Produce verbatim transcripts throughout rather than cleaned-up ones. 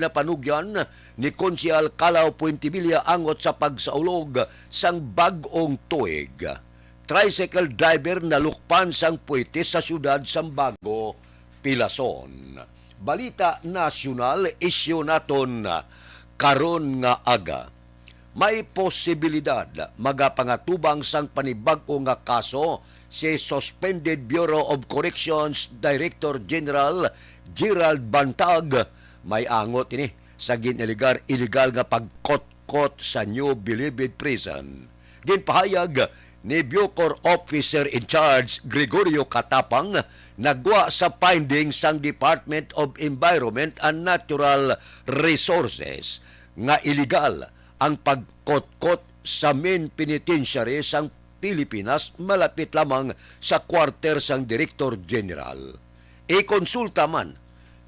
napanugyan ni Konsehal Kalaw Puentevilla angot sa pagsaulog sang bag-ong tuig. Tricycle driver nalukpan sang puwete sa siyudad sang Bago, Pilason. Balita nasyonal, isyu naton karon nga aga. May posibilidad magapangatubang sang panibag-o nga kaso si Suspended Bureau of Corrections Director General Gerald Bantag. May angot ini sa ginalegar illegal nga pagkotkot sa New Bilibid Prison. Ginpahayag ni Bucor Officer in Charge Gregorio Catapang nagwa sa findings sang Department of Environment and Natural Resources nga illegal ang pagkotkot sa main penitentiary sang Pilipinas malapit lamang sa quarter sang Director General. Ikonsulta man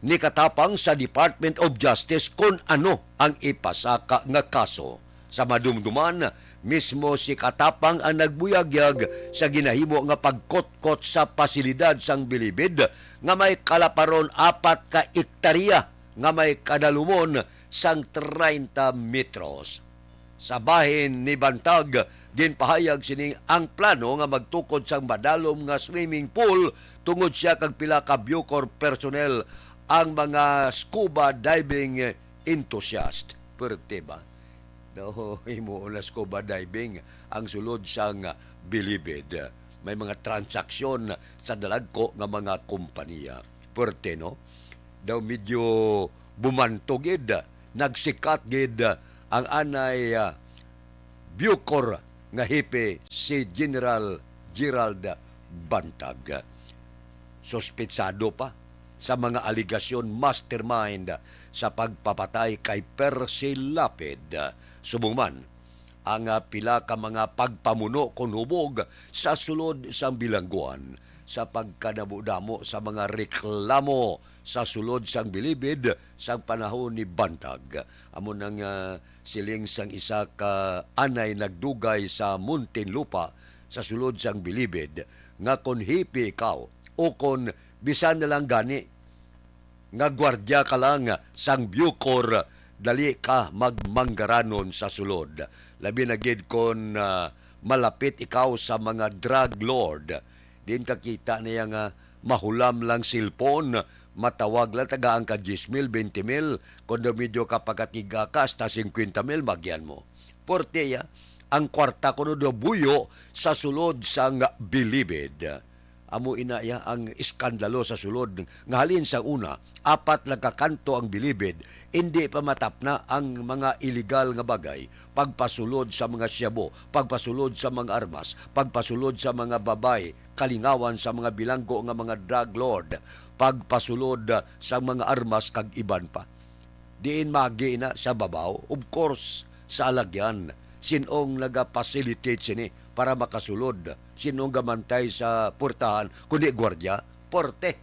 ni Katapang sa Department of Justice kon ano ang ipasaka nga kaso. Sa madumduman, mismo si Katapang ang nagbuyagyag sa ginahimo nga pagkotkot sa pasilidad sang Bilibid nga may kalaparon apat ka ektarya nga may kadalumon sang treinta metros. Sa bahin ni Bantag, ginpahayag sini ang plano nga magtukod sang madalom nga swimming pool tungod siya kag pila ka Bucor personnel ang mga scuba diving enthusiast. Perte ba? Daw himuon na scuba diving ang sulod sang Bilibid. May mga transaksyon sa dalagko nga mga kompanya. Perte, no? Daw medyo bumanto gid, nagsikat gid ang anay, ah, Bucor nga hepe si General Gerald Bantag. Suspitsado pa sa mga alegasyon mastermind sa pagpapatay kay Percy Lapid. Subong man, ang, ah, pila ka mga pagpamuno kon hubog sa sulod sang bilangguan sa pagkadamo-damo sa mga reklamo sa sulod sang Bilibid sang panahon ni Bantag. Amo nang, ah, siling sang isa ka anay nagdugay sa Muntinlupa sa sulod sang Bilibid nga kon hepe ikaw o kon bisan na lang gani nga gwardya ka lang sang Bucor, dali ka magmanggaranon sa sulod. Labi na gid kon, ah, malapit ikaw sa mga drug lord. Diin ka kita niya nga mahulam lang cellphone, matawag lang tagaan ka diyes mil, bente mil, kon daw medyo ka pagkatiga ka, hasta singkwenta mil, magyan mo. Porte ya, ang kwarta kuno daw buyo sa sulod sang Bilibid. Amo ina ya ang iskandalo sa sulod nga halin sa una, apat lang ka kanto ang Bilibid, indi pa matapna ang mga iligal nga bagay, pagpasulod sa mga shabu, pagpasulod sa mga armas, pagpasulod sa mga babay, kalingawan sa mga bilanggo nga mga drug lord, pagpasulod sa mga armas kag iban pa. Diin magi na sa babaw? Of course, sa alagyan. Sin-ong naga-facilitate sini para makasulod? Sin-ong gamantay sa portahan kundi gwardiya? Porte.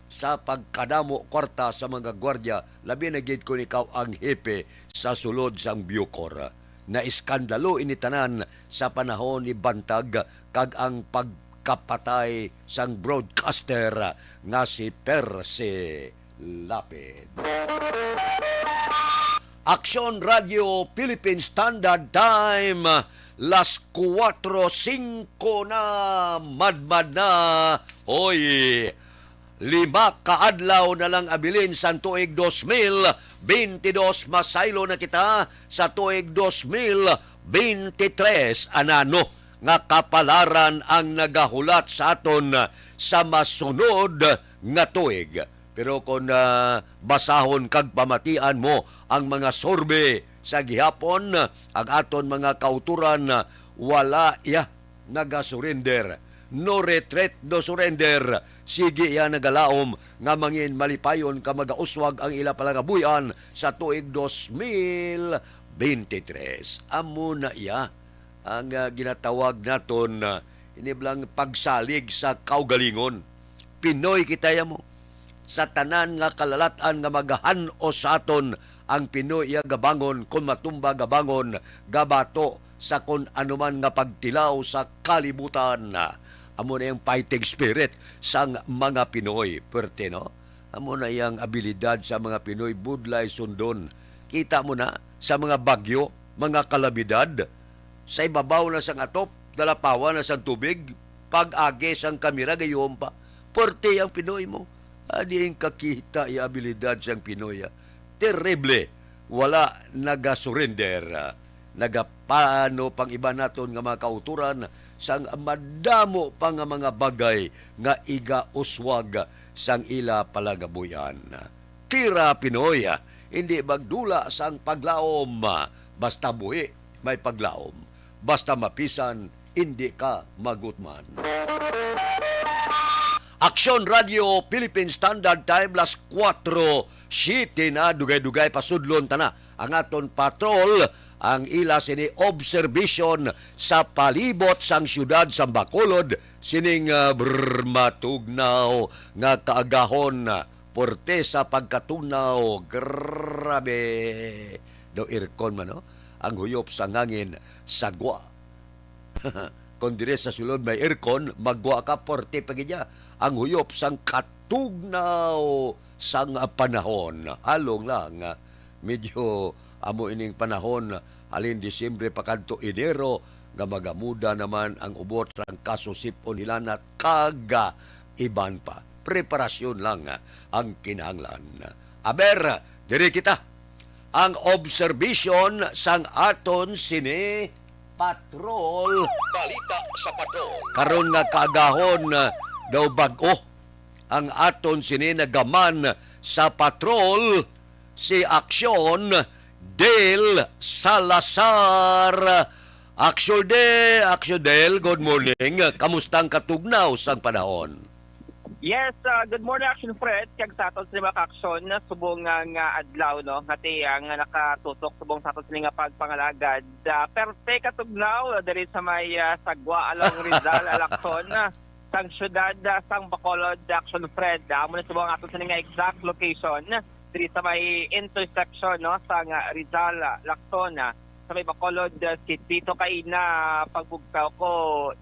Sa pagkadamo kwarta sa mga gwardiya, labi na gid kon ikaw ang hepe sa sulod sang Bucor. Naiskandalo ini tanan sa panahon ni Bantag kag ang pagkapatay sang broadcaster nga si Percy Lapid. Aksyon Radio Philippine Standard Time, las kuwatro singko na, madmad na. Hoy, lima ka adlaw na lang abilin sang tuig dos mil bente dos, masaylo na kita sa tuig dos mil bente tres. Anano nga kapalaran ang nagahulat sa aton sa masunod nga tuig. Pero kon, ah, basahon kag pamatian mo ang mga survey sa gihapon, ang aton mga kautoran, ah, wala iya nagasurrender. No retreat, no surrender. Sige iya nagalaom nga mangin malipayon ka magauswag ang ila palangabuy-an sa tuig dos mil bente tres. Amo na iya ang, ah, ginatawag naton, ah, ini blang pagsalig sa kaugalingon. Pinoy kita ya mo. Sa tanan nga kalalat-an nga magahan-os sa aton, ang Pinoy iya gabangon, kon matumba gabangon, gabato sa kon ano man nga pagtilaw sa kalibutan. Amo na ang fighting spirit sang mga Pinoy, perte, no? Amo na iyang abilidad sa mga Pinoy, budlay sundon. Kita mo na sa mga bagyo, mga kalamidad, sa ibabaw na sang atop, dalapawan na sang tubig, pag-agi sang kamera gayom pa. Puwerte ang Pinoy mo. Adi ang kakita iya abilidad sang Pinoy, ah. Terrible. Wala nagasurrender, ah. Nagapano pang iba naton nga mga kauturan sang madamo pa nga mga bagay nga igauswag sang ila palangabuy-an. Tira Pinoy, hindi magdula sang paglaom, basta buhi may paglaom, basta mapisan, hindi ka magutman. Aksyon Radio Philippine Standard Time, las kuwatro siyete na, dugay-dugay pasudlon ta na ang aton patrol, ang ila sini observation sa palibot sang siyudad sang Bacolod sining, ah, brr, matugnaw nga kaagahon, puwerte sa pagkatugnaw. Grabe! Daw aircon man, no? Ang huyop sang hangin, sagwa. Kon dire sa sulod may aircon, magwa ka, puwerte pa gid ya ang huyop sang katugnaw sang panahon. Halong lang, ah, medyo amo ining panahon, halin Disyembre pa kadto Enero, nga magamuda naman ang ubot sang kaso, sip-on, hilanat, kag, ah, iban pa. Preparasyon lang, ah, ang kinahanglan. Aber, diri kita. Ang observation sang aton sini patrol. Balita sa patrol. Karon nga kaagahon, ah, daw bag-o ang aton sini nagaman sa patrol, si Aksyon Del Salazar. Aksyon De, Aksyon Del, good morning. Kamusta ang katugnaw sang panahon? Yes, ah, good morning, Action Fred, kag sa aton sa mga ka-aksyon, subong nga, nga adlaw, no, nga ti, ah, nga nakatutok subong sa aton sini nga pagpangalagad. Ah, perte katugnaw diri sa may, ah, Sagwa along Rizal, Lacson, ah, sang siyudad, ah, sang Bacolod, Action Fred. Ah, amo na subong ang aton sini nga exact location diri sa may intersection, no, sang, ah, Rizal, ah, Lacson, ah, sa may Bacolod, ah, City. So, kaina pagbugtaw ko,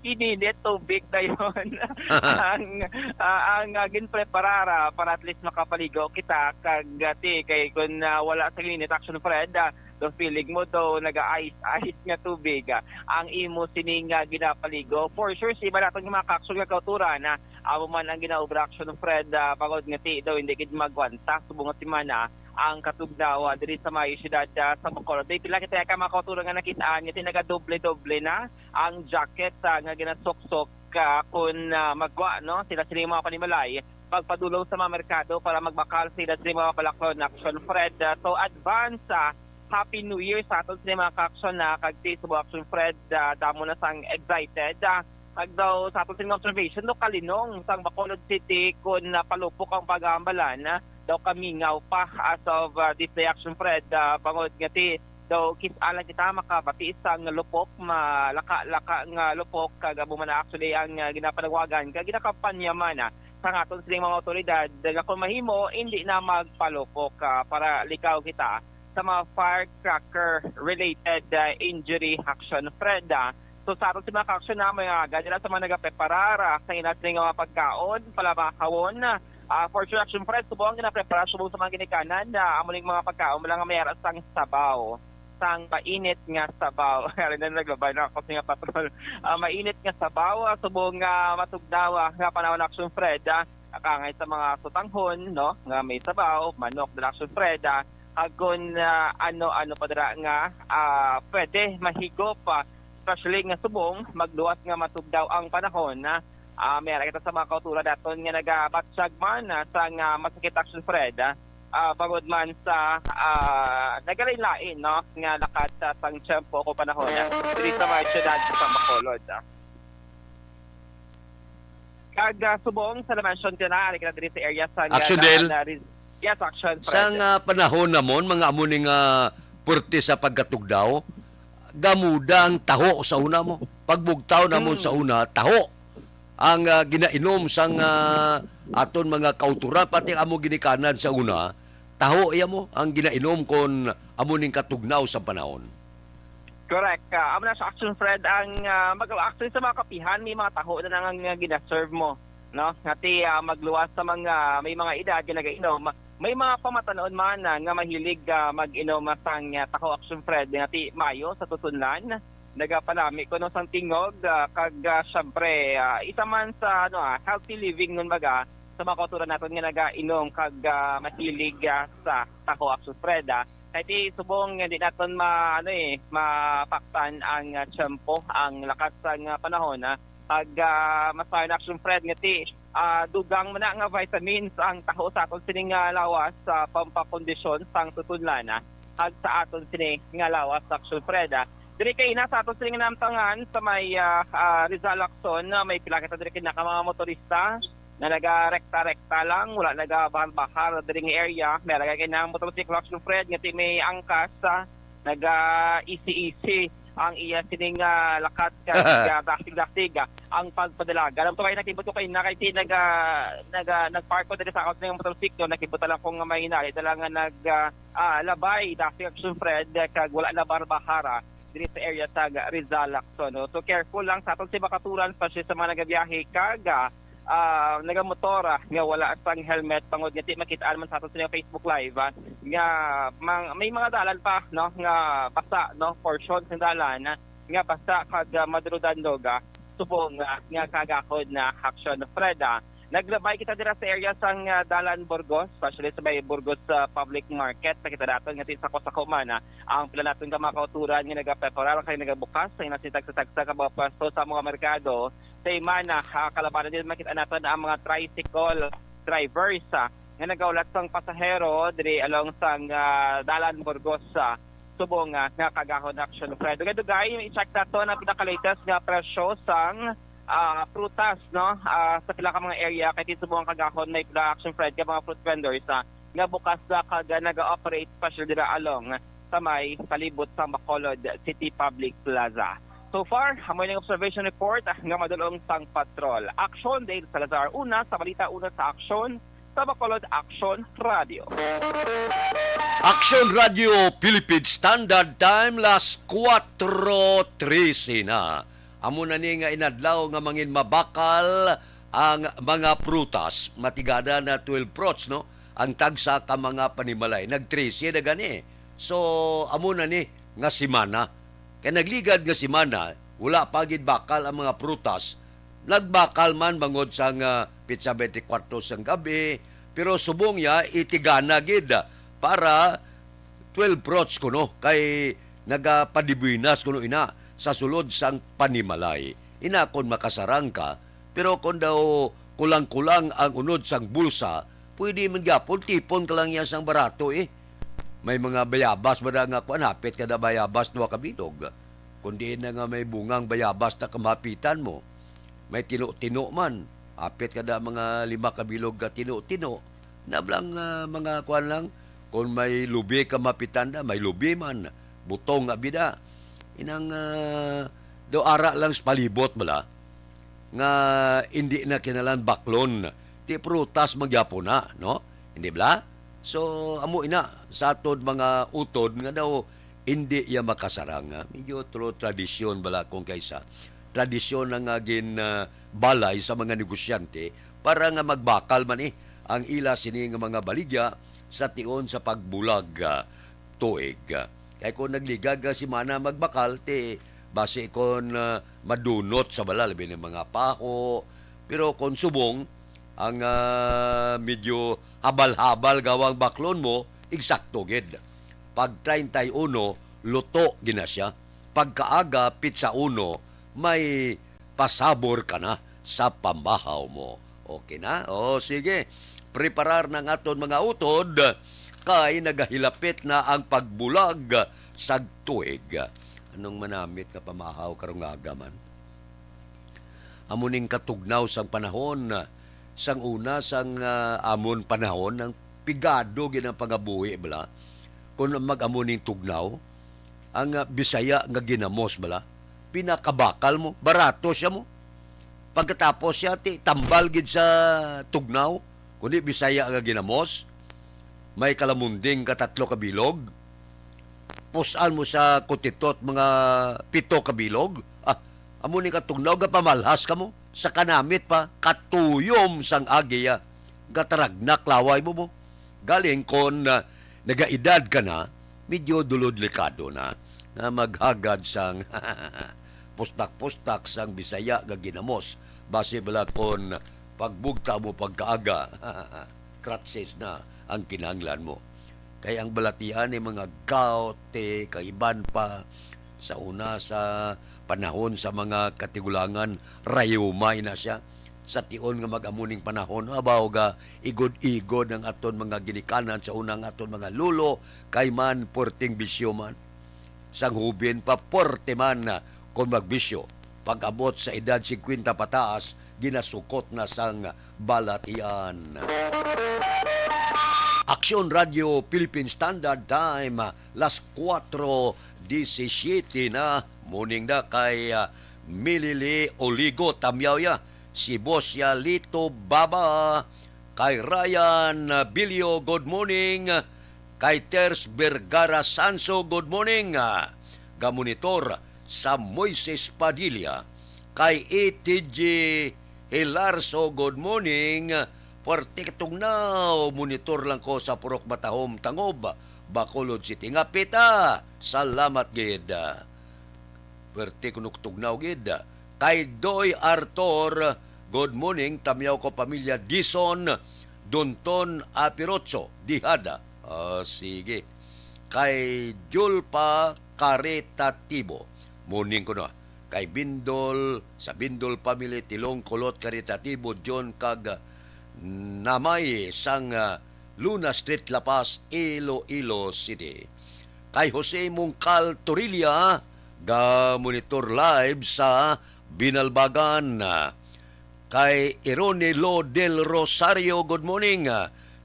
ininit tubig dayon ang, ah, ang, ah, ginpreparar, ah, para at least makapaligo kita. Kag, ah, ti, kay kun, ah, wala sa ininit, Action Fred, ah, do feeling mo do naga-ice-ice nga tubig, ah, ang imo sining, ah, ginapaligo. For sure, sa iba naton nga mga ka-aksyon nga kauturan, ah, amo man ang ginaobra, Action Fred, ah, bangod nga ti daw hindi gid magwanta subong nga semana ang katugnaw, ah, diri sa may siyudad, ah, sa Bacolod. Di pila kita ka mga kauturan nga nakit-an nga ti nagadoble-doble na ang jacket, ah, nga ginasuksok, ah, kun, ah, magwa, no, sila sila mga panimalay magpadulong sa mga merkado para magbakal sila sa mga balaklon, Action Fred. Ah, so, advance, ah, Happy New Year sa aton sa mga ka-aksyon na kag ti subong, Action Fred, ah, damo na sang excited, ah, kag daw sa aton sa mga observation, no, kalinong sang Bacolod City kun, ah, palupok ang pag-aambalan, ah, daw kamingaw pa as of, ah, this day, Action Fred, ah, bangod nga ti daw kis-a lang kita makabati sang lupok, malaka-laka nga lupok, kag amo man na actually ang, ah, ginapanawagan kag ginakampanya man, ah, sang aton sining mga awtoridad nga kung mahimo, hindi na magpalupok, ah, para likaw kita sa mga firecracker-related, ah, injury, Action Fred, ah. So, sa aton sa mga ka-aksyon na may aga dira sa mga nagapreparar, ah, sa ina sining mga pagkaon, palamakawon, ah, for sure, Action Fred, subong ang ginaprepara subong sa mga ginikanan, ah, amo ning mga pagkaon, wala nga may ara sang sabaw, sang mainit nga sabaw. Ari na, naglabay na ako sa nga patrol. Ah, mainit nga sabaw, ah, subong nga matugnaw, ah, nga panahon, Action Fred, ah, nakangay sa mga sutanghon, no, nga may sabaw, manok, dira, Action Fred, ah, kag kun, ah, ano-ano pa dira nga, ah, pwede mahigop, ah, especially nga subong magluwas nga matugnaw ang panahon, ah, ah, may ara kita sa mga kauturan naton nga nagabatyag man, ah, sa nga masakit, Action Fred, ah, ah, bangod man sa, ah, nagalain-lain, no, nga lakat, ah, sang tiyempo o panahon, ah, diri sa mga syudad sa Bacolod, ah. Kag, ah, subong sa na-mention ko na, ari kita diri sa area sa Action Del. Yes, Action Fred. Sang, ah, panahon namon, mga amo ni nga puwerte sa pagkatugnaw, gamuda ang taho sa una mo. Pagbugtaw namon sa una, taho ang, ah, ginainom sang, ah, aton mga kauturan, pati amo ginikanan sa una, taho iya mo ang ginainom kon amo ning katugnaw sa panahon. Correct. Ah, amo na sa Action Fred ang, ah, mag-, actually sa mga kapihan, may mga taho na nga, nga gina-serve mo. no, nga ti, ah, magluwas sa mga may mga edad nga nagainom. May mga pamatanon man, ah, nga mahilig, ah, mag-inom sang, ah, Taho Action Fred nga ti maayo sa tutunlan. Nagapalami kuno sang tingog, ah, kag, ah, syempre, ah, isa man sa, ano, ah, healthy living, nun baga, sa mga kauturan naton nga nagainom kag, ah, mahilig, ah, sa Taho Action Fred, ah. Kay ti subong nga di naton ma-, ano, eh, mapaktan ang, ah, tiyempo, ang lakat sang, ah, panahon, ah. Pag, ah, mas maayo na Action Fred nga ti, ah, dugang man na nga vitamins ang taho sa aton sining, ah, lawas sa pampakondisyon sang tutunlan, ah, kag sa aton sini nga lawas sa Action Fred, ah. Diri kay na sa aton sining namtangan sa may, ah, ah, Rizal Lacson, ah, may pila kita diri kay na ka mga motorista nga nagarekta-rekta lang, wala nagabahal-bahal diri nga area. May alagay kay na motorsiklo Action Fred nga ti may angkas, ah, naga-easy-easy ang iya sining, ah, lakat kag, ah, dasig-dasig, ah, ang pagpadalagan. Ang tuway nakibot ko kay na kay ti naga, naga, nagpark ko diri sa akon nga motorsiklo, nakibot lang ko nga may hinali na lang nga nag, ah, ah, labay, dasig Action Fred, eh, kag wala na barbahara diri sa area sa Rizal Lacson, no? So, careful lang sa aton si makaturan, especially sa mga nagabiyahe kag, ah, ah, nagamotor, ah, nga wala sang helmet, bangod nga ti makitaan man sa aton sa Facebook Live, ah, nga mang-, may mga dalan pa, no, nga basa, no, portion sa dalan, ah, nga basa kag, ah, madrudan, no, ga, subong, ah, nga kagahod na Action Fred, ah. Naglabay kita dira sa area sang, ah, Dalan Burgos, especially sa may Burgos, ah, Public Market. Nakita naton nga ti sako-sako man, ah, ang pila naton ka mga kauturan nga nagapreparar kay nagabukas sa inasitag sa tagsa ka mga pwesto sa mga merkado. Sa imana, ah, kalabanan din makita naton ang mga tricycle drivers, ah, nga nagaulat sang pasahero diri along sang, ah, Dalan Burgos, ah, subong, ah, nga kagahon Action Fred. Dugay-dugay, i-check naton ang pinaka-latest nga presyo sang, ah, prutas, no? Ah, sa pila ka mga area, kay ti subong kagahon may pila Action Fred ka mga fruit vendors, ah, nga bukas na kag, ah, naga-operate special dira along sa may palibot sa Bacolod City Public Plaza. So far, amo ning observation report, ah, nga madulong sang patrol. Action, Dale Salazar, una sa Balita, una sa Action, sa Bacolod Action Radio. Action Radio Philippine Standard Time, las kuwatro trese na. Amo na ni nga inadlaw nga mangin mabakal ang mga prutas. Matigada na twelve fruits, no? Ang tagsa ka mga panimalay. Nag trese na gani. So, amo na ni nga semana. Kay nagligad nga semana, wala pa gid bakal ang mga prutas. Nagbakal man bangod sang, ah, petsa twenty-four sang gab-i, pero subong ya, itigana gid para twelve fruits kuno, kay nagapadibuinas kuno ina sa sulod sang panimalay. Ina kon makasarang ka, pero kon daw kulang-kulang ang unod sang bulsa, pwede man gyapon, tipon ka lang ya sang barato, eh. May mga bayabas ba da nga kuan, hapit kada bayabas duha ka bilog. Kon diin na nga may bungang bayabas na kamapitan mo, may tino-tino man, hapit kada mga lima ka bilog ka tino-tino. Nablang, ah, mga kuan lang, kon may lubi kamapitan da, may lubi man, butong nga bida. Inang, ah, daw ara lang sa palibot bala nga indi na kinahanglan baklon. Ti prutas man gyapon na, no? Hindi bala? So, amo ina sa aton mga utod nga daw indi iya makasarang, ah. Medyo tro-, tradisyon bala kung kaysa. Tradisyon na nga gin, ah, balay sa mga negosyante para nga magbakal man, eh, ang ila sini nga mga baligya sa tion sa pagbulag, ah, tuig. Kay kung nagligad nga semana magbakal, ti basi kon, ah, madunot sa bala, labi ng mga paho. Pero kung subong, ang, ah, medyo habal-habal gawang baklon mo, eksakto gid. Pag treinta y uno, luto gid na siya. Pagkaaga, petsa uno, may pasabor ka na sa pamahaw mo. Okay na? O, sige. Preparar na ang aton mga utod kay nagahilapit na ang pagbulag sa tuig. Anong manamit nga pamahaw karong aga man? Amo ning katugnaw sang panahon. Sang una, sang, ah, amon panahon, ang pigado gid ang pangabuhi bala. Kung mag-amo ning tugnaw, ang, ah, Bisaya nga ginamos bala, pinakabakal mo, barato siya mo. Pagkatapos siya, ti, tambal gid sa tugnaw, kundi Bisaya nga ginamos, may kalamunding ka tatlo ka bilog, pusan mo sa kutitot mga pito ka bilog. Ah, amo ni katugnaw, gapamalhas ka mo. sa kanamit pa, katuyom sang agi, ah, gataragnak laway mo mo. Galing kon, ah, nagaedad ka na, medyo dulod likado na, na maghagad sang pustak-pustak sang Bisaya nga ginamos. Basi bala kon pagbugta mo pagkaaga, crutches na ang kinahanglan mo. Kay ang balatian ni mga gout, eh, kaiban pa sa una sa panahon sa mga katigulangan, rayumay na siya. Sa tion nga mag-amo ning panahon, abaw ga igod-igod ang aton mga ginikanan sa una, ang aton mga lolo, kay man puwerteng bisyo man. Sang hubin pa, puwerte man kon magbisyo. Pag-abot sa edad singkwenta pataas, ginasukot na sang balatian. Aksyon Radio Philippine Standard Time, las kuwatro disisiyete na. Morning na kay, ah, Milili Oligo, tamyaw ya. Si Boss ya Lito Baba, kay Ryan, ah, Bilio, good morning. Kay Ters Vergara Sanso, good morning. Ah, gamonitor sa Moises Padilla. Kay E T G Hilarso, good morning. Puwerte katugnaw, monitor lang ko sa Purok Matahom, Tangob, Bacolod City. Nga pita, salamat gid. Puwerte kuno katugnaw gid. Kay Doy Arthur, good morning, tamyaw ko pamilya Dison, Donton, Apirocho, Dihada. Ah, sige. Kay Julpa Caritatibo, morning kuno. Kay Bindol, sa Bindol family, Tilong, Kulot, Caritatibo, John, kag Namay sang, ah, Luna Street, La Paz, Iloilo City. Kay Jose Mungkal Torilla, ga-monitor live sa Binalbagan. Kay Ironilo Del Rosario, good morning.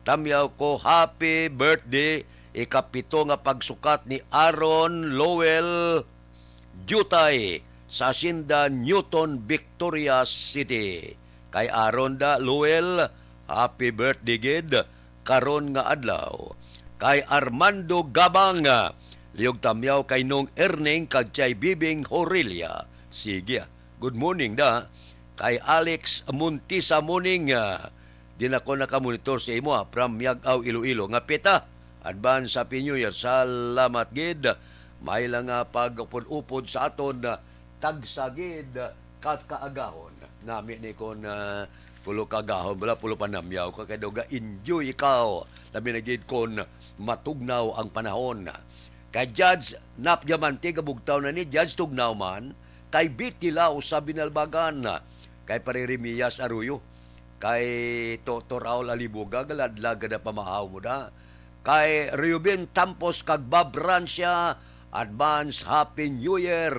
Tamyaw ko, happy birthday, ikapito nga pagsukat ni Aaron Lowell Jutay sa Hacienda Newton, Victoria City. Kay Aaron da, Lowell, happy birthday gid karon nga adlaw. Kay Armando Gabang, liyog tamyaw kay Nong Erning kag Chay Bibing Horelia. Sige, ah. Good morning da. Kay Alex Montisa, morning, ah. Din ako nakamonitor sa imo, ah, from Miag-ao, Iloilo. Nga pita, advance Happy New Year. Salamat gid. May lang nga pag-upod-upod sa aton, ah, tagsa gid ka kaagahon. Nami ni kon, ah, pulo kaagahon, wala pulo panamyaw ka, kay daw ga-enjoy ikaw. Labi na gid kon matugnaw ang panahon. Kay Judge Nap Diamante, gabugtaw na ni Judge, tugnaw man. Kay Biti Lao sa Binalbagan. Kay Pare Remiyas Arroyo. Kay Toto Raul Alibuga, galadlag ka na pamahaw mo da. Kay Reuben Tampos kag Bob Rancia, advance Happy New Year.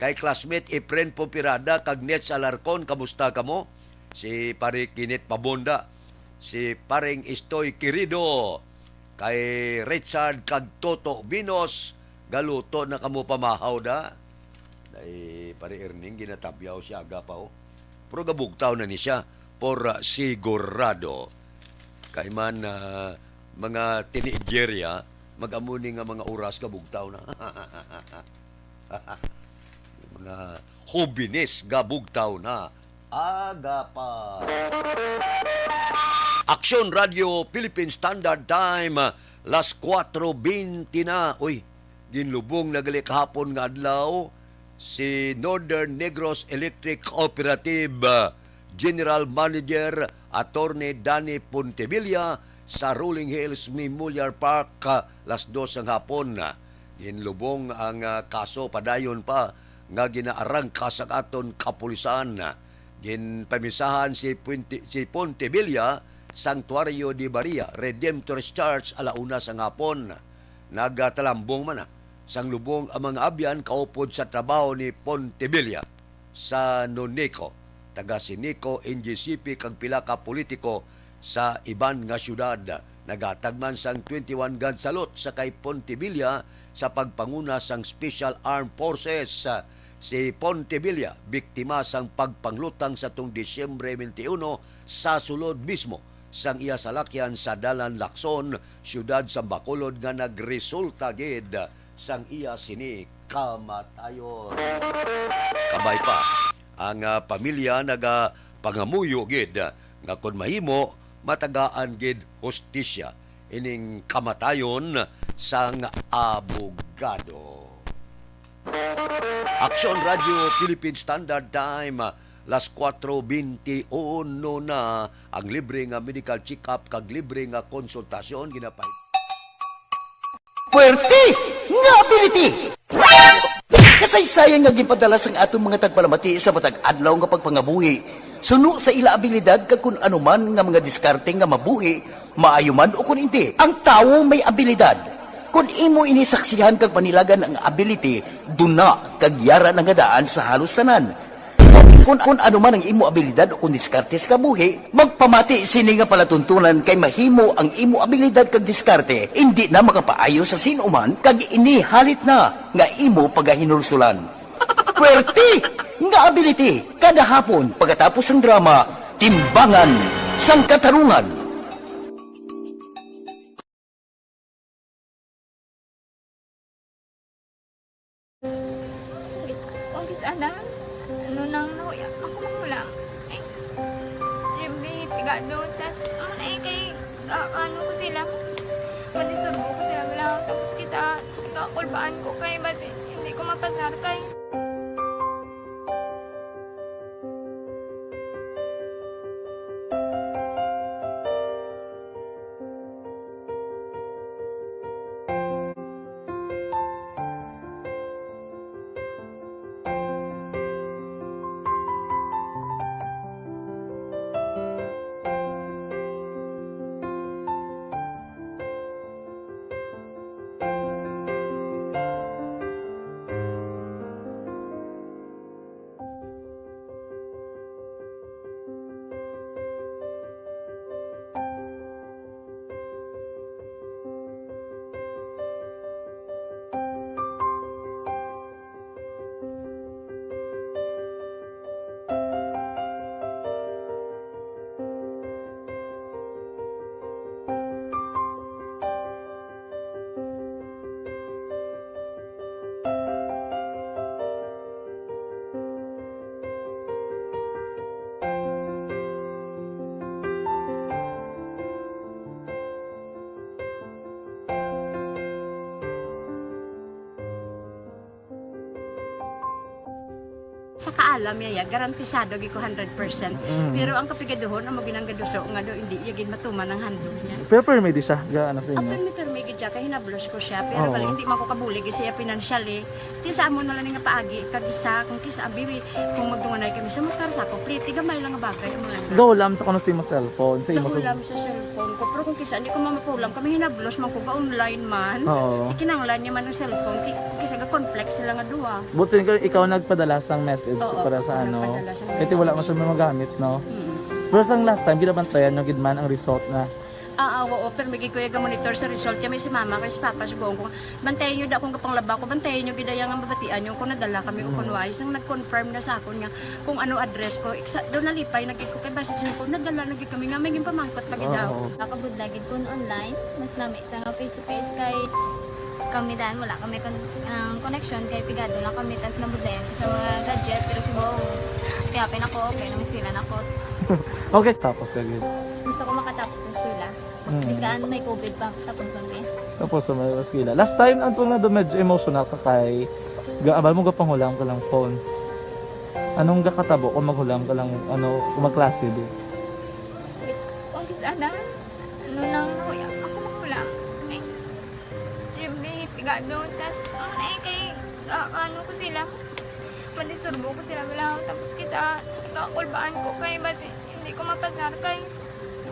Kay classmate Efren Pompirada kag Nets Alarcon, kamusta kamo? Si Pare Kinit Pabonda, si Paring Istoy Quirido, kay Richard kag Toto Binos, galuto na kamo pamahaw da. Ay, Pare Erning, ginatabyaw siya aga pa, oh. Pero gabugtaw na ni siya, por, ah, sigurado. Kay man, ah, mga teenager ya, mag-amo ni nga mga oras gabugtaw na. Mga hobines gabugtaw na. Aga pa. Aksyon Radio Philippine Standard Time, las kuwatro bente na. Uy, ginlubong na gali kahapon nga adlaw si Northern Negros Electric Cooperative, ah, General Manager Attorney Danny Pontevilla sa Rolling Hills Memorial Park, ah, las dos sang hapon. Ginlubong ang, ah, kaso padayon pa nga ginaarangka sang aton kapulisan. Ginpamisahan si Puente-, si Pontevilla, Santuario de Maria Redemptorist Church, ala una sang hapon. Nagatalambong man, ah, sang lubong ang mga abyan kaupod sa trabaho ni Pontevilla sa NONECO. Taga Sinico, N G C P, kag pila ka politiko sa iban nga siyudad. Naghatag man sang twenty-one gun salute sa kay Pontevilla sa pagpanguna sang Special Armed Forces. Si Pontevilla, biktima sang pagpanglutang sa tong Disyembre twenty-one sa sulod mismo sang iya salakyan sa Dalan Lacson, siyudad sa Bacolod, nga nagresulta gid sang iya sini kamatayon. Kabay pa, Ang, ah, pamilya nagapangamuyo gid nga kon mahimo, matagaan gid hustisya ining kamatayon sang abogado. Aksyon Radio Philippine Standard Time, las kuwatro bente uno na. Ang libre nga medical check-up kag libre nga konsultasyon ginapahit. Puwerte nga ability! Kasaysayan nga ginpadala sang aton mga tagpalamati sa matag adlaw nga pagpangabuhi, suno sa ila abilidad kag kun ano man nga mga diskarte nga mabuhi, maayo man o kun indi. Ang tawo may abilidad. Kun imo ini saksihan kag panilagan ang ability, duna kag yara na nga daan sa halos tanan. Kun, kun ano man ang imo abilidad o kun diskarte sa kabuhi, magpamati sini nga palatuntunan kay mahimo ang imo abilidad kag diskarte indi na makapaayo sa sin-o man kag ini halit na nga imo pagahinulsulan. Puwerte nga ability kada hapon pagkatapos sang drama, Timbangan sang Katarungan. Kung kis-, ana, ano nang nahuya, ako makulang. Ay, siyempre, pigado, tas, ano na eh, kay, ah, ano ko sila, madisurbo ko sila, wala, tapos kita, kakulbaan ko kay, basi, hindi ko mapasar kay. Sa kaalam niya, ya, garantisado gid ko hundred percent. Mm. Pero ang kapigaduhon, amo ginang gaduso nga do, hindi iya gid matuman ang handog niya. Pero permi di siya, ga, ano sa inyo? Permi, permi gid siya, kay hinablos ko siya. Pero Oo. Bali, hindi man ko kabulig siya financially. Ti sa amo na lang nga paagi, kag isa, kung kis-a, abi, kung magtunganay kami sa motor, sa ako, pliti, gamay lang nga bagay, amo lang. Gahulam sa kuno sa imo cellphone, sa imo sa Gahulam sa cellphone ko. Pero kung kis-a, hindi ko mamapulam, kami hinablos man ko, ga-online man. Oo. Ikinanglan niya man ang cellphone, ti-, kis-a, ga-conflict sila nga duha. But since ikaw nagpadala sang message Oo, para sa ako ano, nagpadala sang kaya ti wala message. Man siya magamit, no? Mm. Pero sang last time, ginabantayan nyo gid man ang result na. Ah, ah, oo, pero may gid ko iya ga-monitor sa result. Kaya may si mama, kay si papa, sugoon ko, "Bantayan nyo da akong gapanglaba ko, bantayan nyo gid iya nga mabatian nyo kung nadala kami o Mm. kung wala." Sang nag-confirm na sa akon nga kung ano address ko, iksa, daw nalipay na gid ko kay basi siya ko, nadala na gid kami nga may ginpamangkot pa gid Oo, daw. Oo. Nakabudla gid kun online, mas nami sa nga face to face kay kami dan wala kami kon-, ang connection kay pigado lang kami tas nabudlayan ko sa mga gadget pero si Bong, happy na ko, okay na, may eskwela na ko. Okay, tapos ka gid. Gusto ko makatapos sa eskwela. Mm. Bisan may covid pa, tapos ang day. Tapos sa mga eskwela. Last time, ang tunga do medyo emotional ka kay ga-, abal mo gapanghulam ka lang phone. Anong gakatabo kung maghulam ka lang, ano, kung magklase di? Kung kis-a na, ano nang nahuya, ako maghulam. Ay, siyempre, pigado, tas, ano na eh, kay, ah, ano ko sila, madisurbo ko sila, wala, tapos kita, kakulbaan ko kay, basi, hindi ko mapasar kay,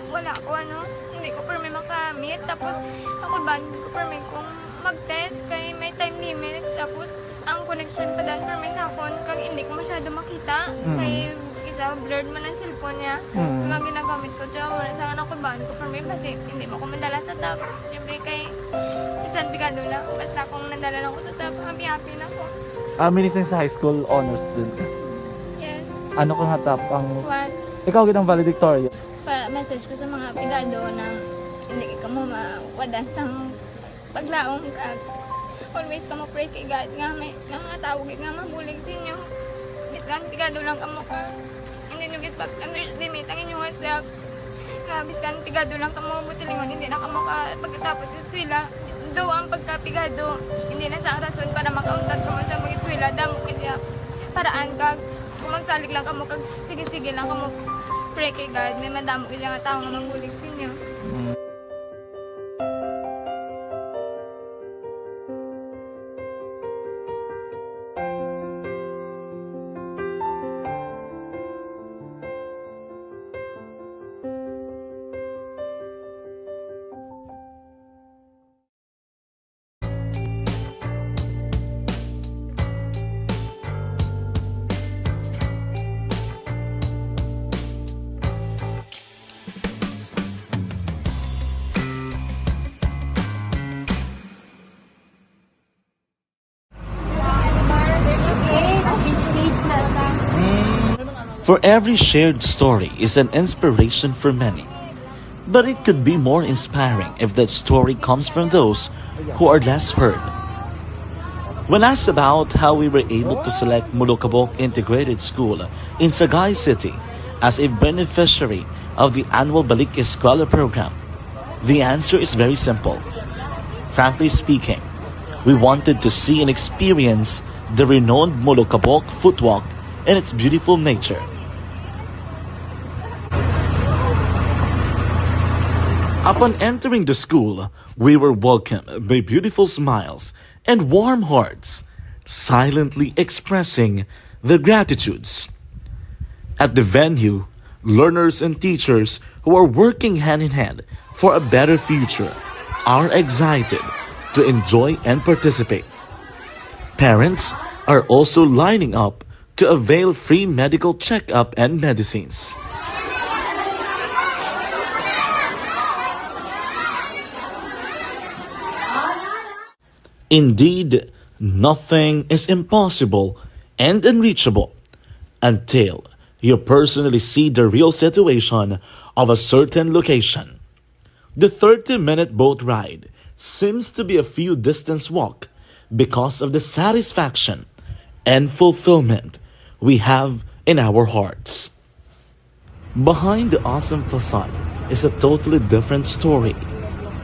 wala ko, ano, hindi ko permi makamit. Tapos, ako ba, hindi ko permi kung mag-test kay may time limit. Tapos, ang connection pa dan permi sa akon, kag hindi ko masyado makita. Mm. Kay, isa, blurred man ang cellphone niya. Mm. Kag ang ginagamit ko, tiyo, wala sa anak ko, baan ko permi, kasi hindi mo ko madala sa top. Siyempre, kay, bisan pigado lang, basta kung nadala lang ko sa top, happy-happy na ko. Ah, meaning sa high school, honor student ka? Yes. Ano ka nga top? Ang One. Ikaw, gid ang valedictorian? Pa-message ko sa mga pigado na hindi kamo mawadan sang paglaom kag always kamo pray kay God nga may, nga mga tawo gid nga mabulig sa inyo. Bis-, Kan pigado lang kamo ka. Hindi nyo gid pag-underestimate ang inyong self. Nga, biskan pigado lang kamo, buot silingon, hindi na kamo ka pagkatapos sa eskwela. Though ang pagkapigado, hindi na sa rason para makauntat kamo sa mag-eskwela. Damo gid ya paraan kag kung magsalig lang kamo kag sige-sige lang kamo pray kay God, may madamo gid nga tawo nga magbulig sa inyo. For every shared story is an inspiration for many. But it could be more inspiring if that story comes from those who are less heard. When asked about how we were able to select Molokabok Integrated School in Sagay City as a beneficiary of the annual Balik Eskwela program, the answer is very simple. Frankly speaking, we wanted to see and experience the renowned Molokabok footwalk and its beautiful nature. Upon entering the school, we were welcomed by beautiful smiles and warm hearts, silently expressing their gratitudes. At the venue, learners and teachers who are working hand in hand for a better future are excited to enjoy and participate. Parents are also lining up to avail free medical checkup and medicines. Indeed, nothing is impossible and unreachable until you personally see the real situation of a certain location. The thirty-minute boat ride seems to be a few distance walk because of the satisfaction and fulfillment we have in our hearts. Behind the awesome facade is a totally different story.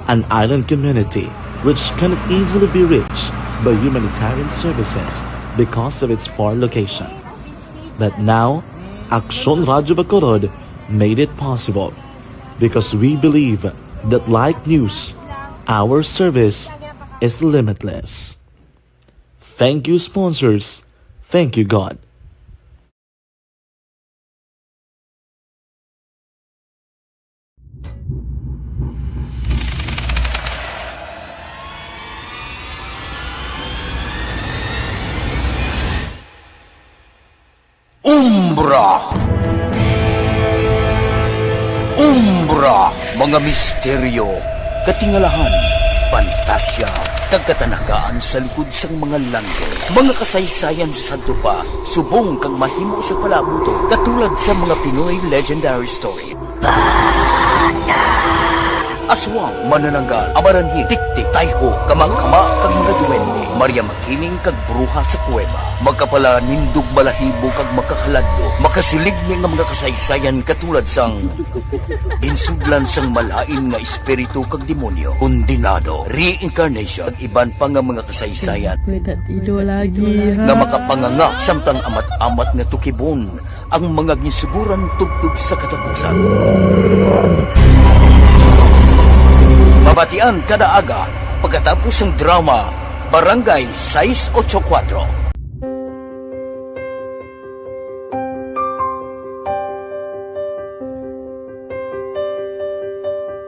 An island community which cannot easily be reached by humanitarian services because of its far location. But now, Aksyon Radyo Bacolod made it possible because we believe that like news, our service is limitless. Thank you, sponsors. Thank you, God. Umbra. Umbra, mga misteryo, katingalahan, pantasya, kag katanagaan sa likod sang mga langgong. Mga kasaysayan sa sadto pa, subong kag mahimo sa palaabuton, katulad sa mga Pinoy legendary story. Aswang, manananggal, amaranhit, tiktik, tayho, kamangkama, kag mga duwende, Maria Makiling kag bruha sa kuweba, makapalanindog balahibo kag makahaladlo, makasiligni nga mga kasaysayan katulad sang ginsudlan sang malain nga espiritu kag demonyo, kondenado, reincarnation, kag iban pa nga mga kasaysayan May tatido lagi, ha? nga makapanganga samtang amat-amat nga tukibon ang mga ginsuguran tubtob sa katapusan. Mabatian kada aga pagkatapos sang drama Barangay sais ocho kuwatro.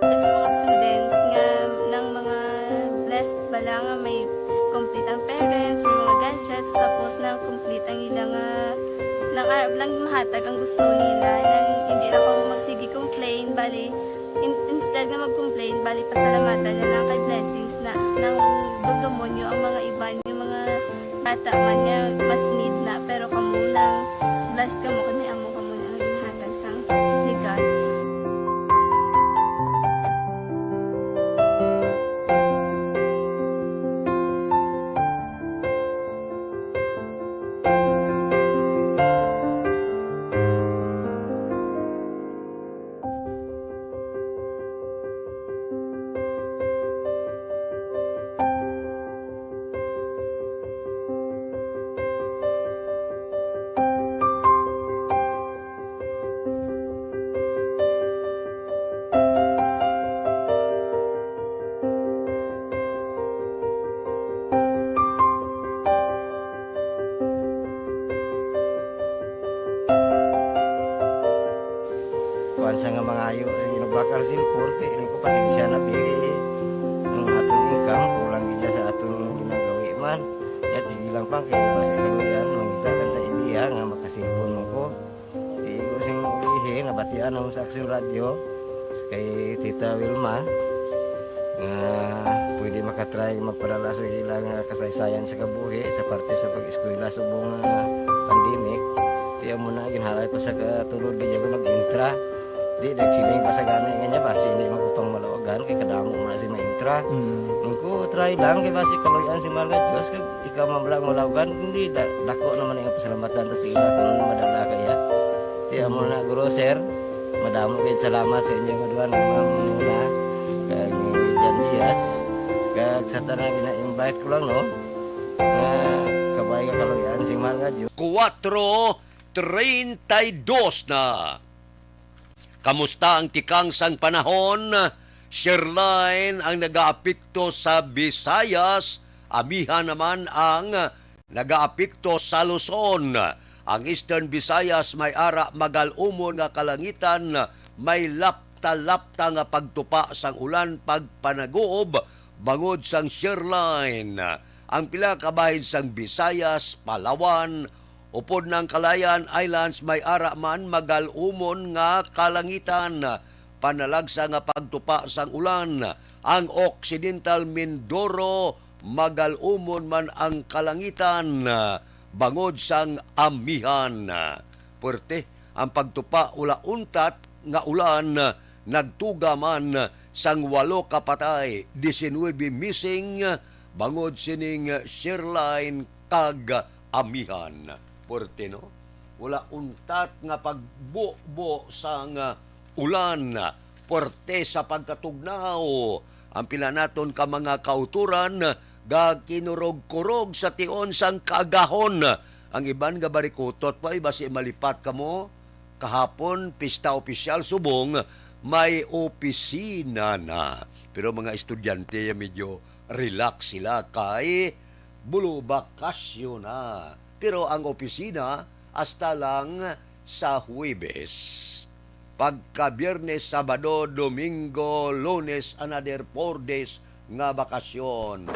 Sa mga students nga nang mga blessed bala nga may complete ang parents, may mga gadgets, tapos na complete ang ila nga nang arab lang mahatag ang gusto nila, nang hindi na kamo magsige complain, bali in, instead nga mag-complain, bali pasalamatan na lang kay blessings na nang dudumonyo ang mga iban nga mga bata man nga mas need na, pero kamo lang blessed kamo kay may amo kamo na nga ginhatag sang ni God. Sa nga mangayo, sige, nagbakal cellphone, kay ko, pasensya na, pili. Ang aton income, kulang gid sa aton ginagawi man. Yat, sige lang pa, kay basi kaluyan, mangita lang ta idea nga makasilpon mo ko. Di ko sing ulihi, nabatian ako sa Action Radio, kay Tita Wilma, nga pwede makatry magpadala sa ila nga kasaysayan sa kabuhi sa parte sa pag-eskwela subong nga pandemic. Tiyan mo na, ginhalay ko sa katulod, di ako nag-intra. Di, nagsiling pa sa gani nga niya, basi hindi magpang malawagan, kay kadamo mo na si maintra. Mm. Ang ko, try lang, kay basi kaluyan si Mahal nga Diyos, kag ikaw man lang malawagan, hindi, da-, dako naman ang pasalamatan ta sa ila kung madala kaya. Tiyan mo na, Guro, Sir, madamo kayo salamat sa inyo nga duha, ni Ma'am Muna, kag ni Jan Diaz, kag sa tanan, gina-invite ko lang, no, nga kabay nga kaluyan si Mahal nga Diyos. Kuwatro treinta y dos na. Kamusta ang tikang sang panahon? Sherline ang nagaapekto sa Visayas, amihan naman ang nagaapekto sa Luzon. Ang Eastern Visayas may ara magal-umon nga kalangitan, may lapta-lapta nga pagtupa sang ulan, pagpanaguob bangod sang sherline. Ang pila ka bahin sang Visayas, Palawan, upod na ang Calayan Islands may ara man magal-umon nga kalangitan, panalagsa nga pagtupa sang ulan. Ang Occidental Mindoro, magal-umon man ang kalangitan bangod sang amihan. Puwerte ang pagtupa, wala untat nga ulan, nagtuga man sang walo ka patay, diecinuebe missing bangod sining sherline kag amihan. Puwerte, no? Wala untat nga pagbubo sang ulan, puwerte sa pagkatugnaw. Ang pila naton ka mga kautoran gakinurog-kurog sa tion sang kaagahon. Ang iban nga barikutot pa, basi malipat kamo. Kahapon, pista opisyal, subong may opisina na. Pero mga estudyante, medyo relax sila kay bulo bakasyon na. Pero ang opisina, hasta lang sa Huwebes. Pagka Biyernes, Sabado, Domingo, Lunes, another four days nga bakasyon.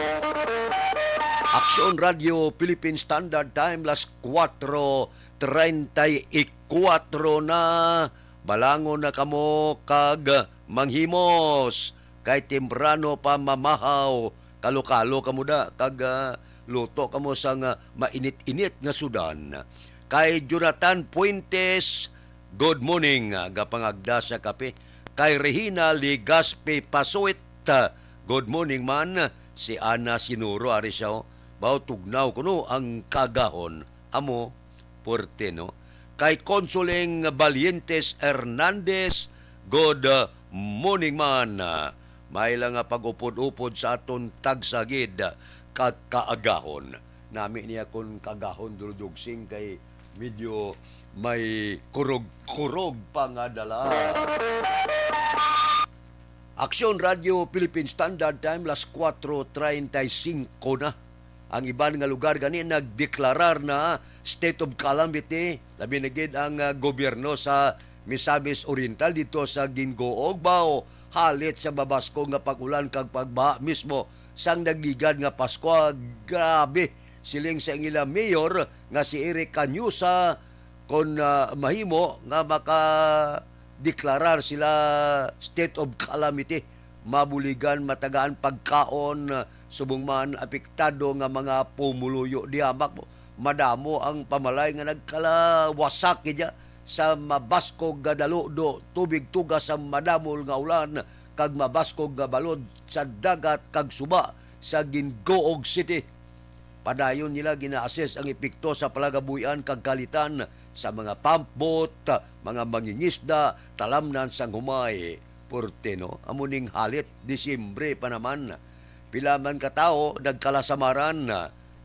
Aksyon Radio Philippine Standard Time, las kuwatro treinta y kuwatro na. Balangon na kamo kag manghimos, kay temprano pa mamahaw. Kalo-kalo kamo da, kag, ah, luto kamo sang, ah, mainit-init nga sudan. Kay Jonathan Fuentes, good morning, ah, gapangagda sa kape. Kay Regina Legaspi Pasuit, ah, good morning man. Si Ana Sinuro, ari siya, oh. Baw tugnaw kuno ang kaagahon. Amo, puwerte, no? Kay Consoling Valientes Hernandez, good, uh, morning man. Uh, may lang nga pag-upod-upod sa aton tagsa gid, uh, ka-, kaagahon. Nami niya kon kaagahon, Dolo Dugsing, kay medyo may kurog-kurog pa nga dala. Aksyon Radio Philippine Standard Time, las kuwatro treinta y cinco na. Ang iban nga lugar gani nagdeklarar na state of calamity, labi na gid ang, ah, gobyerno sa Misamis Oriental didto sa Gingoog, baw halit sa mabaskog nga pag-ulan kag pagbaha mismo sang nagligad nga Paskwa. Grabe, siling sa ila mayor nga si Eric Cañusa, kon, ah, mahimo nga makadeklarar sila state of calamity, mabuligan, matagaan pagkaon, subong man apektado nga mga pumuluyo diha, mak-, madamo ang pamalay nga nagkalawasak gid sa mabaskog nga daludo, tubig tugas sa madamol nga ulan, kag mabaskog nga balod sa dagat kag suba sa Gingoog City. Padayon nila gina-assess ang epekto sa palagabuy-an kag kalitan sa mga pump boat, mga mangingisda, talamnan sang humay. Puwerte, no? Amo ning halit, Disyembre pa naman. Pila man ka tawo nagkalasamaran,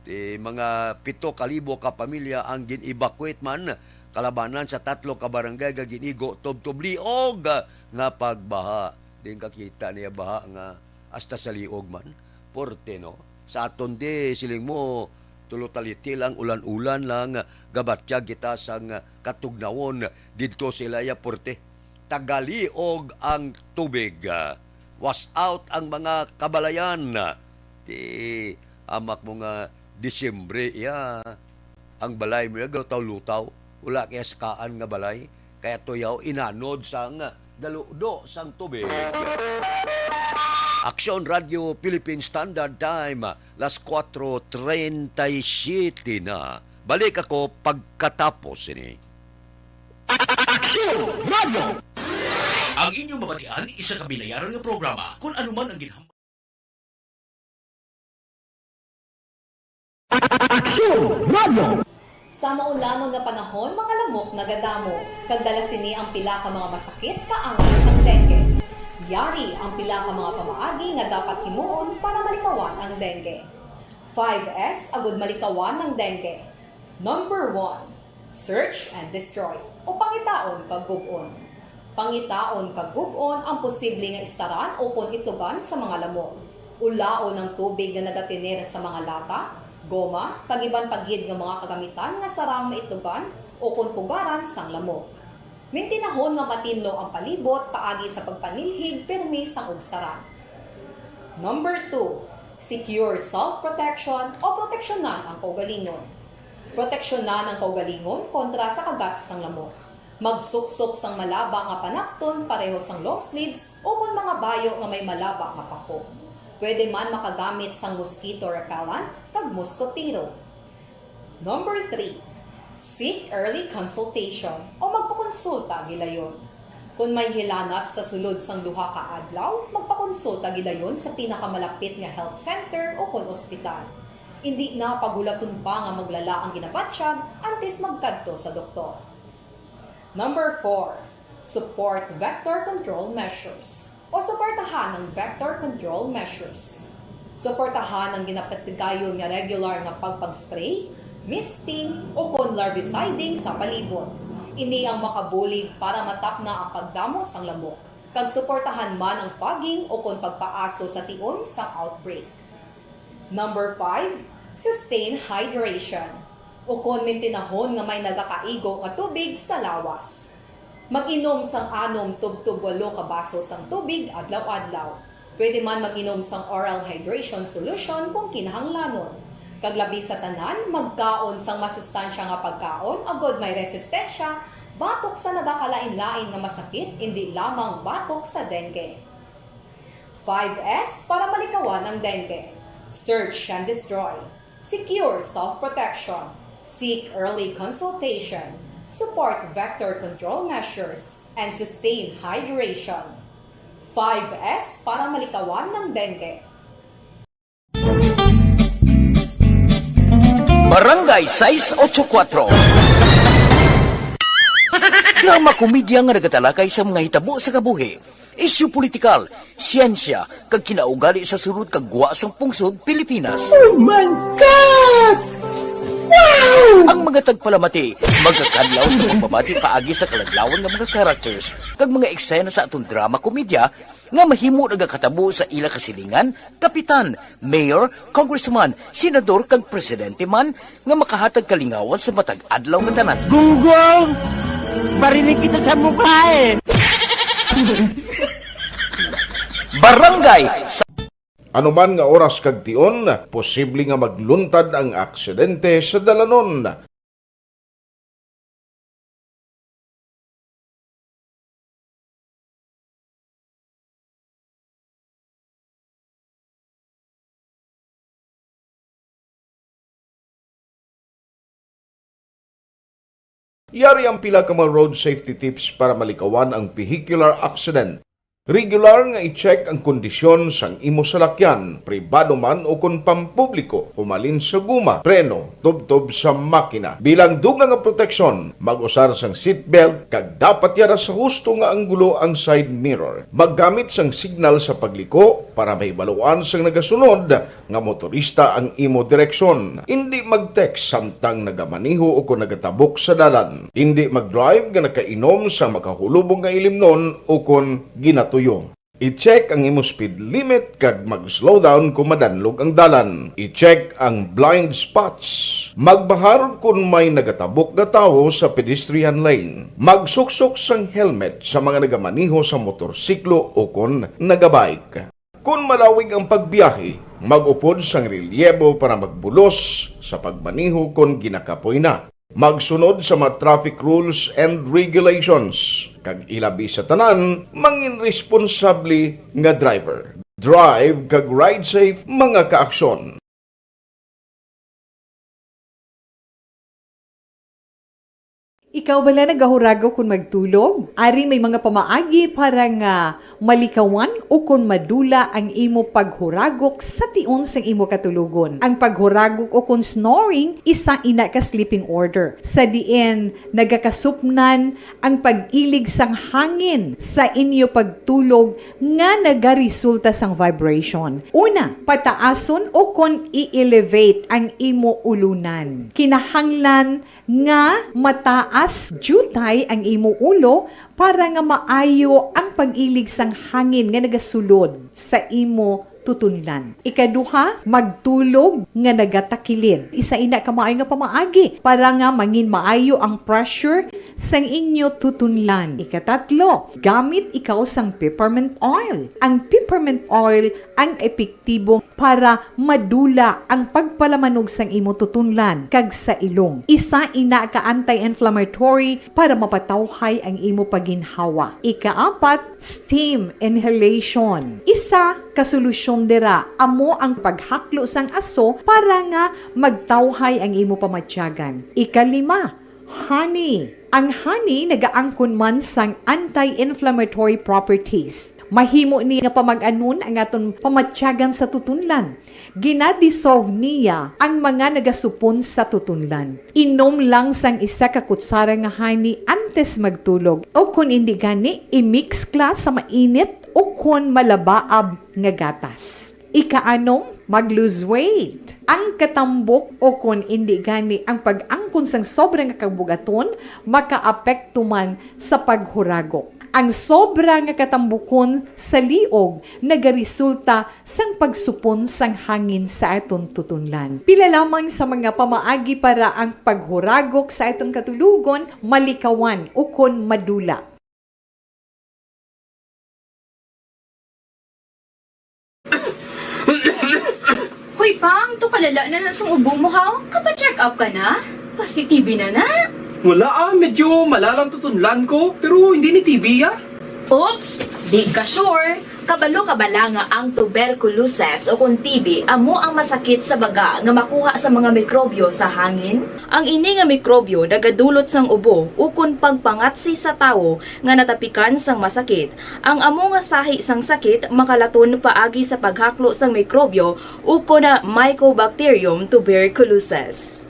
ti mga pito ka libo ka pamilya ang gin-evacuate man, kalabanan sa tatlo ka barangay nga gin-igo tubtob liog nga pagbaha. Din kakita niya baha nga hasta sa liog man. Puwerte, no? Sa aton di, siling mo, tulo taliti lang, ulan-ulan lang, gabatyag kita sang katugnawon didto sa Ilaya, puwerte. tagaliog ang tubig. Wash out ang mga kabalayan. Ti, amak mo nga Disyembre, iya, ang balay mo iya galutaw-lutaw. Wala kaya sakaan nga balay, kaya tuyaw inanod sang daludo sang tubig. Aksyon Radio Philippine Standard Time, las kuatro treinta y siete na. Balik ako pagkatapos ini. Aksyon Radio! Ang inyong mabatian, isa ka binayaran nga programa. Kung ano man ang ginhambal. Aksyon Radio! Sa maulanon nga panahon, mga lamok nagadamo, kag dala sini ang pila ka mga masakit kaangay sang dengue. Yari ang pila ka mga pamaagi nga dapat himuon para malikawan ang dengue. Five S agud malikawan ang dengue. Number one, search and destroy, o pangitaon kag gub-on. Pangitaon kag gub-on ang posible nga istaran ukon itugan sa mga lamok. Ulaon ang tubig nga nagatener sa mga lata, goma, kag iban pa gid nga mga kagamitan nga sarang maitugan ukon pugaran sang lamok. Mintinahon nga matinlo ang palibot paagi sa pagpanilhig pirmi sang ugsaran. Number two, secure self-protection o proteksyonan ang kaugalingon. Proteksyonan ang kaugalingon kontra sa kagat sang lamok. Magsuksok sang malaba nga panakton pareho sang long sleeves ukon mga bayo nga may malaba nga pako. Pwede man makagamit sang mosquito repellent kag moskotero. Number three, seek early consultation o magpakonsulta gilayon. Kon may hilanat sa sulod sang duha ka adlaw, magpakonsulta gilayon sa pinakamalapit nga health center ukon ospital. Indi na paghulaton pa nga maglala ang ginabatyag antes magkadto sa doktor. Number four, support vector control measures o suportahan ang vector control measures. Suportahan ang ginapatigayon nga regular nga pagpag-spray, misting, ukon larviciding sa palibot. Ini ang makabulig para matapna ang pagdamo sang lamok, kag suportahan man ang fogging ukon pagpaaso sa tion sang outbreak. Number five, sustain hydration, ukon mintinahon nga may nagakaigo nga tubig sa lawas. Mag-inom sang anom tubtob walo ka baso sang tubig adlaw-adlaw. Pwede man mag-inom sang oral hydration solution kung kinahanglanon. Kag labi sa tanan, magkaon sang masustansya nga pagkaon agud may resistensya batok sa nagakalain-lain nga masakit, indi lamang batok sa dengue. Five S para malikawan ang dengue. Search and destroy. Secure self-protection. Seek early consultation. Support vector control measures. And sustain hydration. Five S para malikawan ang dengue. Barangay sais ocho kuatro. Drama komedya nga nagatalakay sa mga hitabo sa kabuhi, isyu politikal, siyensya, kag kinaugali sa sulod kag gwa sang pungsod Pilipinas. Oh my God! Wow! Ang mga tagpalamati magakadlaw sa pagbabati paagi sa kaladlawan nga mga characters kag mga eksena sa aton drama komedya nga mahimo nagakatabo sa ila kasilingan, kapitan, mayor, congressman, senador, kag presidente man nga makahatag kalingawan sa matag adlaw nga tanan. Gunggong! Barinig kita sa mukha eh! Barangay sa Anuman nga oras kag tion, posible nga magluntad ang aksidente sa dalanon. Yari ang pila ka mga road safety tips para malikawan ang vehicular accident. Regular nga i-check ang kondisyon sang imo salakyan, pribado man o kon pampubliko, humalin sa guma, preno, tubtob sa makina. Bilang dugang nga proteksyon, mag-usar sang seatbelt kag dapat yara sa husto nga anggulo ang side mirror. Maggamit sang signal sa pagliko para mahibaluan sang nagasunod nga motorista ang imo direksyon. Indi mag-text samtang nagamaneho o kon nagatabok sa dalan. Indi mag-drive nga nakainom sa makahulubong nga ilimnon o kon ginatuyo. I-check ang imo speed limit kag mag-slow down kon madanlog ang dalan. I-check ang blind spots. Magbahar kon may nagatabok nga tawo sa pedestrian lane. Magsuksok sang helmet sa mga nagamaneho sa motorsiklo o kon nagabike. Kon malawig ang pagbiyahe, mag-upod sang relyebo para magbulos sa pagmaneho kon ginakapoy na. Magsunod sa mga traffic rules and regulations, kag ilabi sa tanan, mangin responsable nga driver. Drive kag ride safe, mga kaaksyon. Ikaw bala nagahuragok kon magtulog? Ari may mga pamaagi para nga malikawan o kon madula ang imo paghuragok sa tion sang imo katulogon. Ang paghuragok o kon snoring, isa ina ka sleeping order, sa diin nagakasupnan ang pag-ilig sang hangin sa inyo pagtulog nga nagaresulta sang vibration. Una, pataason o kon i-elevate ang imo ulunan. Kinahanglan nga mataas diutay ang imo ulo para nga maayo ang pag-ilig sang hangin nga nagasulod sa imo tutunlan. Ikaduha, magtulog nga nagatakilid. Isa ina ka maayo nga pamaagi para nga mangin maayo ang pressure sang inyo tutunlan. Ikatatlo, gamit ikaw sang peppermint oil. Ang peppermint oil ang epektibo para madula ang pagpalamanog sang imo tutunlan kag sa ilong. Isa ina ka anti-inflammatory para mapatawhay ang imo pagginhawa. Ikaapat, steam inhalation. Isa ka solusyon dira amo ang paghaklo sang aso para nga magtawhay ang imo pamatyagan. Ikalima, honey. Ang honey nagaangkon man sang anti-inflammatory properties. Mahimo ni nga pamag-anon ang aton pamatyagan sa tutunlan. Gina-dissolve niya ang mga nagasupon sa tutunlan. Inom lang sang isa ka kutsara nga honey antes magtulog, o kon indi gani, i-mix kla sa mainit o kon malabaab nga gatas. Ikaanom, mag-lose weight. Ang katambok o kon indi gani ang pag-angkon sang sobra nga kabugaton makaapekto man sa paghuragok. Ang sobra nga katambukon sa liog nagaresulta sang pagsupon sang hangin sa aton tutunlan. Pila lamang sa mga pamaagi para ang paghuragok sa aton katulogon malikawan ukon madula. Hoy, Pang, to kalala na na sang ubo mo, ha? Kapa-check up ka na? Positive na na? Wala, ah, medyo malalang tutunlan ko, pero hindi ni T B, ah. Oops, di ka sure. Kabalo ka bala nga ang tuberculosis o kon T B amo ang masakit sa baga nga makuha sa mga mikrobyo sa hangin? Ang ini nga mikrobyo nagadulot sang ubo ukon pagpangatsi sa tawo nga natapikan sang masakit. Ang amo nga sahi sang sakit makalaton paagi sa paghaklo sang mikrobyo ukon na Mycobacterium tuberculosis.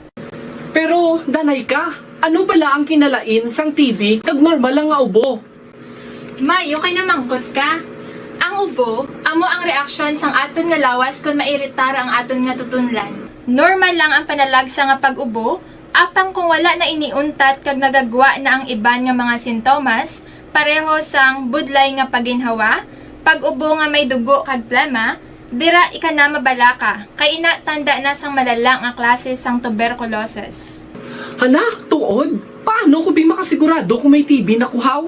Pero, danay ka, ano bala ang kinalain sang T B kag normal lang nga ubo? May, okay na mangkot ka. Ang ubo, amo ang reaksyon sang aton nga lawas kon mairitar ang aton nga tutunlan. Normal lang ang panalagsa nga pag-ubo, apang kung wala na ini untat kag nagagwa na ang iban nga mga sintomas, pareho sang budlay nga paginhawa, pag-ubo nga may dugo kag plema, dira ika na mabalaka, kay ina tanda na sang malala nga klase sang tuberculosis. Hala, tuod? Paano ko bi makasigurado kung may T B na ko haw?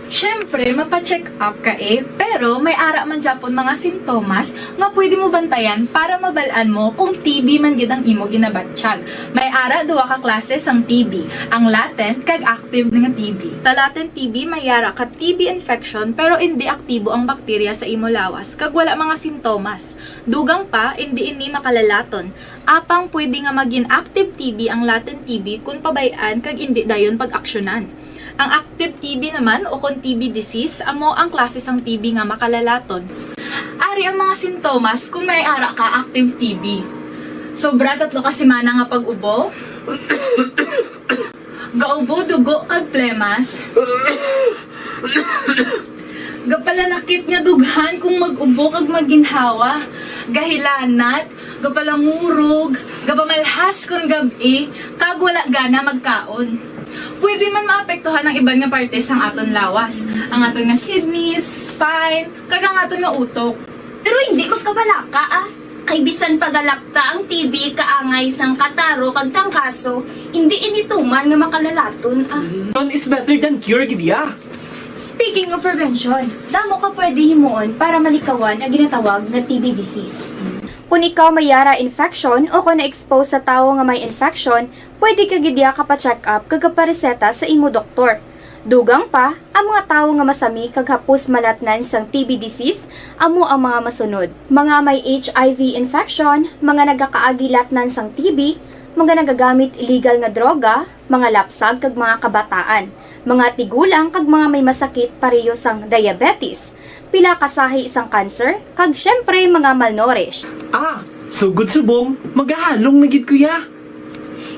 Siyempre, mapa-check up ka eh, pero may ara man gyapon mga sintomas nga pwede mo bantayan para mabal-an mo kung T B man gid ang imo ginabatyag. May ara duha ka klase sang T B, ang latent kag active nga T B. Sa latent T B, may ara ka T B infection pero indi aktibo ang bakterya sa imo lawas kag wala mga sintomas. Dugang pa, indi ini makalalaton. Apang pwede nga magin active T B ang latent T B kon pabay-an kag indi dayon pag-aksyonan. Ang active T B naman, o kon T B disease, amo ang klase sang T B nga makalalaton. Ari ang mga sintomas kon may ara ka active T B. Sobra tatlo ka semana nga pag-ubo. Gaubo, dugo, kag plemas. Gapalanakit nga dughan kung mag-ubo kag maginhawa. Gahilanat, gapalangurog, gapamalhas kon gab-i, kag wala gana magkaon. Pwede man maapektuhan ang iban nga parte sang aton lawas, ang aton nga kidneys, spine, kag ang aton nga utok. Pero hindi magkabalaka, ah. Kay bisan pagalapta ang T B kaangay sang kataro kag trangkaso, hindi ini tuman nga makalalaton, ah. Prevention is better than cure, gid ya. Speaking of prevention, damo ka pwede himuon para malikawan ang ginatawag nga T B disease. Kung ikaw may yara infection o kung na-expose sa tawo nga may infection, pwede ka gid ya kapacheck up kag kapareseta sa imo doktor. Dugang pa, ang mga tawo nga masami kag hapos malatnan sang T B disease amo ang mga masunod: mga may H I V infection, mga nagakaagi latnan sang T B, mga nagagamit illegal nga droga, mga lapsag kag mga kabataan, mga tigulang kag mga may masakit pareho sang diabetes, pila ka sahi sang cancer, kag syempre mga malnourished. Ah, sugod subong, magahalong na gid ko ya.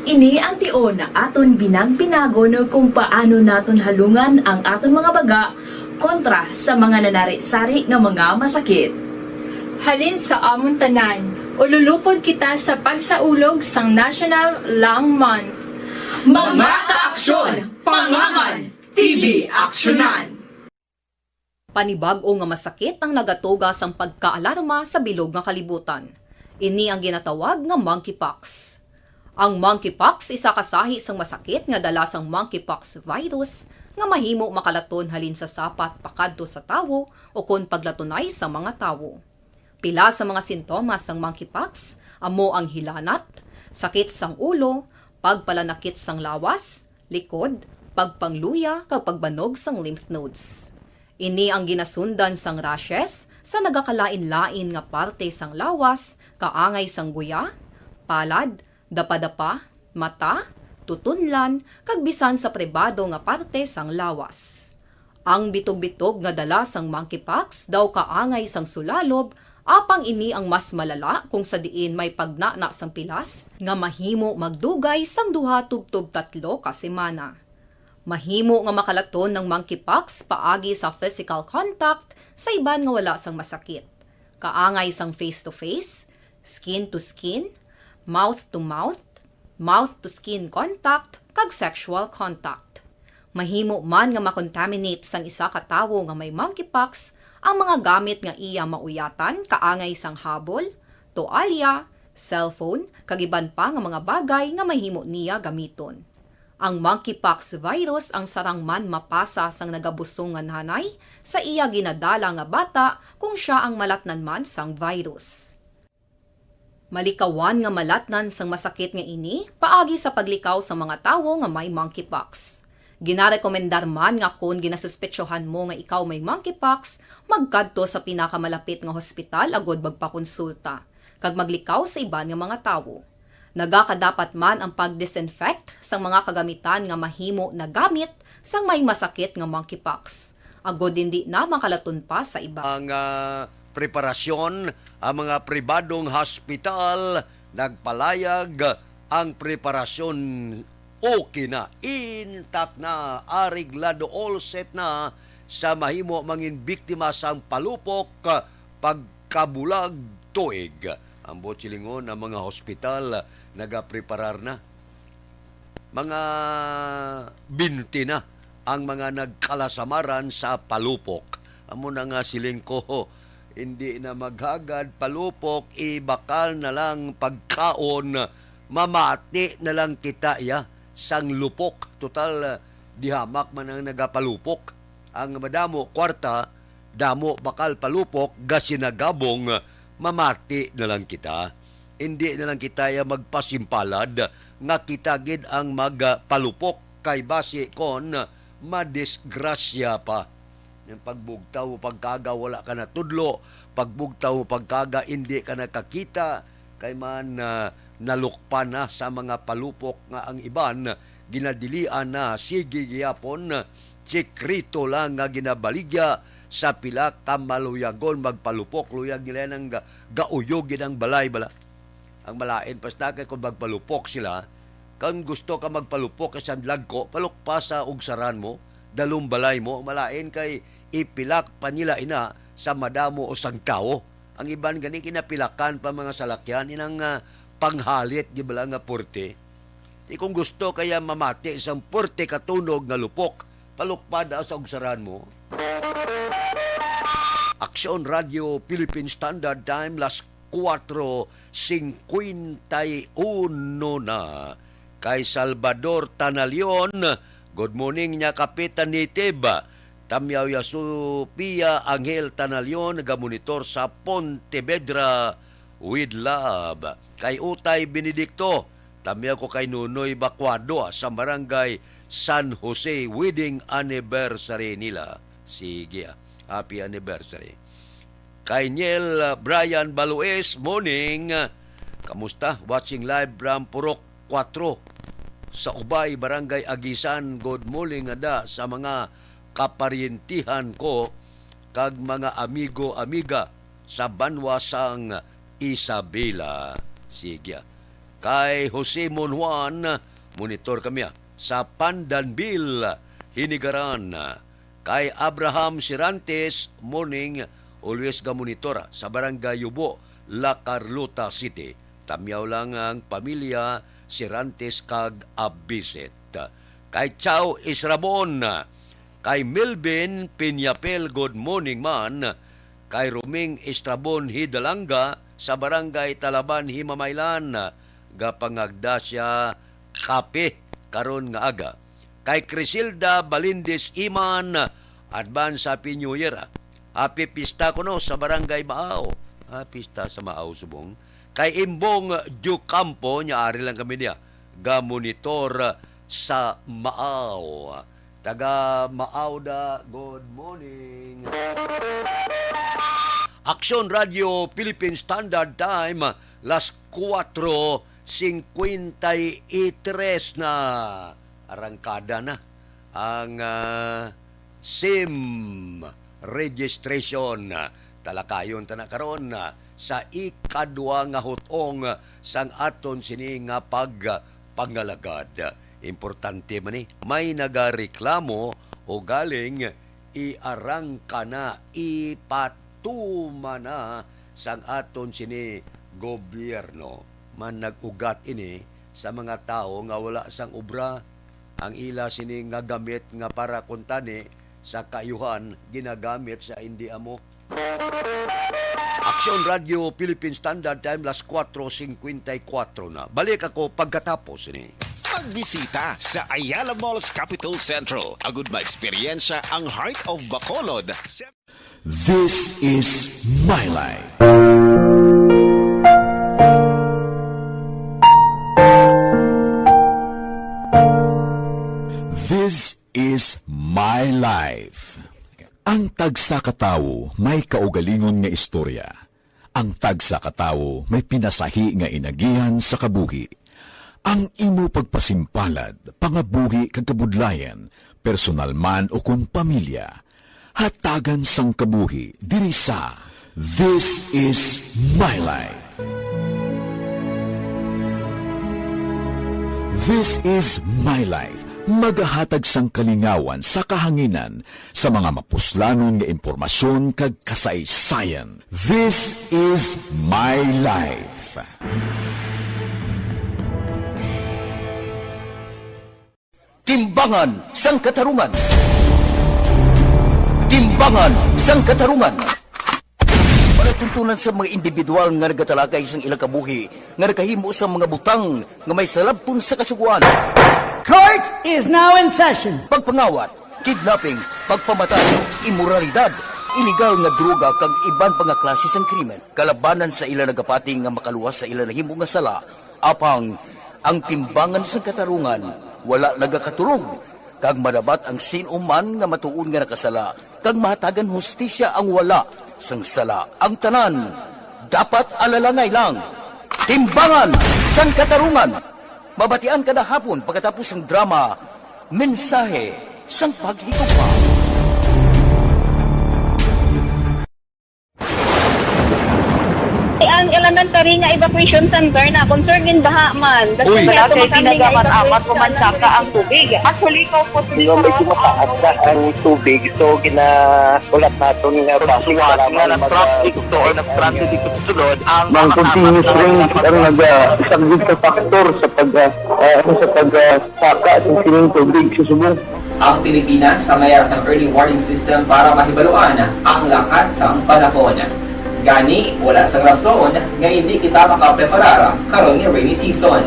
Ini ang tion nga aton binag-binagon kung paano naton halungan ang aton mga baga kontra sa mga nanari-sari nga mga masakit. Halin sa amon tanan, ululupod kita sa pagsaulog sang National Lung Month. Mga kaaksyon, pangaman, T B aksyonan. Panibag-o nga masakit ang nagatuga sang pagkaalarma sa bilog nga kalibutan. Ini ang ginatawag nga monkeypox. Ang monkeypox isa ka sahi sang masakit nga dala sang monkeypox virus nga mahimo makalaton halin sa sapat pakadto sa tawo ukon paglatunay sa mga tawo. Pila sa mga sintomas sang monkeypox amo ang hilanat, sakit sang ulo, pagpalanakit sang lawas, likod, pagpangluya, kag pagbanog sang lymph nodes. Ini ang ginasundan sang rashes sa nagakalain-lain nga parte sang lawas, kaangay sang guya, palad, dapadapa, mata, tutunlan, kag bisan sa pribado nga parte sang lawas. Ang bitog-bitog nga dala sang monkeypox daw kaangay sang sulalob, apang ini ang mas malala kung sa diin may pagnana sang pilas nga mahimo magdugay sang duha tubtob tatlo ka semana. Mahimo nga makalaton ang monkeypox paagi sa physical contact sa iban nga wala sang masakit, kaangay sang face-to-face, skin-to-skin, mouth-to-mouth, mouth-to-skin contact, kag sexual contact. Mahimo man nga makontaminate sang isa ka tawo nga may monkeypox ang mga gamit nga iya mauyatan, kaangay sang habol, toalya, cellphone, kag iban pa nga mga bagay nga mahimo niya gamiton. Ang monkeypox virus ang sarang man mapasa sang nagabusong nga nanay sa iya ginadala nga bata kung sia ang malatnan man sang virus. Malikawan nga malatnan sang masakit nga ini paagi sa paglikaw sa mga tawo nga may monkeypox. Ginarekomendar man nga kon ginasuspetsohan mo nga ikaw may monkeypox, magkadto sa pinakamalapit nga hospital agud magpakonsulta kag maglikaw sa iban nga mga tawo. Nagakadapat man ang pag-disinfect sang mga kagamitan nga mahimo nagamit sang may masakit nga monkeypox, agud indi na makalaton pa sa iba. Ang, ah, preparasyon, ang mga pribadong hospital nagpalayag ang preparasyon okay na, intact na, areglado, all set na sa mahimo mangin biktima sang palupok, pagkabulag tuig. Ambot silingon, ang mga hospital nagapreparar na. Mga binti na ang mga nagkalasamaran sa palupok. Amo na nga siling ko, hindi na maghagad palupok, ibakal na lang pagkaon, mamati na lang kita ya sang lupok. Total, di hamak man ang nagapalupok. Ang madamo kwarta, damo bakal palupok, gasinagabong, mamati na lang kita. Indi na lang kita ya magpasimpalad nga kita gid ang magpalupok, kay basi kon madisgrasya pa. Yung pagbugtaw, pagkaga wala ka natudlo, pagbugtaw, pagkaga indi ka nakakita, kay man, ah, nalukpan na sa mga palupok nga ang iban ginadilian na, sige gihapon, sikreto lang nga ginabaligya sa pila ka maluyagon magpalupok, luyag nila nang ga-, gauyog gid ang balay bala. Ang malain, basta kay kung magpalupok sila, kung gusto ka magpalupok sa lagko, palukpasa og saran mo, dalom balay mo, ang malain kay ipilak pa nila ina sa madamo o sang tawo. Ang iban gani kinapilakan pa mga salakyan, inang, ah, panghalit, di ba lang nga porte? Di kung gusto kaya mamati sang puwerte ka tunog nga lupok, palukpada sa ugsaran mo. Aksyon Radio Philippine Standard Time, las kuwatro singkwenta y uno na. Kay Salvador Tanalion, good morning niya, Kapitan Native. Tamyaw ya Sophia Angel Tanalion, nagamonitor sa Pontevedra with love. Kay Utay Benedicto, tamyaw ko kay Nunoy Bacuado, ah, sa Barangay San Jose, wedding anniversary nila. Sige, ah. Happy anniversary. Kay Niel, ah, Brian Balues, morning. Kamusta? Watching live from Purok Kuwatro sa Ubay, Barangay Agisan. Good morning ada sa mga kaparyentihan ko kag mga amigo, amiga sa banwa sang Isabela. Sige. Kay Jose Mon Juan, monitor kami, ah, sa Pandanville, Hinigaran. Kay Abraham Sirantes, morning, always ga monitor, ah, sa Barangay Yubo, La Carlota City. Tamyaw lang ang pamilya Sirantes kag Abisit. Kay Chow Israbon, kay Melvin Piñapel, good morning man. Kay Roming Estrabon Hidalanga sa Barangay Talaban, Himamaylan, gapangagda siya kape karon nga aga. Kay Crisilda Balindis Iman, advance Happy New Year, ah. Happy pista kuno sa Barangay Maaw. Ah, pista sa Maaw subong. Kay Imbong Ducampo, nya ari lang kami niya, ga monitor sa Maaw. Taga Maaw da, good morning. Aksyon Radio Philippine Standard Time, las kuwatro singkwenta y tres na. Arangkada na ang, ah, SIM registration. Talakayon ta na karon, ah, sa ikadwa nga hutong sang aton sini nga pag-, pangalagad. Importante man ni, may nagareklamo o galing iarangka na, ipatuma na sang aton sini gobyerno. Man nag-ugat ini sa mga tawo nga wala sang obra. Ang ila sini nga gamit nga para kuntani sa kaayuhan ginagamit sa indi amo. Aksyon Radio Philippine Standard Time, las kuwatro singkwenta y kuwatro na. Balik ako pagkatapos ni. Magbisita sa Ayala Malls Capitol Central. Agud maeksperiensya ang Heart of Bacolod. This is my life. This is my life. Ang tagsa ka tawo may kaugalingon nga istorya. Ang tagsa ka tawo may pinasahi nga inagihan sa kabuhi. Ang imo pagpasimpalad, pangabuhi kag kabudlayan, personal man o kon pamilya, hatagan sang kabuhi diri sa This Is My Life. This Is My Life, magahatag sang kalingawan sa kahanginan sa mga mapuslanon nga impormasyon kag kasaysayan. This Is My Life. Timbangan sang Katarungan. Timbangan sang Katarungan. Palatuntunan sa mga individual nga nagatalakay sang ilang kabuhi nga nakahimo sang mga butang nga may salabton sa Kasugoan. Court is now in session. Pagpangawat, kidnapping, pagpamatay, imoralidad, iligal nga droga kag iban pa nga klase sang krimen kalabanan sa ila nagapati nga makaluwas sa ila nahimo nga sala. Apang ang timbangan sang katarungan wala nagakaturog, kag madabat ang sin-o man nga matuod nga nakasala, kag mahatagan hustisya ang wala sang sala. Ang tanan dapat alalangay lang. Timbangan sang Katarungan, mabatian kada hapon pagkatapos sang drama, Mensahe sang Paghigugma. Ang elementary nga evacuation center na concern gin baha man. Uy. Wala kay tinaga man amat, umansaka ang tubig. Actually, ko po, medyo mataas na ang tubig, so ginaulat naton nga basi nga nag-traffic to or nag-transit dito sa sulod ang mga continuous rains ang nag-, ah, isang big factor sa pag, ah, ah, sa pag, ah, saka sa sining tubig sa subong. Ang Pilipinas sa mayara sang early warning system para mahibaluan ang lakat sang panahon. Gani, wala sang rason nga hindi kita makapreparar karon nga rainy season.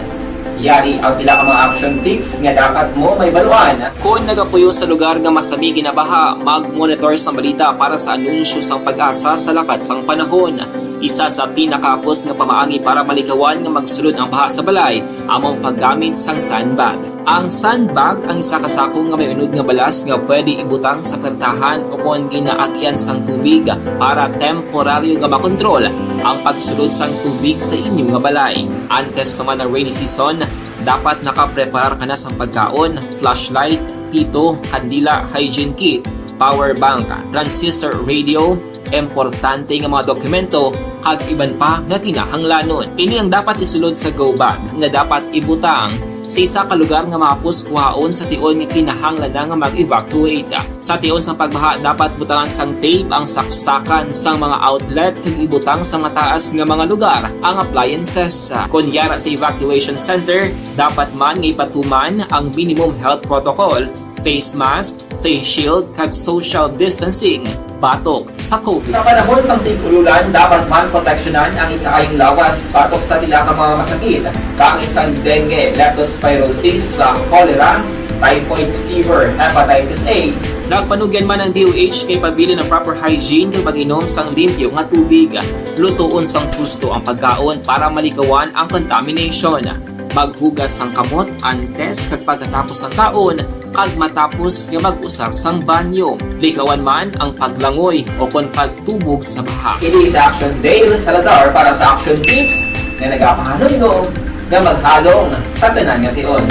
Yari ang pila ka mga action tips nga dapat mo mahibaluan. Kon nagapuyo sa lugar nga masami ginabaha, mag-monitor sang balita para sa anunsyo sang PAGASA sa lakat sang panahon. Isa sa pinakahapos nga pamaagi para malikawan nga magsulod ang baha sa balay amo ang paggamit sang sandbag. Ang sandbag ang isa ka sako nga may unod nga balas nga pwede ibutang sa pertahan o kon ginaagian sang tubig para temporaryo nga makontrol ang pagsulod sang tubig sa inyo nga balay. Antes pa man ang rainy season, dapat nakapreparar ka na sang pagkaon, flashlight, pito, kandila, hygiene kit, power bank, transistor radio, importante nga mga dokumento, kag iban pa nga kinahanglanon. Ini ang dapat isulod sa go bag nga dapat ibutang sa isa ka lugar nga mahapos kuhaon sa tion nga kinahanglan na nga mag-evacuate. Sa tion sang pagbaha, dapat butangan sang tape ang saksakan sang mga outlet kag ibutang sa mataas nga mga lugar ang appliances. Kon yara sa evacuation center, dapat man nga ipatuman ang minimum health protocol, face mask, face shield, kag social distancing batok sa COVID. Sa panahon sang tig-ululan, dapat man proteksyonan ang ikaayong lawas batok sa pila ka mga masakit, kaangay sang dengue, leptospirosis, sa cholera, typhoid fever, hepatitis A. Nagpanugyan man ang D O H kay pabilin ang proper hygiene kag pag-inom sang limpyo nga tubig. Lutoon sang husto ang pagkaon para malikawan ang contamination. Maghugas sang kamot antes kag pagkatapos sang kaon, kag matapos nga mag-usar sang banyo. Likawan man ang paglangoy o kon pagtubog sa baha. Ini si Action Dale Salazar para sa Action Tips nga nagapahanumdom nga maghalong sa tanan nga tion.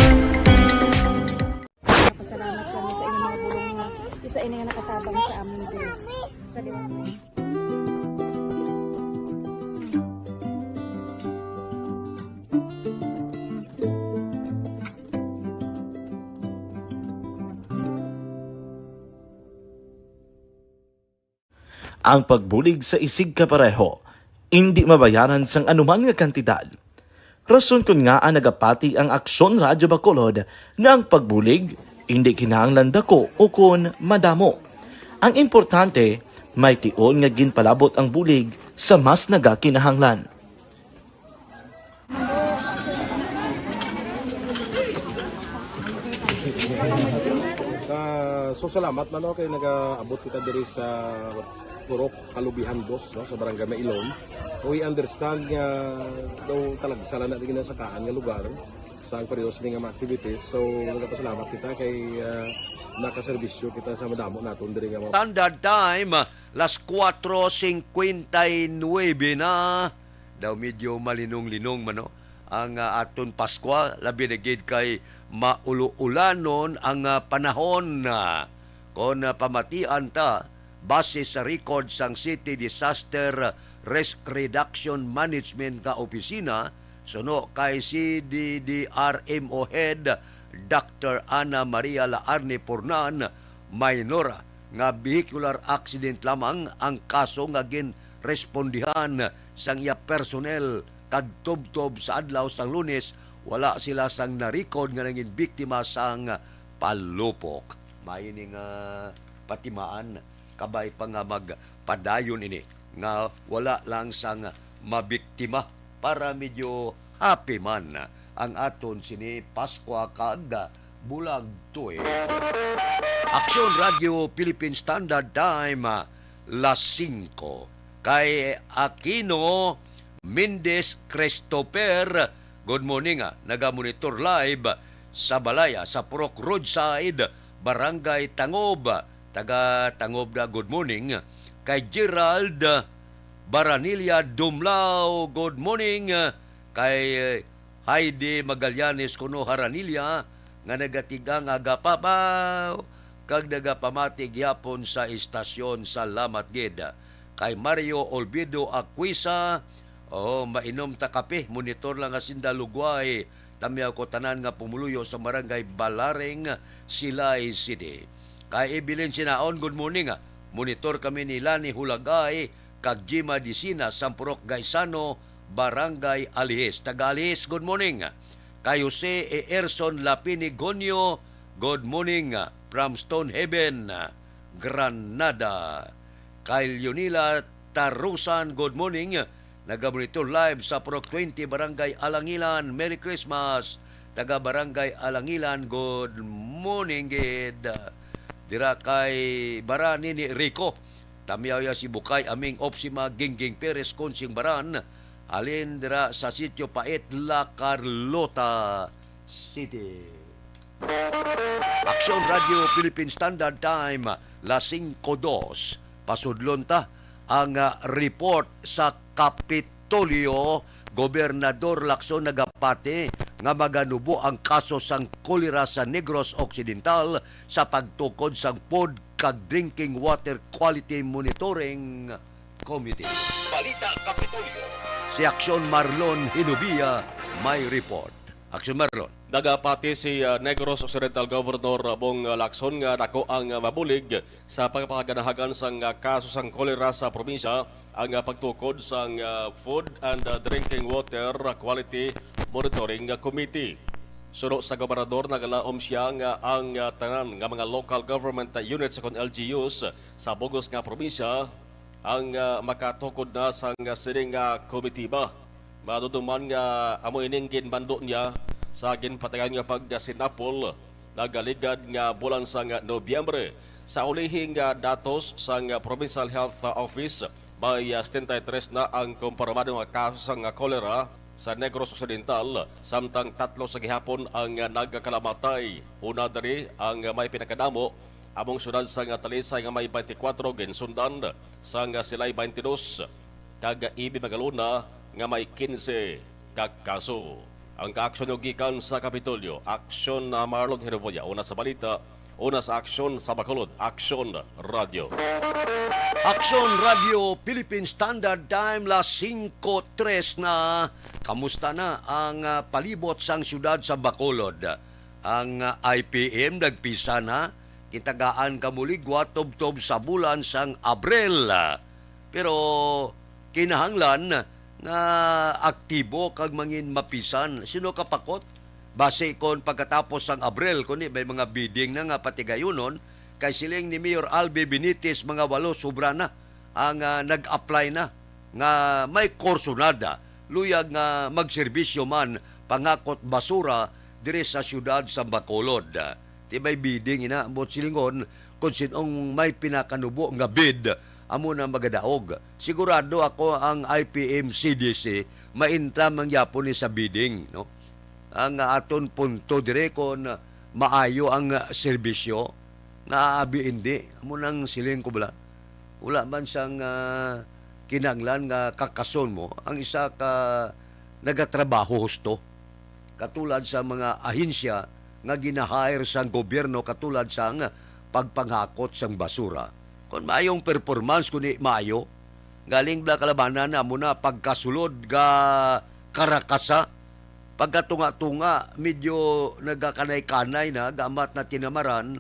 Pasalamat kami sa inyong mga bulong nga isa ini nga nakatabang sa amon din. Sa liwanag. Ang pagbulig sa isigkapareho indi mabayaran sang anuman nga kantidad. Rason kon ngaa nagapati ang Aksyon Radyo Bacolod nga ang pagbulig indi kinahanglan dako ukon madamo. Ang importante, may tion nga ginpalabot ang bulig sa mas nagakinahanglan. Ah, so salamat man, no, kay nagaabot kita diri sa Purok Kalubihan Dos, no, sa Barangay Mailon. We understand nga daw talagsa lang na di ginasakaan nga lugar sa ang pareho sini nga mga activities. So, nagapasalamat kita kay, ah, nakaserbisyo kita sa madamo naton diri nga mga Standard Time, las cuatro cincuenta y nueve na. Daw medyo malinong-linong man, no? Ang, ah, aton Paskwa, labi na gid kay maulo-ulanon ang, ah, panahon. Kon, ah, pamatian ta, base sa record sang City Disaster Risk Reduction Management nga opisina, suno kay C D D R M O Head Doctor Ana Maria Laarne Pornan, minor nga vehicular accident lamang ang kaso nga ginrespondihan sang iya personnel, kag tubtob sa adlaw sang Lunes, wala sila sang na-record nga nangin biktima sang palupok. Maayo ni nga patimaan, kabay pa nga magpadayon ini nga wala lang sang mabiktima, para medyo happy man ang aton sini Paskwa kag Bulag Tuig. Aksyon Radio Philippine Standard Time, las singko. Kay Aquino Mendez Christopher, good morning, ah. Naga-monitor live sa balay, ah, sa Purok Roadside, Barangay Tangob. Taga Tangob na, good morning. Kay Gerald Baranilla Dumlao, good morning. Kay Heidi Magallanes kuno Haranilla, nga nagatigang aga, Papaw, kag nagapamati gyapon sa istasyon. Salamat gid. Kay Mario Olvido Aquisa, Oo, mainom ta kape. Monitor lang nga sinda lugway. Tamyaw ko tanan nga pumuluyo sa Barangay Balaring, Silay City. Kay Evelyn Sinaon, good morning. Monitor kami ni Lani Hulagay kag Jima Disina, Sampurok Gaisano, Barangay Alihis. Taga Alihis, good morning. Kay Jose E. Erson Lapinigonio, good morning from Stonehaven, Granada. Kay Leonila Tarusan, good morning. Nagamonitor live sa Purok twenty, Barangay Alangilan. Merry Christmas, taga Barangay Alangilan. Good morning, gid. Dira kay Barani ni Rico. Tamyaw ya si Bukay Aming Opsima Gingging Perez Consing Baran. Halin dira sa Sitio Pait, La Carlota City. Aksyon Radio Philippine Standard Time, las singko dos. Pasudlon ta ang, ah, report sa Kapitolyo. Gobernador Lacson nagapati nga maganubo ang kaso sang kolera sa Negros Occidental sa pagtukod sang Food kag Drinking Water Quality Monitoring Committee. Balita Kapitolyo. Si Aksyon Marlon Hinubia may report. Aksyon Marlon. Nagapati si, ah, Negros Occidental Governor Bong Lacson nga dako ang, ah, mabulig sa pagpakaganahagan sang, ah, kaso sang kolera sa probinsya, ang, ah, pagtukod sang, ah, Food and, ah, Drinking Water Quality Monitoring Committee. Suno sa gobernador, nagalaom sia nga ang, ah, tanan nga mga local government units kon L G Us sa bug-os nga probinsya ang, ah, makatukod na sang sining, ah, komitiba. Madumduman nga amo ining ginmando niya sa ginpatigayon nga pagsinapol nagaligad nga bulan sang Nobyembre. Sa ulihing, ah, datos sang Provincial Health Office, may, ah, setenta y tres na ang kumpirmado nga kaso sang kolera sa Negros Occidental, samtang tatlo sa gihapon ang, ah, nagkalamatay. Una diri ang, ah, may pinakadamo among siyudad sang Talisay nga may twenty-four, ginsundan sang Silay twenty-two, kag Ibi Magalona nga may quince ka kaso. Ang kaaksyon gikan sa Kapitolyo, Aksyon na Marlon Hinuboya, una sa balita, una sa Aksyon sa Bacolod, Aksyon Radio. Aksyon Radio Philippine Standard Time, las singko tres na. Kamusta na ang, ah, palibot sang siyudad sa Bacolod? Ang, ah, I P M nagpisa na, kitagaan ka mo ligwa tubtob sa bulan sang Abril. Pero kinahanglan nga aktibo kag mangin mapisan. Sino kapakot? Basi kon pagkatapos sang Abril, kundi may mga bidding na nga patigayunon, kay siling ni Mayor Albi Benitez, mga walo sobra na ang, ah, nag-apply na nga may kursunada, luyag nga magserbisyo man panghakot basura diri sa siyudad sa Bacolod. Ti may bidding ina, ambot silingon, kung sin-ong may pinakanubo nga bid, amo na magadaog. Sigurado ako ang I P M C D C maintra man gyapon ni sa bidding, no? Ang aton punto dire kon maayo ang serbisyo, nga abi indi. Amo nang siling ko bala. Wala man sang, ah, kinahanglan nga kakason mo ang isa ka nagatrabaho husto, katulad sa mga ahensya nga gina-hire sang gobyerno, katulad sang pagpanghakot sang basura. Kon maayong performance, kundi maayo, galing bala kalabanan na mo na pagkasulod nga karakasa, pagkatunga-tunga, medyo nagakanay-kanay na, gamat na tinamaran,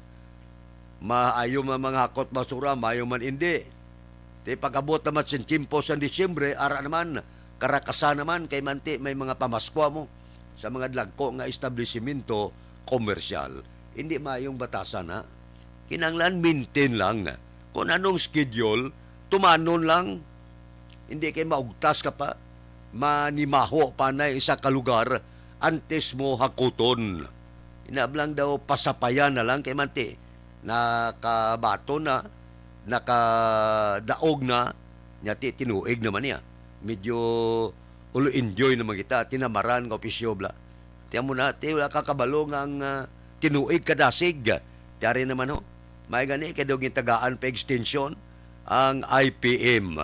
maayo man manghakot basura, maayo man indi. Ti pag-abot naman sa tiyempo sa Disyembre, ara naman, karakasa naman, kay manti may mga pamaskwa mo sa mga dagko nga establisimento komersyal. Hindi maayong batasan, ha? Kinahanglan maintain lang. Kung anong schedule, tumanon lang. Hindi kay maugtas ka pa. Manimaho pa na isa ka lugar antes mo hakuton. Inablang daw pasapayan na lang kay manti nakabaton na, nakadaog na, nya ti tinuig naman niya. Medyo ulo enjoy naman kita, tinamaran nga opisyo bla. Ti amo na, ti wala ka kabalo nga ang, ah, tinuig kadasig. Tiyari naman ho, may gani kay daw gintagaan pa extension ang I P M.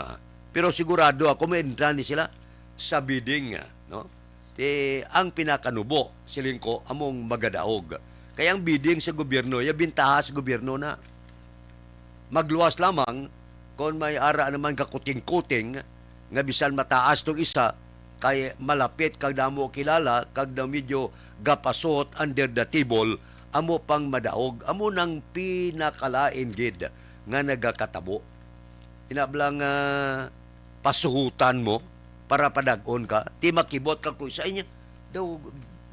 Pero sigurado ako may entra ni sila sa bidding, no? Ti ang pinakanubo, siling ko, among magadaog. Kaya ang bidding sa gobyerno, ya bintaha sa gobyerno na. Magluwas lamang kon may ara naman kakuting-kuting nga bisan mataas tong isa, kay malapit kag damo kilala, kag daw medyo gapasuhot under the table, amo pang madaog, amo nang pinakalain gid nga nagakatabo. Inablang, ah, pasuhutan mo para padag-on ka, ti makibot ka ko sa inya. Daw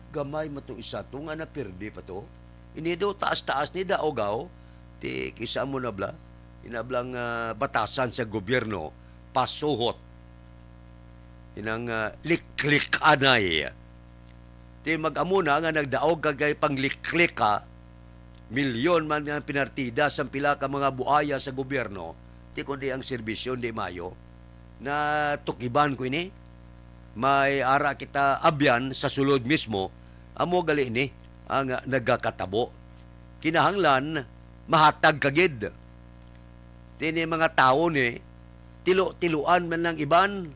gamay man to isa to nga napirdi pa to. Ini daw taas-taas ni daog, aw. Ti kisa mo na bala, inablang, ah, batasan sa gobyerno, pasuhot. Inang, ah, liklik anay. Ti mag-amo na nga nagdaog ka kay pangliklik ka, milyon man nga pinartida sang pila ka mga buaya sa gobyerno, ti kundi ang serbisyo di mayo, natukiban ko ini. May ara kita abyan sa sulod mismo, amo gali ini ang nagakatabo. Kinahanglan mahatag ka gid. Tini mga tawo ni, tilo-tiluan man lang iban,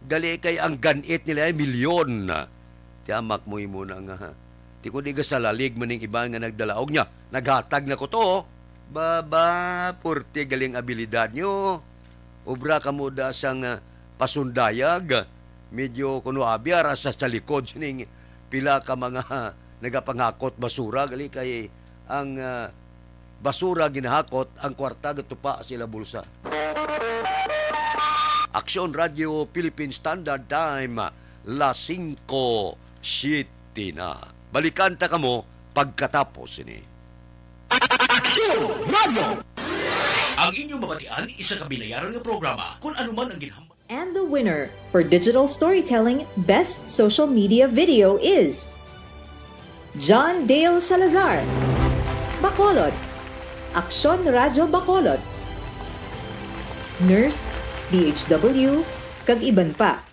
gali kay ang gan-it nila ay milyon. Tiamak mo imo na nga, ha. Ti ko di gasalalig man ning iban nga nagdalaog niya. Naghatag na ko to, oh. Baba, purti galing abilidad nyo. Obra kamo da sang, ah, pasundayag. Medyo kuno abi ara sa, sa likod sining pila ka mga nagapangakot basura, gali kay ang, ah, basura ginahakot, ang kwarta gatupa sa ila bulsa. Aksyon Radio Philippine Standard Time, las singko siete na. Balikan ta kamo pagkatapos sini. Aksyon Radio! Ang inyong mabatian, isa ka binayaran nga programa. Kung ano man ang ginhambal. And the winner for digital storytelling best social media video is John Dale Salazar, Bacolod, Aksyon Radyo Bacolod, Nurse, D H W, kag iban pa.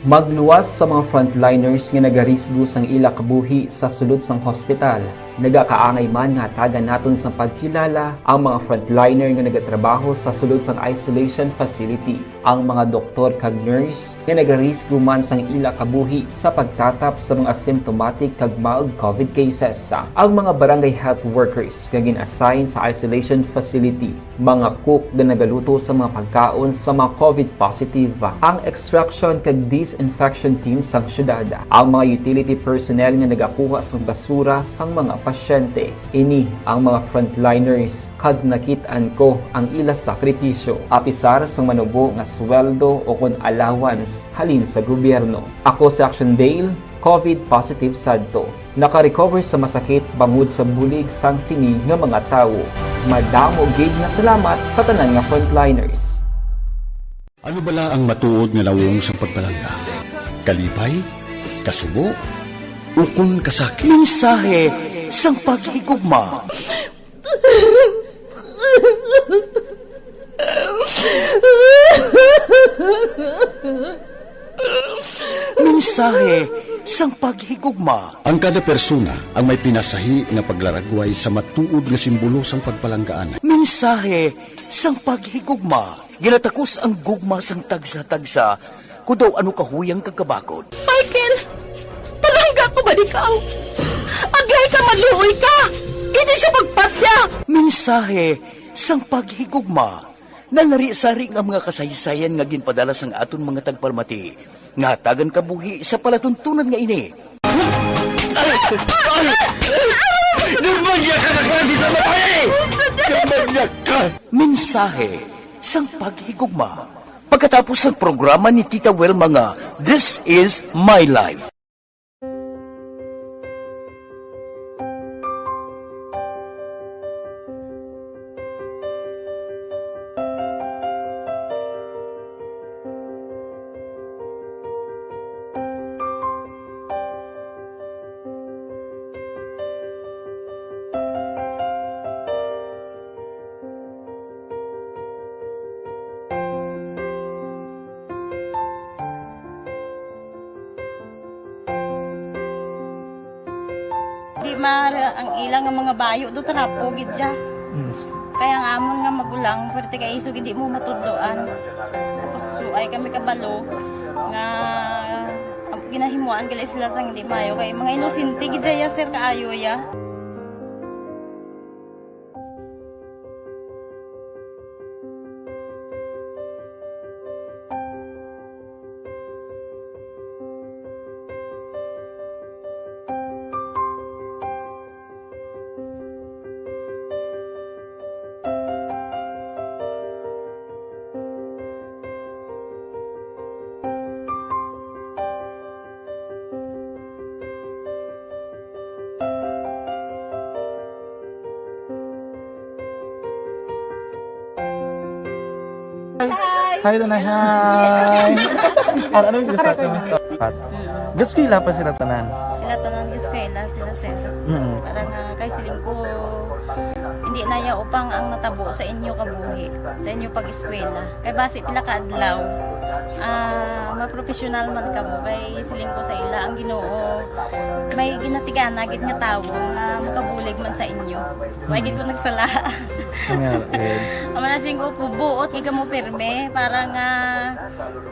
Magluwas sa mga frontliners nga nagarisgo sang ila kabuhi sa sulod sang hospital. Nagakaangay man nga hatagan naton sang pagkilala ang mga frontliner nga nagatrabaho sa sulod sang isolation facility, ang mga doktor kag nurse nga nagarisgo man sang ila kabuhi sa pagtatap sa mga symptomatic kag mild covid cases, ang mga barangay health workers nga gin-assign sa isolation facility, mga cook nga nagaluto sa mga pagkaon sa mga covid positive, ang extraction kag disinfection team sang syudad, ang mga utility personnel nga nagakuha sang basura sang mga pasyente. Ini ang mga frontliners, kag nakit-an ko ang ila sakripisyo, apisar sang manubo nga sweldo o kon allowance halin sa gobyerno. Ako si Action Dale, covid positive sadto. Naka-recover sa masakit bangod sa bulig sang sini nga mga tawo. Madamo gid nga salamat sa tanan nga frontliners. Ano bala ang matuod nga nawong sang pagpalangga? Kalipay? Kasubo? Ukon kasakit? Mensahe sang paghigugma. Mensahe sang paghigugma. Ang kada persona ang may pinasahi nga paglaragway sa matuod nga simbolo sang pagpalanggaan. Mensahe sang paghigugma. Ginatakos ang gugma sang tagsa-tagsa, kon daw ano kahuyang kag kabakod. Michael, palangga ko ba ikaw? Agay ka, maluoy ka! Hindi siya magpatya! Mensahe sang paghigugma. Nalarisari nga mga kasaysayan nga ginpadala sang aton mga tagpalamati nga hatagan kabuhi sa palatuntunan nga ini. Ay! Ay! Ay! Demonyak ka na klase sa babae! Demonyak ka! Mensahe sang paghigugma. Pagkatapos sang programa ni Tita Wilma nga This Is My Life. Di mara ang ila nga mga bayo do, trapo gid siya. Mm. Kaya ang amon nga magulang, pwerte kay isog hindi mo matudloan. Tapos suay kami kabalo nga ginahimuan gali sila sang hindi maayo kay mga inosente gid siya, sir, kaayo ya. Hi, Tanay. Hi. Ano, ano yung sila sa Pat? Gaskwela pa sila tanan. Sila tanan eskwela, sila sir. Mm. Para nga kay siling ko, hindi na ya upang ang natabo sa inyo kabuhi, sa inyo pag-eskwela. Kay basi pila ka adlaw, ah, mapropesyonal man kamo. Kay siling ko sa ila, ang Ginoo may ginatigana gid nga tawo nga makabulig man sa inyo. Wala gid ko nagsala. Nga, eh. Ang mga singko po, buot gid kamo pirme para nga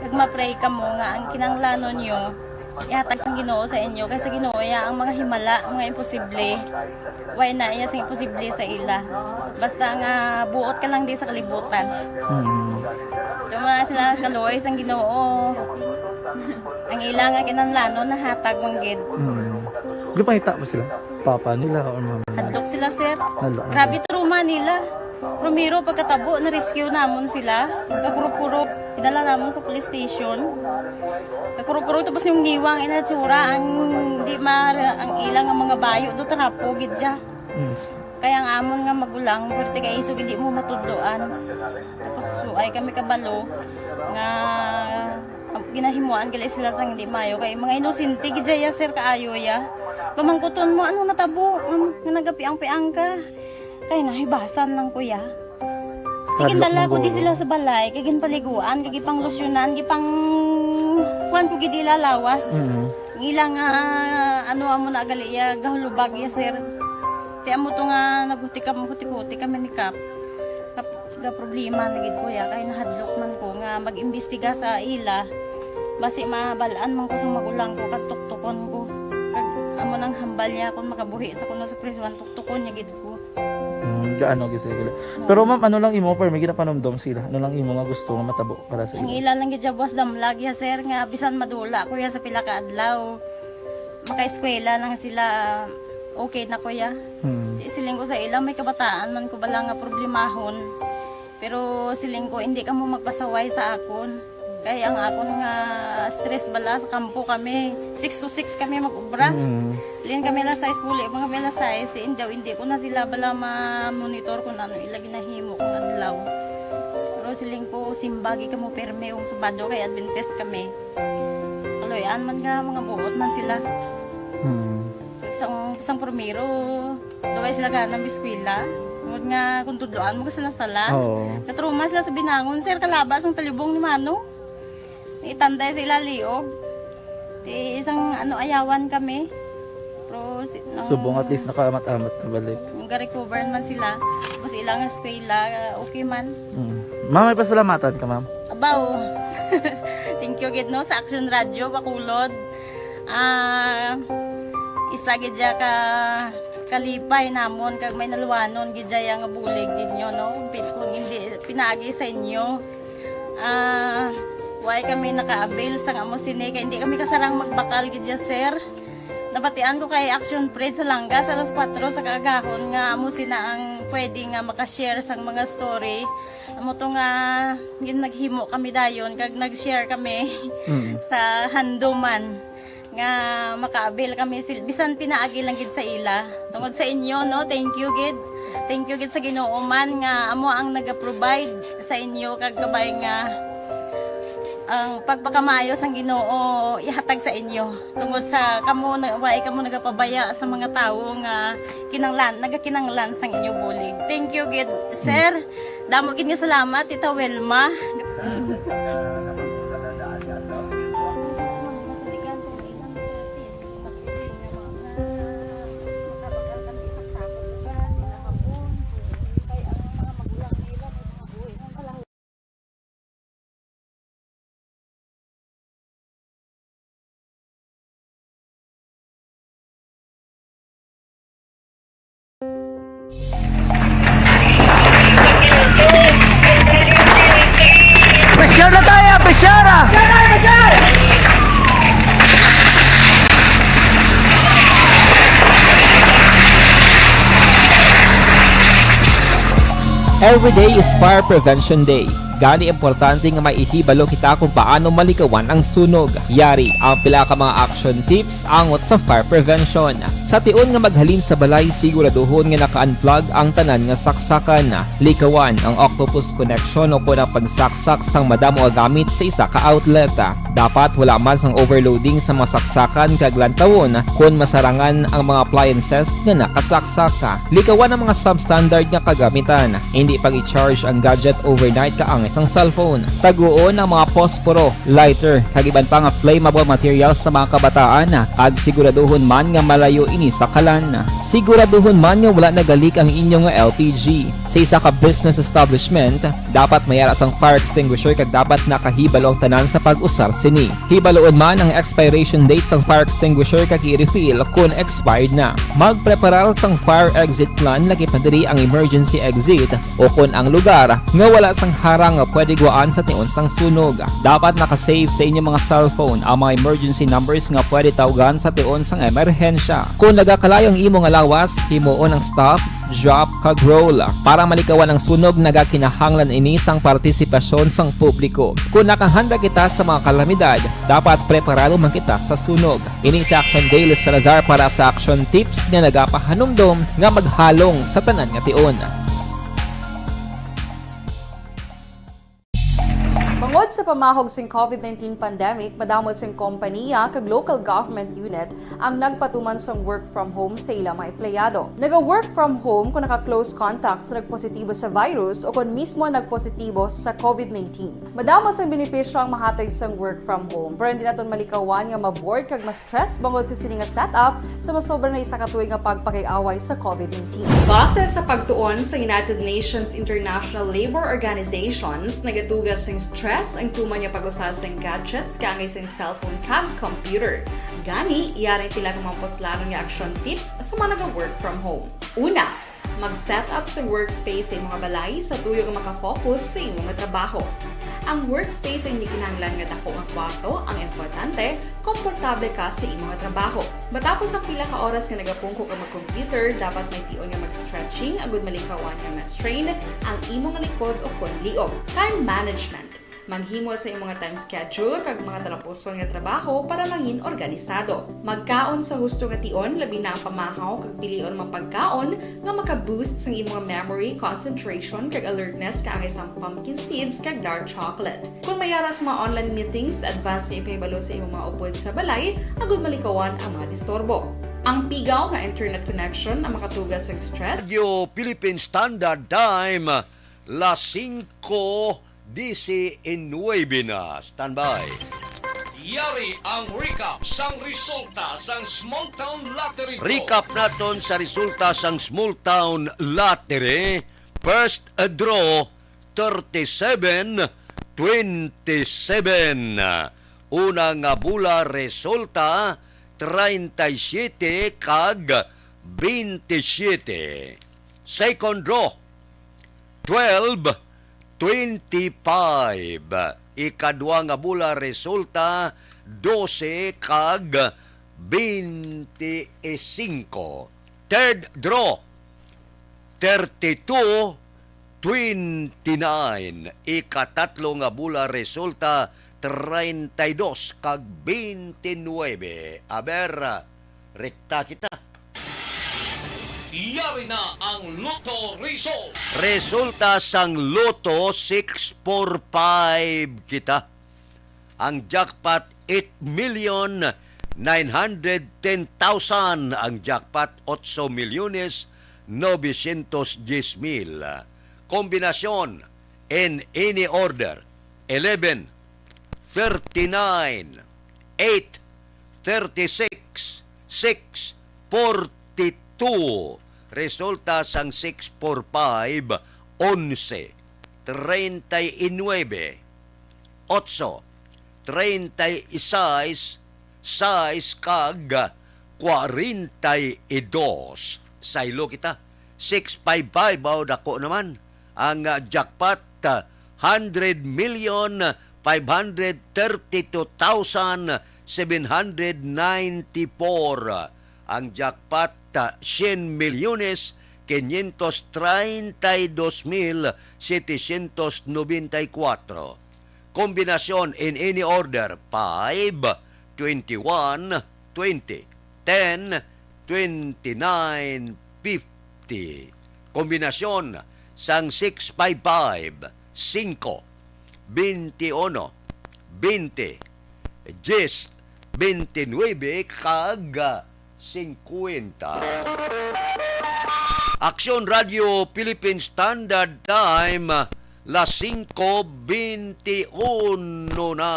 kag ma-pray kamo nga ang kinahanglanon nyo ihatag sang Ginoo sa inyo, kay sa Ginoo ya ang mga himala, mga imposible. Way na iya sing imposible sa ila. Basta nga buot ka lang di sa kalibutan. Mm. Tuma sila kaluoy sang Ginoo. Ang ila nga kinahanglanon nahatag man gid. Mm. Gipangita mo sila? Papa nila or mama nila? Hadlok sila, sir. Hadlok. Grabe trauma nila. Primero, pagkatabo, na-rescue namon sila. Pagkakurog-kurog, idala namon sa police station. Pagkurog-kurog, tapos yung niwang inatsura, ang di ma-, ang ilang ang mga bayo, do trapo, gid siya. Mm. Kaya ang amon nga magulang, pwerte kay isog, hindi mo matudloan. Tapos, so, ay kami kabalo nga ginahimuan gali sila sang hindi mayo. Kay mga inosente gid ya, sir, kaayo ya. Pamangkuton mo, ano natabo? Um, nga nagapiang-piang ka? Kay nahibasan lang, kuya. Hadlok gindala ko di sila sa balay, kay ginpaliguan, kay gipanglusyonan, gipang kuan ko gid ila lawas. Mm. Ang ila nga, ano, amo na gali ya, gahulubag ya, sir. Kaya mo to nga naghuti ka, huti-huti kami ni Kap. Kap-, ga problema na gid ko ya, kay nahadlok man ko nga mag-imbestiga sa ila. Basi mabalaan man ko sa magulang ko, kag tuktukon ko. Kag amo nang hambal niya kung makabuhi sa kuno sa prisuan, tuktukon niya gid ko. Mm, gaano gid sila? Pero ma'am, ano lang imo, permi ginapanumdom sila? Ano lang imo nga gusto nga matabo para sa ila? Ang ila lang gid ya buwas damlag ya, sir, nga bisan madula ko ya sa pila ka adlaw, makaeskwela lang sila, okay na ko ya. Hmm. Di siling ko sa ila, may kabataan man ko bala nga problemahon. Pero siling ko, hindi kamo magpasaway sa akon. Kay ang akon nga stress bala sa kampo kami, six to six kami mag-ubra. Mm. Lin kami alas sais, puli pa kami alas sais. Si Indaw, hindi ko na sila bala ma-monitor kung ano ila ginahimo kung adlaw. Pero siling ko, simbagi kamo pirme kung subado kay Adventist kami. Kaloy-an man nga mga buot man sila. Mm. Sang, sang primero, Daway sila gana mag-eskwela. Tungod nga kung tudloan mo sila sala. Oo. Natrauma sila sa binangon, sir, kalaba sang talibong ni Mano. Itanday sa ila liog. Ti isang ano, ayawan kami. Pero si, nang Subong at least nakaamat-amat na balik. Nag-recover man sila. Tapos ilang eskwela, okay man. Mm. Ma'am, may pasalamatan ka, ma'am? Abaw. Thank you gid, no, sa Action Radio Bacolod. Ah, isa gid siya ka kalipay namon kag may naluwanon gid siya nga bulig gid nyo, no? Pi-, kung hindi pinaagi sa inyo, ah, why kami naka-avail sang amo sini kay hindi kami kasarang magbakal gid siya, sir. Nabatian ko kay Action Fred sa Langga sa alas kuwatro sa kaagahon nga amo sina ang pwede nga maka-share sang mga story. Amo to nga gin-, naghimo kami dayon kag nag-share kami Mm. sa handuman nga maka-avail kami sil-, bisan pinaagi lang gid sa ila. Tungod sa inyo, no, thank you gid. Thank you gid sa Ginoo man nga amo ang naga-provide sa inyo kag kabay nga ang pagpakamaayo sang Ginoo ihatag sa inyo. Tungod sa kamo na, way kamo nagapabaya sa mga tawo nga kinanglan, nagakinanglan sang inyo bulig. Thank you gid, sir. Damo gid nga salamat, Tita Wilma. Pressure na tayo! Pressure na! Every day is Fire Prevention Day. Gani, importante nga maihibalo kita kung paano malikawan ang sunog. Yari ang pila ka mga action tips angot sa fire prevention. Sa tion nga maghalin sa balay, siguraduhon nga naka-unplug ang tanan nga saksakan. Likawan ang octopus connection o kon ang pagsaksak sang madamo nga gamit sa isa ka outlet. Dapat wala man sang overloading sa mga saksakan kag lantawon kon masarangan ang mga appliances nga nakasaksak. Likawan ang mga substandard nga kagamitan. Hindi pag-i-charge ang gadget overnight kaangay sang cellphone. Taguon ang mga posporo, lighter, kag iban pa nga flammable materials sa mga kabataan, kag siguraduhon man nga malayo ini sa kalan. Siguraduhon man nga wala nagalik ang inyo nga L P G. Sa isa ka business establishment, dapat may ara sang fire extinguisher kag dapat nakahibalo ang tanan sa pag-usar sini. Hibaluon man ang expiration date sang fire extinguisher kag i-refill kon expired na. Magpreparar sang fire exit plan, lakip na diri ang emergency exit o kon ang lugar nga wala sang harang nga pwede gwaan sa tion sang sunog. Dapat naka-save sa inyo mga cellphone ang mga emergency numbers nga pwede tawgan sa tion sang emerhensya. Kon nagakalayo ang imo nga lawas, himuon ang stop, drop, kag roll. Para malikawan ang sunog, nagakinahanglan ini sang partisipasyon sang publiko. Kon nakahanda kita sa mga kalamidad, dapat preparado man kita sa sunog. Ini si Action Dale Salazar para sa Action Tips nga nagapahanumdom nga maghalong sa tanan nga tion. Bangod sa pamahog sing covid nineteen pandemic, madamo sing kompaniya kag local government unit ang nagpatuman sang work from home sa ila mga empleyado. Naga-work from home kung naka-close contact sa nagpositibo sa virus o kon mismo nagpositibo sa covid nineteen. Madamo sang benepisyo ang mahatag sang work from home, pero hindi naton malikawan nga ma-bored kag ma-stress bangod sa sini nga setup sa masobra na isa ka tuig nga pagpakig-away sa covid nineteen. Base sa pagtuon sa United Nations International Labour Organizations, nagatuga sing stress ang tuman nga pag-usa sing gadgets kaangay sing cellphone kag computer. Gani, yari ang pila ka mga puslanon nga action tips sa mga naga-work from home. Una, mag-set up sa workspace sa imong balay sa tuyo nga makafocus sa imong trabaho. Ang workspace ay hindi kinahanglan nga dako nga kwarto, ang importante, komportable ka sa imong trabaho. Matapos ang pila ka oras nga nagapungko ka mag-computer, dapat may tion nga mag-stretching agud malikawan nga ma-strain ang imong likod o kon liog. Time management. Maghimo sa imong time schedule kag mga talapuson nga trabaho para mangin organisado. Magkaon sa husto nga tion, labi na ang pamahaw kag pilion mga pagkaon nga maka-boost sang imong memory, concentration, kag alertness kaangay sang pumpkin seeds kag dark chocolate. Kon may ara sa mga online meetings, advance nga ipahibalo sa imong mga upod sa balay agud malikawan ang mga disturbo. Ang pigaw nga internet connection ang makatuga sang stress. Radyo Philippine Standard Time, las singko diecinuebe na. Standby. Yari ang recap sang resulta sang Small Town Lottery Draw. Recap naton sa resulta sang Small Town Lottery. First draw, thirty-seven twenty-seven. Una nga bola resulta, treinta y siete kag veintisiete. Second draw, twelve twenty-five. Ikadwa nga bola resulta, dose kag veinticinco. Third draw, thirty-two twenty-nine. Ikatatlo nga bola resulta, treinta y dos kag veintinuebe. Aber, rekta kita. Yari na ang Lotto result. Resulta sang Lotto, six four five kita. Ang jackpot, eight million nine hundred ten thousand. Ang jackpot, otso milyones novecientos diez mil. Kombinasyon, in any order, eleven, thirty-nine, eight, thirty-six, six, forty-two. Resulta sang six four five, onse, treinta y nuebe, otso, treinta y seis, sais, kag kwarenta y dos. Saylo kita. Six five five, aw, dako naman. Ang, ah, jackpot, ah, hundred million five hundred thirty-two thousand seven hundred ninety-four. Ang jackpot, ah, cien milyones quinientos treinta y dos mil setecientos noventa y cuatro. Kombinasyon in any order, five, twenty-one, twenty, ten, twenty-nine, fifty. Kombinasyon sang six five five, singko, twenty-uno, twenty, diyes, twenty-nuebe, kag singkwenta. Aksyon Radio Philippine Standard Time, las singko bente uno na.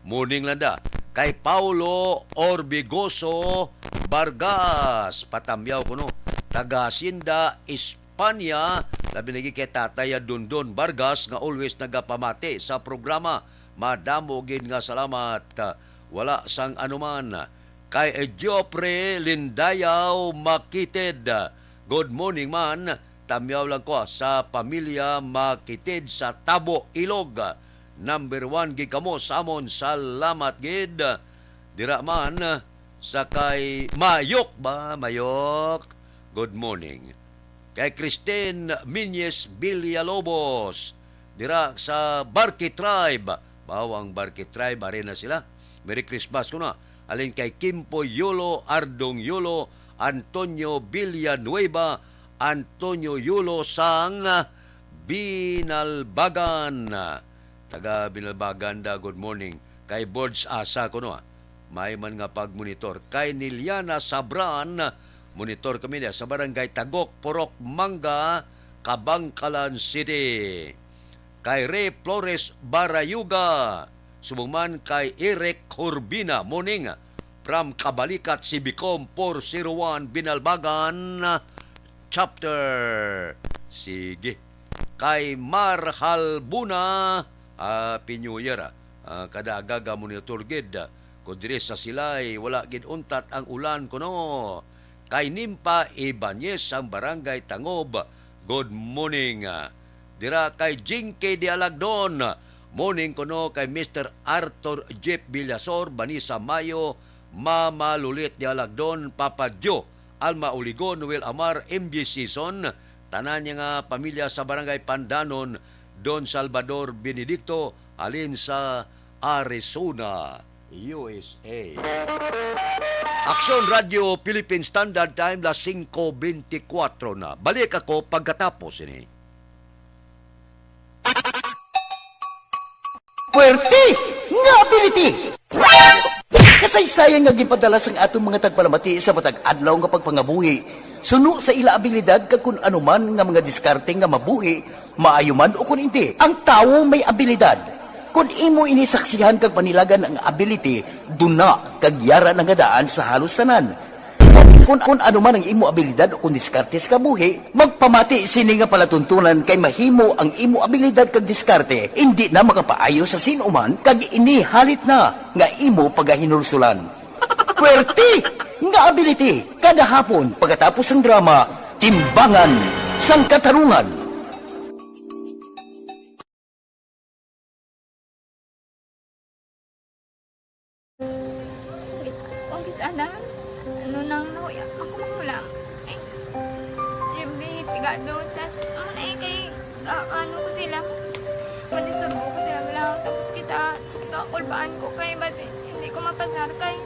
Morning lang da. Kay Paulo Orbigoso Vargas, patamyaw kuno, taga Hacienda, Espanya, labi lagi kay Tatay Dondon Vargas nga always nagapamati sa programa. Madamo gid nga salamat. Wala sang anuman. Kay Geoffrey Lindayaw Makitid, good morning man. Tamyaw lang ko sa pamilya Makitid sa Tabo, Ilog. Number one gid kamo sa amon. Salamat gid. Dira man sa kay Mayok ba? Mayok. Good morning. Kay Christine Minyes Villalobos, dira sa Barque Tribe. Bawo ang Barque Tribe, ari na sila. Merry Christmas ko na. Alin kay Kimpo Yulo, Ardong Yulo, Antonio Villanueva, Antonio Yulo sang Binalbagan. Taga Binalbagan da, good morning. Kay Bords Asa kuno, ah. May man nga pagmonitor. Kay Niliana Sabran, monitor kami niya sa Barangay Tagok, Purok Mangga, Kabangkalan City. Kay Ray Flores Barayuga, subong man kay Eric Corbina, morning, from Kabalikat, Civicom four zero one, Binalbagan, chapter. Sige. Kay Mar Halbuna, Happy New Year, ah. Ah, kada aga-aga monitor gid, ah, ko diri sa Silay, wala gid untat ang ulan kuno. Kay Nimpa Ibanez ang Barangay Tangob, good morning, ah. Dira kay Jinky de Alagdon, morning kuno kay Mister Arthur Jeff Villasor, Vanessa Mayo, Mama Lulit de Alagdon, Papa Joe, Alma Uligo, Noel Amar, M J Season, tanan niya nga pamilya sa Barangay Pandanon, Don Salvador Benedicto, halin sa Arizona, U S A. Aksyon Radio Philippine Standard Time, las singko bente kuwatro na. Balik ako pagkatapos ini. Puwerte nga ability! Kasaysayan nga ginpadala sang aton mga tagpalamati sa matag adlaw nga pagpangabuhi suno sa ila abilidad kag kun ano man nga mga diskarte nga mabuhi, maayo man o kun indi. Ang tawo may abilidad. Kun imo ini saksihan kag panilagan ang ability, duna kag yara na nga daan sa halos tanan. Kung, kung ano man ang imo abilidad o kung diskarte sa kabuhi, magpamati sini nga palatuntunan kay mahimo ang imo abilidad kag diskarte indi na makapaayo sa sin-o man kag ini halit na nga imo pagahinulsulan. Puwerte nga ability! Kada hapon, pagkatapos sang drama, Timbangan sang Katarungan. Kung kis-, ana, ano nang nahuya, ako makulang. Ay, siyempre, pigado, tas, ano na eh, kay, ah, ano ko sila, madisurbo ko sila, wala, tapos kita, kakulbaan ko kay, basi, hindi ko mapasar kay.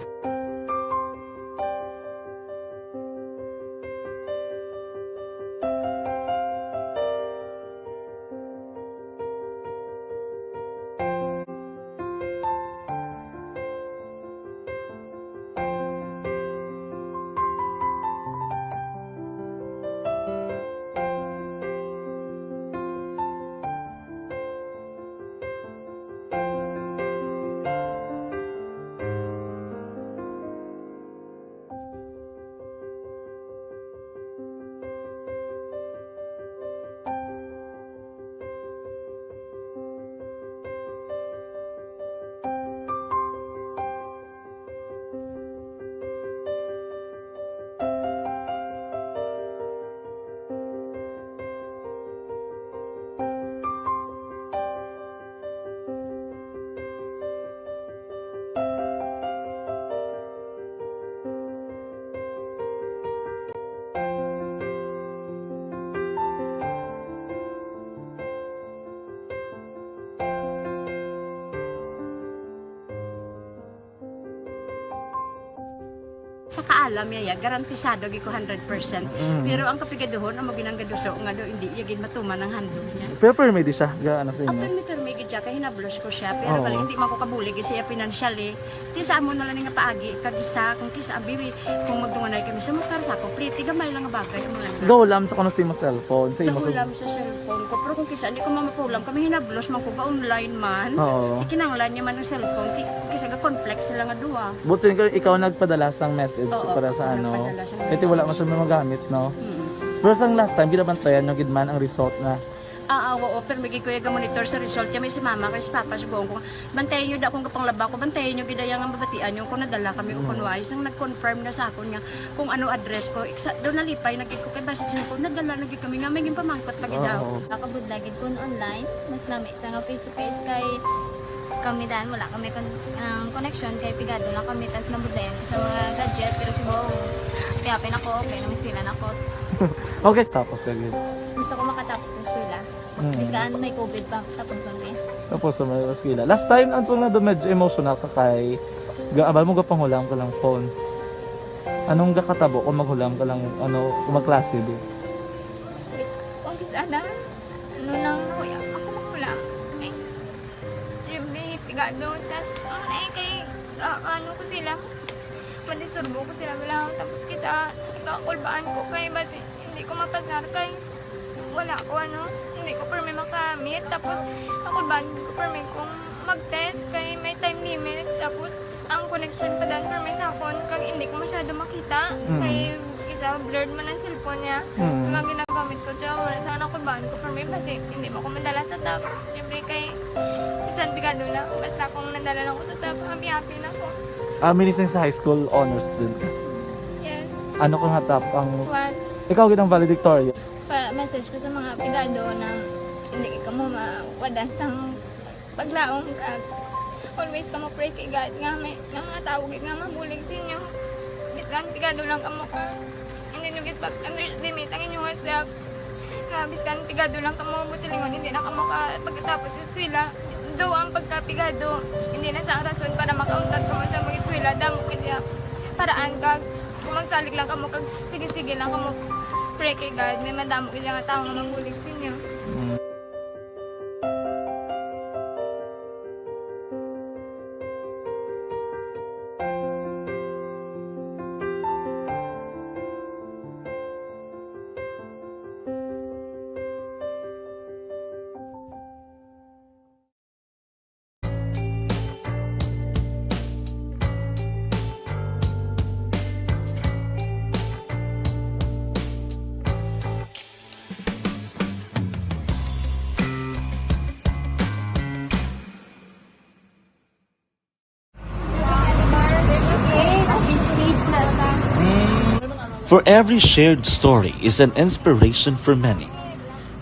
Kaalam niya, ya, garantisado gid ko hundred percent. Mm. Pero ang kapigaduhon, amo ginang gaduso nga do, hindi iya gid matuman ang handog niya. Pero permi di siya, ga, ano sa inyo? Permi, permi gid siya, kay hinablos ko siya. Pero Oo. Bali, hindi man ko kabulig siya financially. Ti sa amo na lang nga paagi, kag isa, kung kisa, abi, kung magtunganay kami sa motor, sa ako, pliti, gamay lang nga bagay, amo lang. Gahulam sa kuno sa imo cellphone, sa imo Gahulam sa cellphone ko, pero kung kisa, hindi ko mamapulam, kami hinablos man ko, ga online man. Oo. Ti kinahanglan niya man ang cellphone, ti, kung kisa, ga-conflict sila nga duha. But since ikaw nagpadala sang message Oo, para sa ako ano, nagpadala sang kaya ti wala man message. Siya magamit, no? Mm. Pero sang last time, ginabantayan nyo gid man ang result na? Ah, ah, oo, pero may gid ko yung monitor sa result. Kaya may si mama, kay si papa, subukan ko, "Bantayan nyo da akong kapanglaba ko, bantayan nyo gid ang mabatian nyo kung nadala kami o Mm. kung wala." Isang nag-confirm na sa akon nga kung ano address ko. Iksa, doon nalipay na gid ko, kay basta siya ko, nadala na gid kami nga, may ginpamangkot pa gid daw. Oo. Nakabudlay gid kun online, mas nami sa nga face to face kay kami dan, wala kami kon-, ang connection kay pigado lang kami, tas nabudlayan ko sa mga gadget, pero si Bong, happy-happy na ko, okay na, may eskwela na ko. Okay, tapos ka gid. Gusto ko makatapos sa eskwela. Mm. Bisan may covid pa, tapos ang day. Tapos sa mga eskwela. Last time, ang tunga na medyo emotional ka kay, ga-, abal mo gapanghulam ka lang phone. Anong gakatabo kung maghulam ka lang, ano, kung magklase, di? Kung kisa na, ano lang, ako maghulam. Eh, Jimmy, pigado, tas, ano eh, kay, ah, ano ko sila, mandisturbo ko sila, wala, tapos kita, kakulbaan ko kay, basi, hindi ko mapasar kay, wala ko, ano, hindi ko permi makamit, tapos, kakulbaan ko permi kung mag-test kay may time limit, tapos, ang connection pa dan permi sa akon, kag hindi ko masyado makita, Mm. kay, isa, blurred man ang cellphone niya, Mm. kag ang ginagamit ko, siya, wala sa kakulbaan ko permi, basi, hindi mo ko madala sa top. Siyempre kay, bisan pigado lang, basta kung nadala lang ko sa top, happy-happy na ko. Ah, meaning sa high school, honor student ka? Yes. Ano ka nga top ang One. Ikaw gid ang valedictorian? Pa-message ko sa mga pigado na hindi ka mo mawadan sang paglaom kag always ka mo pray kay God nga may, nga mga tawo gid nga mabulig sa inyo. Bisan pigado lang kamo ka, hindi nyo gid pag-underestimate ang inyong self. Nga bisan pigado lang kamo, buot silingon, hindi na kamo ka pagkatapos sa eskwela. Though ang pagkapigado, hindi na sa rason para makauntat kamo sa mag-eskwela. Damo gid ya paraan kag kung magsalig lang kamo kag sige-sige lang kamo pray kay God, may madamo gid nga tawo nga mabulig sa inyo. Mm. For every shared story is an inspiration for many.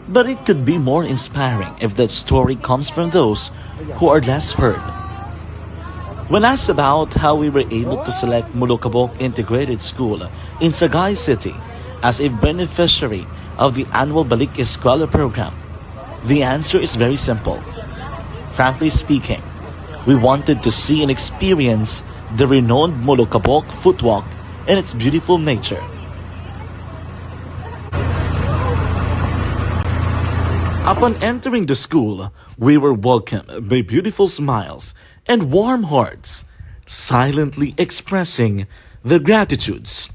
But it could be more inspiring if that story comes from those who are less heard. When asked about how we were able to select Molokabok Integrated School in Sagay City as a beneficiary of the annual Balik Eskwela program, the answer is very simple. Frankly speaking, we wanted to see and experience the renowned Molokabok footwalk and its beautiful nature. Upon entering the school, we were welcomed by beautiful smiles and warm hearts, silently expressing their gratitudes.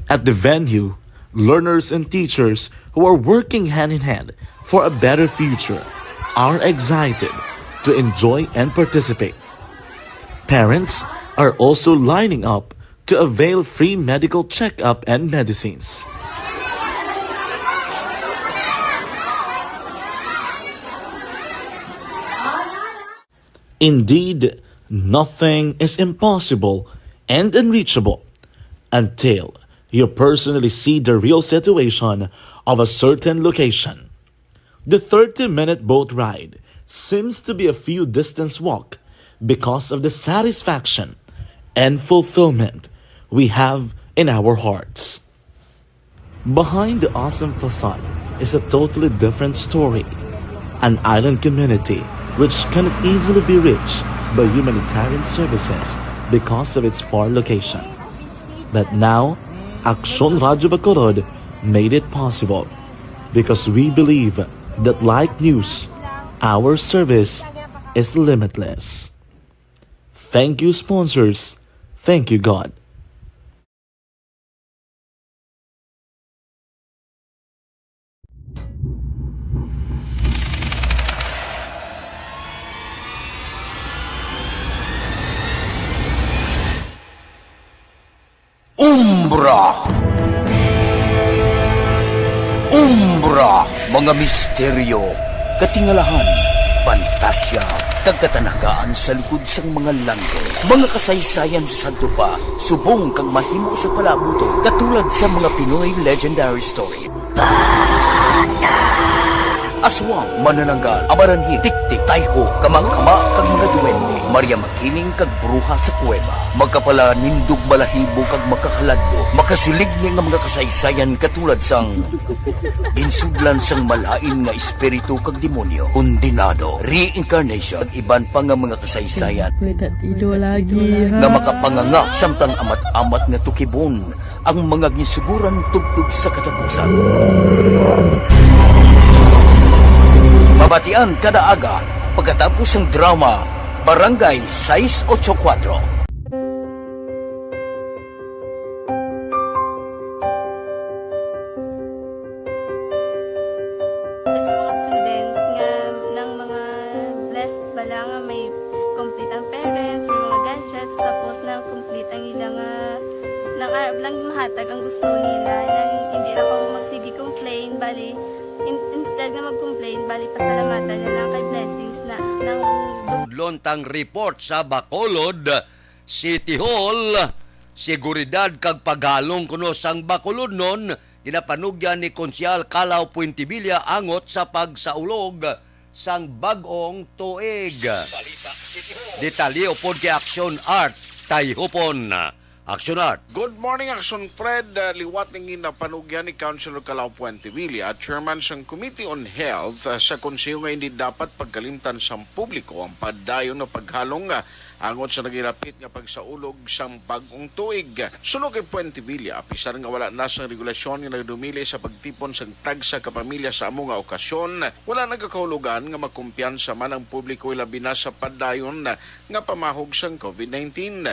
At the venue, learners and teachers who are working hand in hand for a better future are excited to enjoy and participate. Parents are also lining up to avail free medical checkup and medicines. Indeed, nothing is impossible and unreachable until you personally see the real situation of a certain location. The thirty-minute boat ride seems to be a few distance walk because of the satisfaction and fulfillment we have in our hearts. Behind the awesome facade is a totally different story, an island community which cannot easily be reached by humanitarian services because of its far location. But now, Aksyon Radyo Bacolod made it possible because we believe that like news, our service is limitless. Thank you, sponsors. Thank you, God. Umbra. Umbra, mga misteryo, katingalahan, pantasya, kag katanagaan sa likod sang mga langit. Mga kasaysayan sa sadto pa, subong kag mahimo sa palaabuton, katulad sa mga Pinoy legendary story. Aswang, manananggal, amaranhit, tiktik, tayho, kamang-kama, kag mga duwende, Maria Makiling kag bruha sa kuweba, makapalanindog balahibo kag makahaladlok, makasiligni nga mga kasaysayan katulad sang ginsudlan sang malain nga espiritu kag demonyo, kondenado, reincarnation, kag iban pa nga mga kasaysayan Pwede ido lagi, ha? nga makapanganga samtang amat-amat nga tukibon ang mga ginsuguran tubtob sa katapusan. Mabatian kada aga pagkatapos sang drama Barangay sais ocho kuwatro. Sa mga students nga, nang mga blessed bala nga may complete ang parents, may mga gadgets, tapos nang complete ang ila nga, nang arab lang mahatag ang gusto nila, nang hindi lang kamo magsige complain, bali, in-, instead nga mag-complain, bali, pasalamatan na lang kay blessings na, nang Udlon tang report sa Bacolod City Hall, seguridad kag paghalong kuno sang Bacolodnon, ginapanugyan ni Konsehal Kalaw Puentevilla angot sa pagsaulog sang bag-ong tuig. Detalye upod kay Action Art Tayhupon. Action Art. Good morning, Action Fred. Uh, liwat ning ginapanugyan ni Councilor Kalaw Puentevilla, chairman sang Committee on Health, uh, sa konseho nga hindi dapat pagkalimtan sang publiko ang padayon nga paghalong, uh, angot sa nagirapit nga pagsaulog sang bag-ong tuig. Suno kay Puentevilla, apisar nga wala na sang regulasyon nga nagdumili sa pagtipon sang tagsa ka pamilya sa amo nga okasyon, wala nagakahulugan nga makumpiyansa man ang publiko, ilabi na sa padayon nga pamahog sang covid nineteen.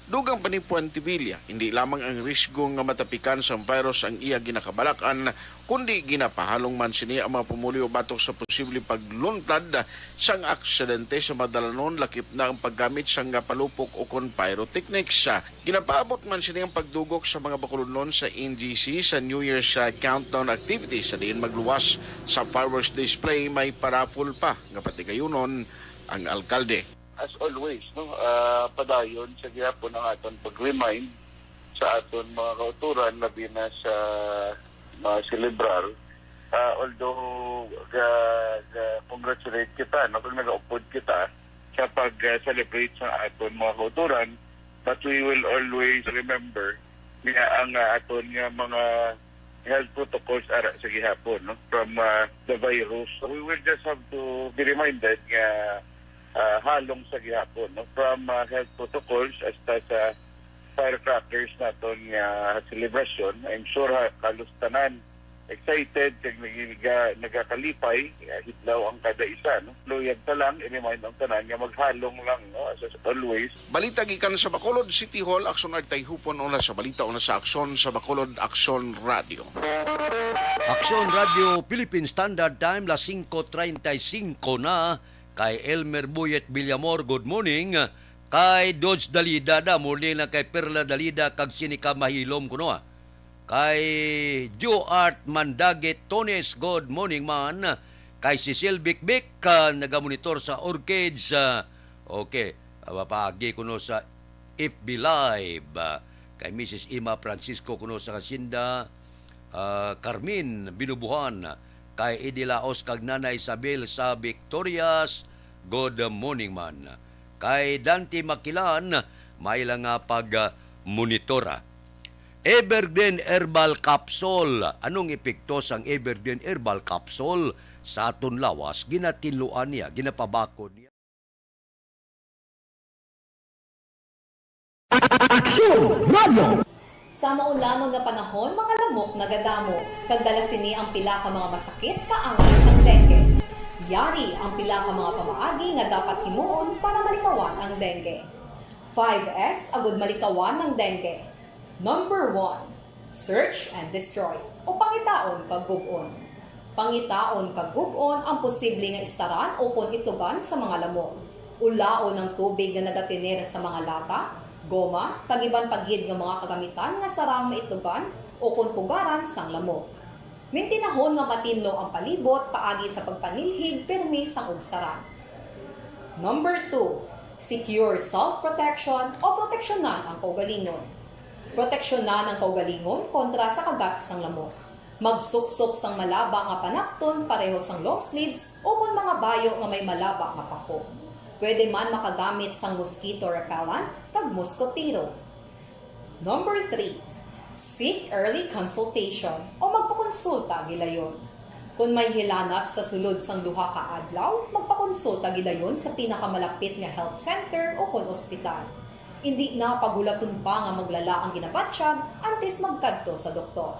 Dugang pa ni Puentevilla, hindi lamang ang risgo nga matapikan sang virus ang iya ginakabalak-an, kundi ginapahalong man sini ang mga pumoluyo batok sa posibleng pagluntad sang aksidente sa mga dalan, lakip na ang paggamit sang palupok ukon pyrotechnics. Ginapaabot man sini ang pagdugok sa mga Bacolodnon sa N G C sa New Year's, ah, countdown activities, sa diin magluwas sa fireworks display, may paraffle pa nga patigayunon ang alkalde. As always, no, ah, padayon sa gihapon ang aton pag-remind sa aton mga kautoran, labi na sa mga selebrar. Ah, although ga-, ga-congratulate kita, no, kung nagaupod kita sa pag, ah, celebrate sa aton mga kautoran, but we will always remember nga ang, ah, aton nga mga health protocols ara sa gihapon, no, from, ah, the virus. We will just have to be reminded nga, ah, halong sa gihapon, no, from, ah, health protocols hasta sa firecrackers naton nga selebrasyon. I'm sure ha-, halos tanan excited kag nag-, naga-, nagakalipay, ah, hidlaw ang kada isa, no? Luyag ta lang, i-remind ang tanan nga maghalong lang, no, as, as always. Balita gikan sa Bacolod City Hall, Action Art Tayhupon. Una sa balita, una sa aksyon sa Bacolod, Aksyon Radio. Aksyon Radio, Philippine Standard Time, las singko treinta y cinco na. Kay Elmer Buyet Villamor, good morning. Kay Dodge Dalida da, morning na kay Perla Dalida, kag sini ka mahilom kuno, ah. Kay Joe Art Mandagit Tones, good morning man. Kay Cecil Bikbik, ah, nagamonitor sa Orchids, ah, okay, ah, paagi kuno sa F B Live. Ah, kay Missus Ima Francisco kuno sa Hacienda, ah, Carmen Binubuhan, kay Eddie Laos kag Nanay Isabel sa Victorias, good morning man. Kay Dante Makilan, may lang nga pag, ah, monitora. Evergreen Herbal Capsule. Anong epekto sang Evergreen Herbal Capsule sa aton lawas? Ginatinluan niya, ginapabakod niya. Aksyon Radio. Sa maulangon nga panahon, mga lamok nagadamo, kag dala sini ang pila ka mga masakit kaangay sang dengue. Yari ang pila ka mga pamaagi nga dapat himuon para malikawan ang dengue. Five S agud malikawan ang dengue. Number one, search and destroy, o pangitaon kag gub-on. Pangitaon kag gub-on ang posible nga istaran ukon itugan sa mga lamok. Ulaon ang tubig nga nagatener sa mga lata, goma, kag iban pa gid nga mga kagamitan nga sarang maitugan ukon pugaran sang lamok. Mintinahon nga matinlo ang palibot paagi sa pagpanilhig pirmi sang ubsaran. Number two, secure self-protection o proteksyonan ang kaugalingon. Proteksyonan ang kaugalingon kontra sa kagat sang lamok. Magsuksok sang malaba nga panapton pareho sang long sleeves ukon mga bayo nga may malaba nga pako. Pwede man makagamit sang mosquito repellent kag moskotero. Number three, seek early consultation o magpakonsulta gilayon. Kon may hilanat sa sulod sang duha ka adlaw, magpakonsulta gilayon sa pinakamalapit nga health center ukon ospital. Indi na paghulaton pa nga maglala ang ginabatyag antes magkadto sa doktor.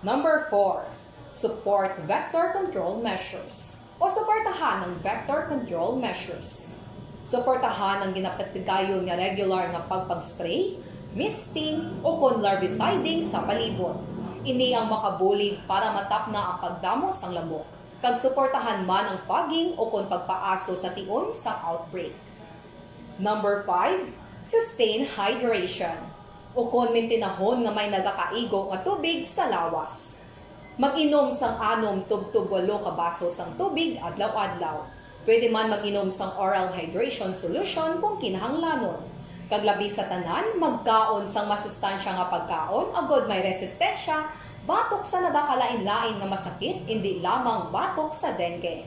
Number four, support vector control measures o suportahan ang vector control measures. Suportahan ang ginapatigayon nga regular nga pagpag-spray, misting, ukon larviciding sa palibot. Ini ang makabulig para matapna ang pagdamo sang lamok, kag suportahan man ang fogging ukon pagpaaso sa tion sang outbreak. Number five, sustain hydration, ukon mintinahon nga may nagakaigo nga tubig sa lawas. Mag-inom sang anom tubtob walo ka baso sang tubig adlaw-adlaw. Pwede man mag-inom sang oral hydration solution kung kinahanglanon. Kag labi sa tanan, magkaon sang masustansya nga pagkaon agod may resistensya batok sa nagakalain-lain nga masakit, indi lamang batok sa dengue.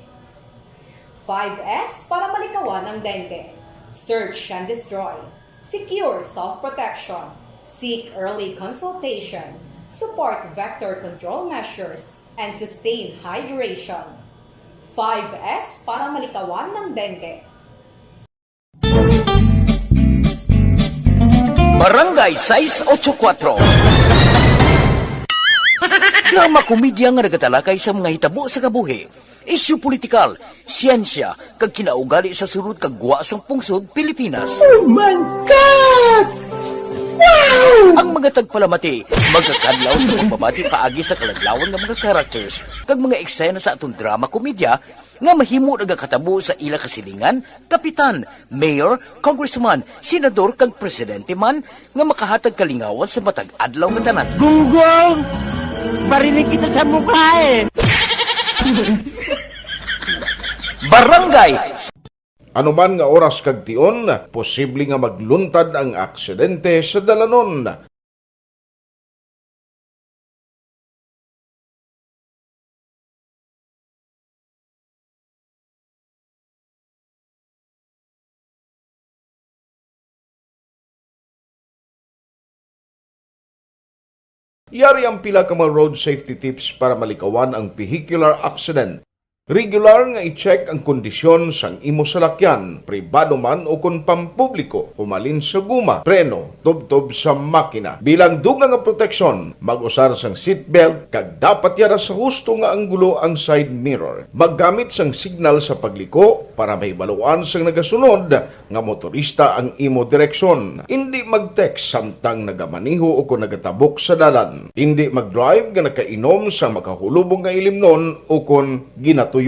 Five S para malikawan ang dengue. Search and destroy. Secure self-protection. Seek early consultation. Support vector control measures and sustain hydration. Five S para malikawan ang dengue. Barangay sais ocho kuwatro. Drama komedya nga nagatalakay sa mga hitabo sa kabuhi, isyu politikal, siyensya, kag kinaugali sa sulod kag gwa sang pungsod Pilipinas. Oh my God! Wow! Ang mga tagpalamati magakadlaw sa pagbabati paagi sa kaladlawan nga mga characters kag mga eksena sa aton drama komedya nga mahimo nagakatabo sa ila kasilingan, kapitan, mayor, congressman, senador, kag presidente man nga makahatag kalingawan sa matag adlaw nga tanan. Gunggong! Barinig kita sa mukha eh! Barangay Ano man nga oras kag tion, posible nga magluntad ang aksidente sa dalanon. Yari ang pila ka mga road safety tips para malikawan ang vehicular accident. Regular nga i-check ang kondisyon sang imo salakyan, pribado man o kon pampubliko, humalin sa guma, preno, tubtob sa makina. Bilang dugang nga proteksyon, mag-usar sang seatbelt kag dapat yara sa husto nga anggulo ang side mirror. Maggamit sang signal sa pagliko para mahibaluan sang nagasunod nga motorista ang imo direksyon. Indi mag-text samtang nagamaneho o kon nagatabok sa dalan. Indi mag-drive nga nakainom sa makahulubong nga ilimnon o kon ginatuyo.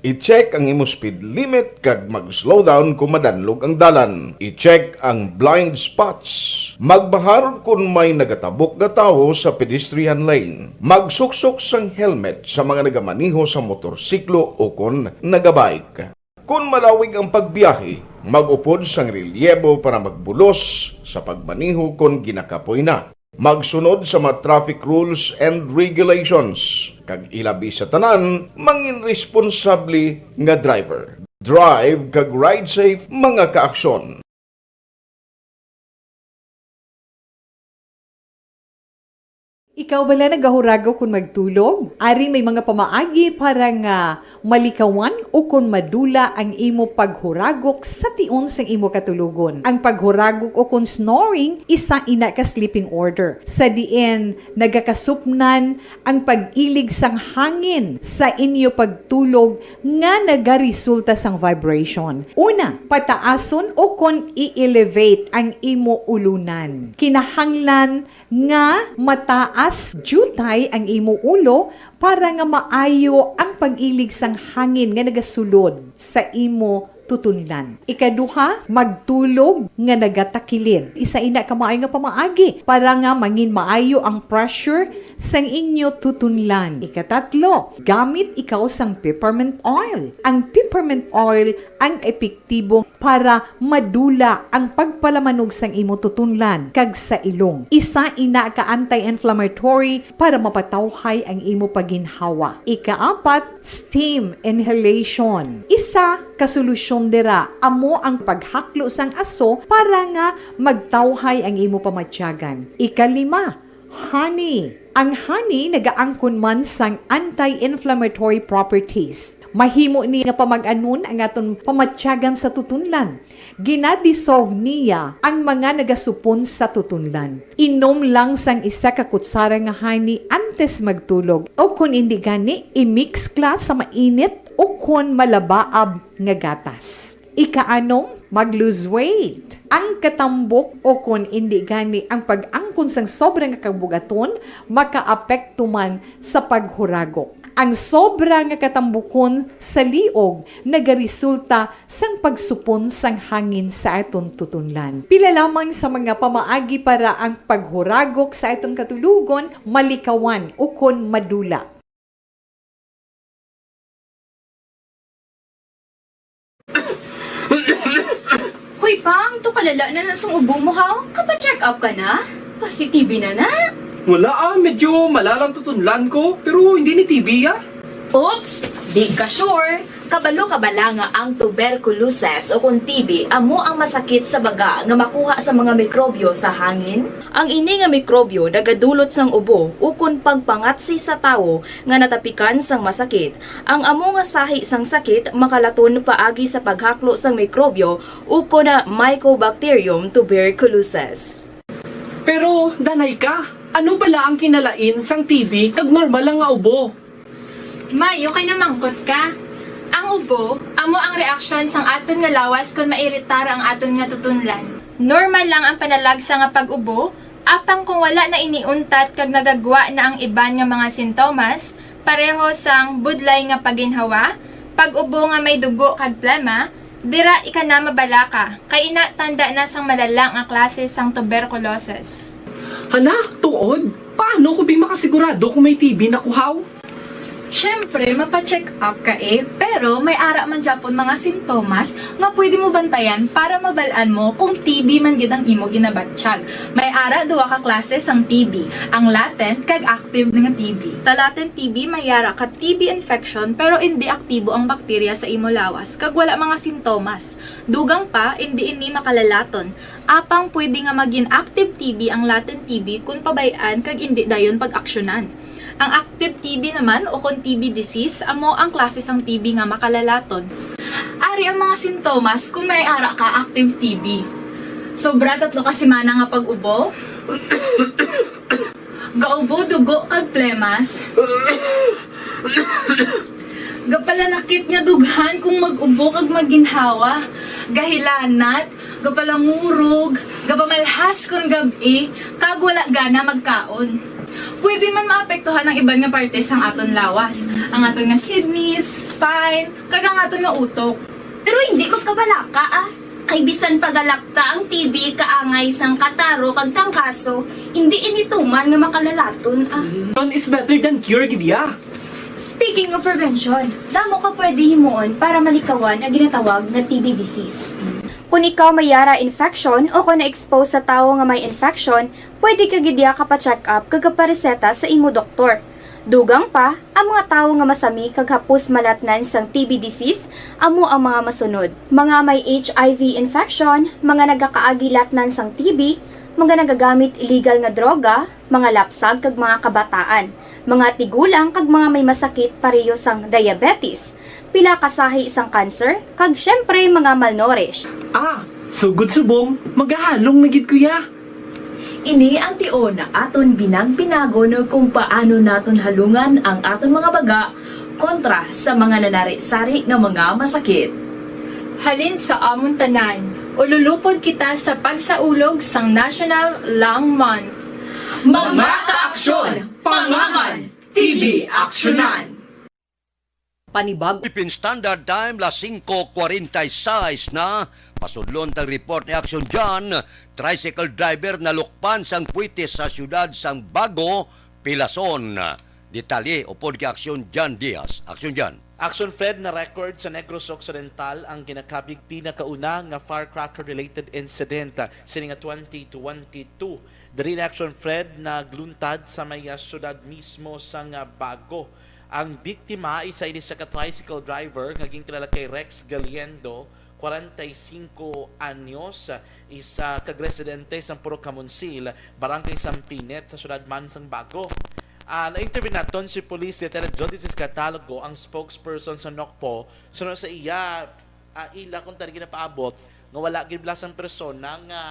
I-check ang imo speed limit kag mag-slow down kon madanlog ang dalan. I-check ang blind spots. Magbahar kon may nagatabok nga tawo sa pedestrian lane. Magsuksok sang helmet sa mga nagamaneho sa motorsiklo o kon nagabike. Kon malawig ang pagbiyahe, mag-upod sang relyebo para magbulos sa pagmaneho kon ginakapoy na. Magsunod sa mga traffic rules and regulations, kag ilabi sa tanan, mangin responsable nga driver. Drive kag ride safe, mga kaaksyon. Ikaw bala nagahuragok kon magtulog? Ari may mga pamaagi para nga malikawan o kon madula ang imo paghuragok sa tion sang imo katulogon. Ang paghuragok o kon snoring, isa ina ka sleeping order, sa diin nagakasupnan ang pag-ilig sang hangin sa inyo pagtulog nga nagaresulta sang vibration. Una, pataason o kon i-elevate ang imo ulunan. Kinahanglan nga mataas diutay ang imo ulo para nga maayo ang pag-ilig sang hangin nga nagasulod sa imo tutunlan. Ikaduha, magtulog nga nagatakilid. Isa ina ka maayo nga pamaagi para nga mangin maayo ang pressure sang inyo tutunlan. Ikatatlo, gamit ikaw sang peppermint oil. Ang peppermint oil ang epektibo para madula ang pagpalamanog sang imo tutunlan kag sa ilong. Isa ina ka anti-inflammatory para mapatawhay ang imo pagginhawa. Ikaapat, steam inhalation. Isa ka solusyon dira amo ang paghaklo sang aso para nga magtawhay ang imo pamatyagan. Ikalima, honey. Ang honey nagaangkon man sang anti-inflammatory properties. Mahimo ni nga pamag-anon ang aton pamatyagan sa tutunlan. Gina-dissolve niya ang mga nagasupon sa tutunlan. Inom lang sang isa ka kutsara nga honey antes magtulog, o kon indi gani, i-mix ka sa mainit o kon malabaab nga gatas. Ikaanom, mag-lose weight. Ang katambok o kon indi gani ang pag-angkon sang sobra nga kabug-aton makaapekto man sa paghuragok. Ang sobra nga katambukon sa liog nagaresulta sang pagsupon sang hangin sa aton tutunlan. Pila lamang sa mga pamaagi para ang paghuragok sa aton katulogon malikawan ukon madula. Hoy, Pang, to kalala na na sang ubo mo, ha? Kapa-check up ka na? Pasi-T B na na? Wala, ah, medyo malalang tutunlan ko, pero hindi ni T B, ah. Oops! Di ka sure? Kabalo ka bala nga ang tuberculosis o kon T B amo ang masakit sa baga nga makuha sa mga mikrobyo sa hangin? Ang ini nga mikrobyo nagadulot sang ubo ukon pagpangatsi sa tawo nga natapikan sang masakit. Ang amo nga sahi sang sakit makalaton paagi sa paghaklo sang mikrobyo ukon na Mycobacterium tuberculosis. Pero, danay ka, ano bala ang kinalain sang T B kag normal lang nga ubo? May, okay na mangkot ka. Ang ubo, amo ang reaksyon sang aton nga lawas kon mairitar ang aton nga tutunlan. Normal lang ang panalagsa nga pag-ubo, apang kung wala na ini untat kag nagagwa na ang iban nga mga sintomas, pareho sang budlay nga paginhawa, pag-ubo nga may dugo kag plema, dira ika na mabalaka, kay ina tanda na sang malala nga klase sang tuberculosis. Hala, tuod? Paano ko bi makasigurado kung may T B na ko, haw? Siyempre, mapa-check up ka eh, pero may ara man gyapon mga sintomas nga pwede mo bantayan para mabal-an mo kung T B man gid ang imo ginabatyag. May ara duha ka klase sang T B, ang latent kag active nga T B. Sa latent T B, may ara ka T B infection pero indi aktibo ang bakterya sa imo lawas kag wala mga sintomas. Dugang pa, indi ini makalalaton. Apang pwede nga magin active T B ang latent T B kon pabay-an kag indi dayon pag-aksyonan. Ang active T B naman, o kon T B disease, amo ang klase sang T B nga makalalaton. Ari ang mga sintomas kon may ara ka active T B. Sobra tatlo ka semana nga pag-ubo. Gaubo dugo kag plemas. Gapalanakit nga dughan kung mag-ubo kag magginhawa. Gahilanat, gapalangurog, gapamalhas kon gab-i, kag wala gana magkaon. Pwede man maapektuhan ang iban nga parte sang aton lawas, ang aton nga kidneys, spine, kag ang aton nga utok. Pero hindi magkabalaka, ah. Kay bisan pagalakta ang T B kaangay sang kataro kag trangkaso, hindi ini tuman nga makalalaton, ah. Prevention is better than cure, gid ya. Speaking of prevention, damo ka pwede himuon para malikawan ang ginatawag nga T B disease. Kung ikaw may yara infection o kung na-expose sa tawo nga may infection, pwede ka gid ya kapa-check up kag kapareseta sa imo doktor. Dugang pa, ang mga tawo nga masami kag hapos malatnan sang T B disease amo ang mga masunod: mga may H I V infection, mga nagakaagi latnan sang T B, Mga nagagamit illegal nga droga, mga lapsag kag mga kabataan, mga tigulang kag mga may masakit pareho sang diabetes, pila ka sahi sang cancer, kag syempre mga malnourished. Ah, sugod subong, magahalong na gid ko ya. Ini ang tion aton binag-binagon kung paano naton halungan ang aton mga baga kontra sa mga nanari-sari nga mga masakit. Halin sa amon tanan, ululupod kita sa pagsaulog sang National Lung Month. Mga kaaksyon, pangangan, T V aksyonan. Panibag- Philippine Standard Time, las singko kwarenta y seis na. Pasudlon tang report ni Action John, tricycle driver nalukpan sang puitis sa siyudad sang Bago, Pilason. Detalye upod kay Action John Diaz. Action John. Action Fred, na-record sa Negros Occidental ang ginakabig pinakauna nga firecracker-related incident sini nga twenty twenty-two. Diri na, Action Fred, nagluntad sa may, ah, siyudad mismo sang, ah, Bago. Ang biktima, isa ini siya ka tricycle driver nga ginkilala kay Rex Galiendo, kwarenta y singko anyos, isa ka residente sa Purok Kamonsil, Barangay Sampinet, sa siyudad man sang Bago. Ah, na-interview naton si Police Lieutenant Jody Ciscatalogo, ang spokesperson sa NOCPO, suno sa iya, ah, ila kung tani ginapaabot nga wala gid bala sang persona nga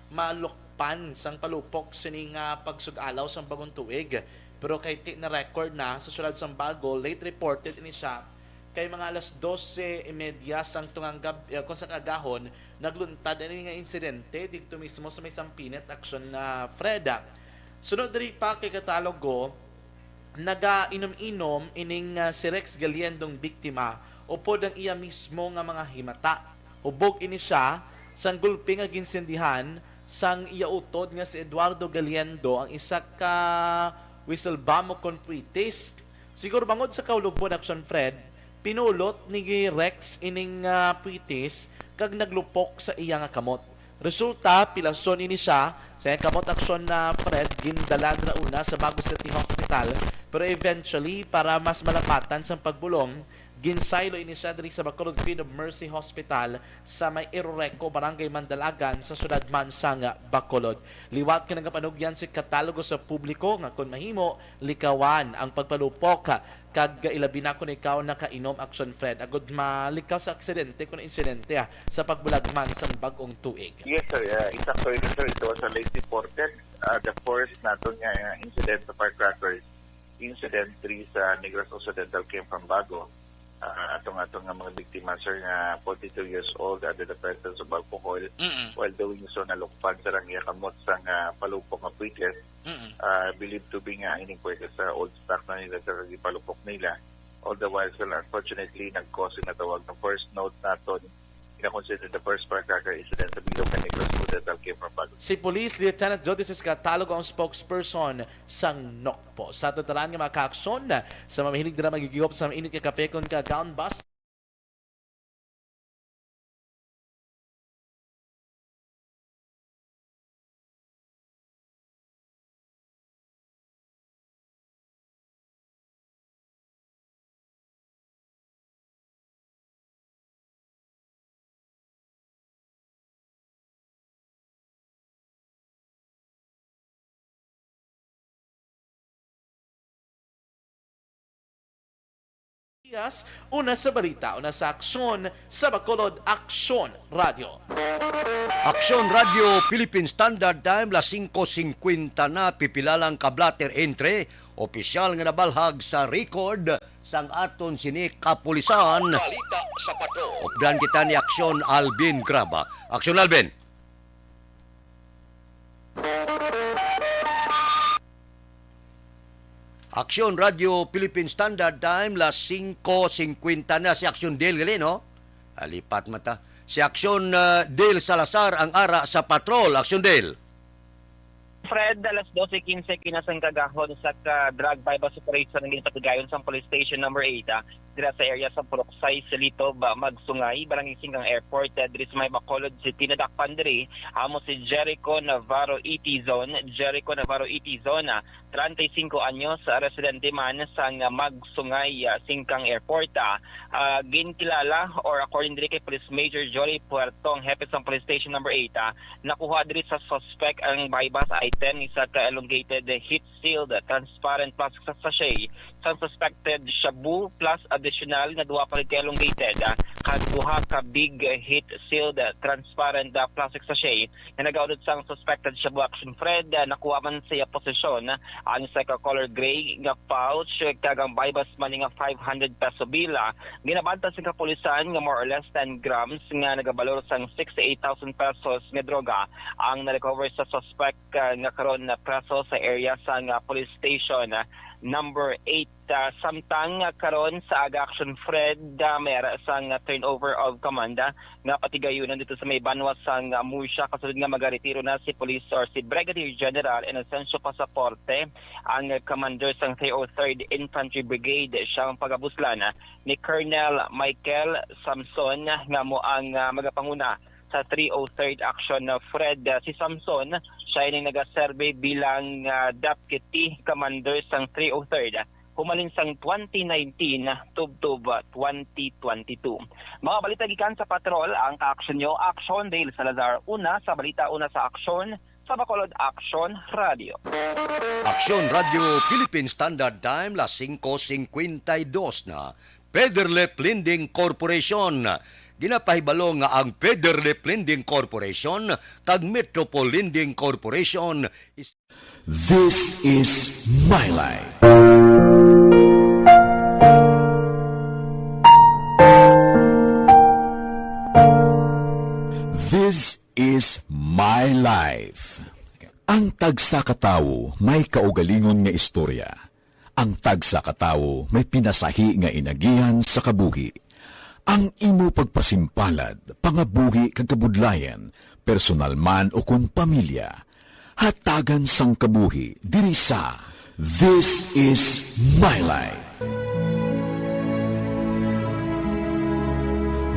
malukpan sang palupok sini nga pagsug-alaw sang bagong tuig. Pero kay ti na-record na sa siyudad sang Bago, late reported ini siya kay mga alas dose y media sang tungang gab-, eh, kung sa kaagahon, nagluntad ini nga insidente didto mismo sa may Sampinet, Action, ah, Fred. Sunod diri pa kay Catalogo, nagainom-inom ining, ah, si Rex Galiendong biktima upod ang iya mismo nga mga himata. Hubog ini siya sang gulpi nga ginsindihan sang iya utod nga si Eduardo Galiendo, ang isa ka whistle bomb o kon puitis. Siguro bangod sa kaulubon, Action Fred, pinulot ni Rex ining, ah, puitis kag naglupok sa iya nga kamot. Resulta, pilason ini siya sa iyang kamot, Action, ah, Fred, gindala nila una sa Bago City Hospital, pero eventually, para mas malapatan sang pagbulong, ginsaylo ini siya diri sa Bacolod Queen of Mercy Hospital sa may Iroreco, Barangay Mandalagan, sa siyudad man sang Bacolod. Liwat nga nagapanugyan si Catalogo sa publiko nga kon mahimo, likawan ang pagpalupok kag ilabi na kon ikaw nakainom, Action Fred, agud malikaw sa aksidente kon insidente, ah, sa pagbulag man sang bag-ong tuig. Yes, sir. Uh, it's actually, sir, it was a late reported. Uh, the first naton nga incident sa firecrackers incident diri sa Negros Occidental came from Bago. Uh, atong, atong nga mga biktima, sir, nga forty-two years old, under the presence of alcohol, Mm-mm. while doing so, nalukpan sa iya kamot sang, ah, palupok nga puitis. Mm-mm. Ah, believed to be nga ining puitis sa old stock na nila sa gipalupok nila. All the while, sir, unfortunately, nag-cause, natawag na first note naton, gina-consider the first firecracker incident sa bilog nga Negros Occidental came from Bago. Si Police Lieutenant Jody Ciscatalogo ang spokesperson sang NOCPO. Sa aton tanan nga mga kaaksyon, sa mamahilig dira magigihop sa mainit nga kape kon kaagahon, bas Yes, una sa balita, una sa aksyon, sa Bacolod, Aksyon Radio. Aksyon Radio, Philippine Standard Time, las singko singkwenta na, pipila lang ka blotter entry, opisyal nga nabalhag sa record sang aton sini kapulisan. Balita sa Patrol. Updan kita ni Aksyon Alvin Graba. Aksyon Alvin. Aksyon Radio Philippine Standard Time, las singko singkwenta na. Si Aksyon Dale gali, no? Ah, lipat mata. Si Aksyon, ah, Dale Salazar ang ara sa patrol. Aksyon Dale. Fred, alas dose quince kina sang kagahon sa ka drug buy-bust operation ang ginpatigayon sa Police Station Number Eight, ah, dira sa area sa Puruksay, Silitob, ah, Magsungay, Barangay Singkang Airport, ah, diri sa may Bacolod City. Nadakpan diri amo si Jericho Navarro Itizon, Jericho Navarro Itizon, ah, treinta y cinco anyos, ah, residente man sang, ah, Magsungay, ah, Singkang Airport. Ah, ah, ginkilala, or according diri kay Police Major Jory Puerto, ang hepe sang Police Station Number Eight, ah, nakuha diri sa suspect ang buy-bust item, isa ka elongated heat sealed transparent plastic sa sachet sang suspected shabu plus additional nga duha pa gid ka elongated, ah, kag duha ka big, ah, heat sealed, ah, transparent, ah, plastic sachet nga nagaunod sang suspected shabu action. Fred, ah, nakuha man sa iya posesyon, ah, ang isa ka color gray nga pouch, ah, kag ang buy-bust money nga five hundred peso bill, ah, ginabanta sa kapulisan nga more or less ten grams nga nagabalor sang sixty-eight thousand pesos nga droga ang na-recover sa suspect, ah, nga karon na preso sa area sang, ah, police station, ah, number eight. Ah, samtang, ah, karon sa aga action, Fred, ah, may ara sang, ah, turnover of command, ah, nga patigayunan dito sa may banwa sang, ah, Murcia, kasunod nga magaretiro na si Police or si Brigadier General Inocencio Pasaporte, ang, ah, commander sang three oh third Infantry Brigade. Siya ang pagabuslan, ah, ni Colonel Michael Samson, nga mo ang, ah, magapanguna sa three oh third Action, ah, Fred. Ah, si Samson, siya ining nagaserbe bilang, ah, Deputy Commander sang three oh third, ah, humalin sang twenty nineteen tubtob, ah, twenty twenty-two. Mga balita gikan sa patrol, ang kaaksyon nyo, Action Dale Salazar, una sa balita, una sa aksyon, sa Bacolod Action Radio. Aksyon Radio Philippine Standard Time, las singko singkwenta y dos na. Federlip Lending Corporation. Ginapahibalo nga ang Federlip Lending Corporation kag Metropol Lending Corporation is This is my life. This is my life. Ang tagsa ka tawo may kaugalingon nga istorya. Ang tagsa ka tawo may pinasahi nga inagihan sa kabuhi. Ang imo pagpasimpalad, pangabuhi kag kabudlayan, personal man o kon pamilya, hatagan sang kabuhi diri sa This Is My Life.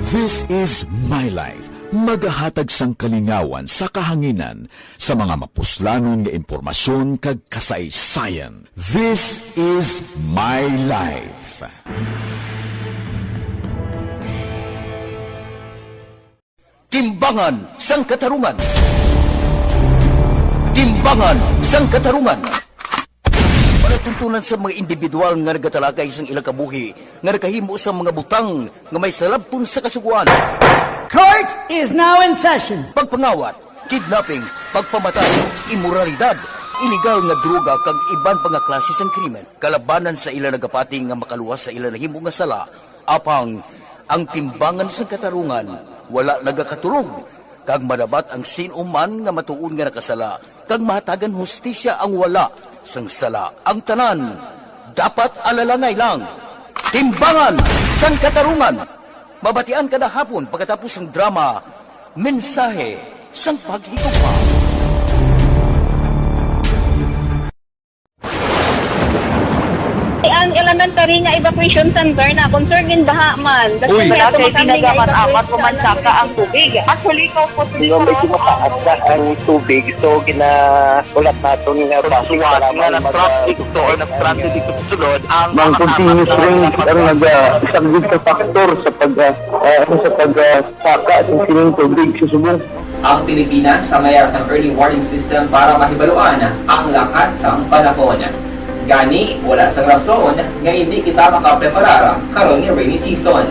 This Is My Life, magahatag sang kalingawan sa kahanginan sa mga mapuslanon nga impormasyon kag kasaysayan. This Is My Life. Timbangan sang Katarungan. Timbangan sang Katarungan. Palatuntunan sa mga individual nga nagatalakay sang ilang kabuhi nga nakahimo sang mga butang nga may salabton sa Kasugoan. Court is now in session. Pagpangawat, kidnapping, pagpamatay, imoralidad, iligal nga droga, kag iban pa nga klase sang krimen. Kalabanan sa ila nagapati nga makaluwas sa ila nahimo nga sala, apang ang Timbangan sang Katarungan wala nagakatulog, kag madabat ang sin-o man nga matuod nga nakasala, kag mahatagan hustisya ang wala sang sala. Ang tanan dapat alalangay lang. Timbangan sang Katarungan. Mabatian kada hapon pagkatapos sang drama, Mensahe sang Paghigugma. Ang elementary nga evacuation center na concern in baha man. Uy. Wala kay ginagamat-amat o mansaka ang tubig. Actually, ko po. Medyo mataas na ang tubig, so gina- Ulat naton nga base sa nga nag-traffic to or nag-transit dito sa sulod ang mga continuous rain ang nagasaglit sa faktor sa pag, ah, ah, sa pag, ah, saka sa sining tubig sa subong. Ang Pilipinas sa mayar sang early warning system para mahibaluan ang lakat sang panahon. Gani, wala sang rason nga hindi kita makapreparar karon nga rainy season.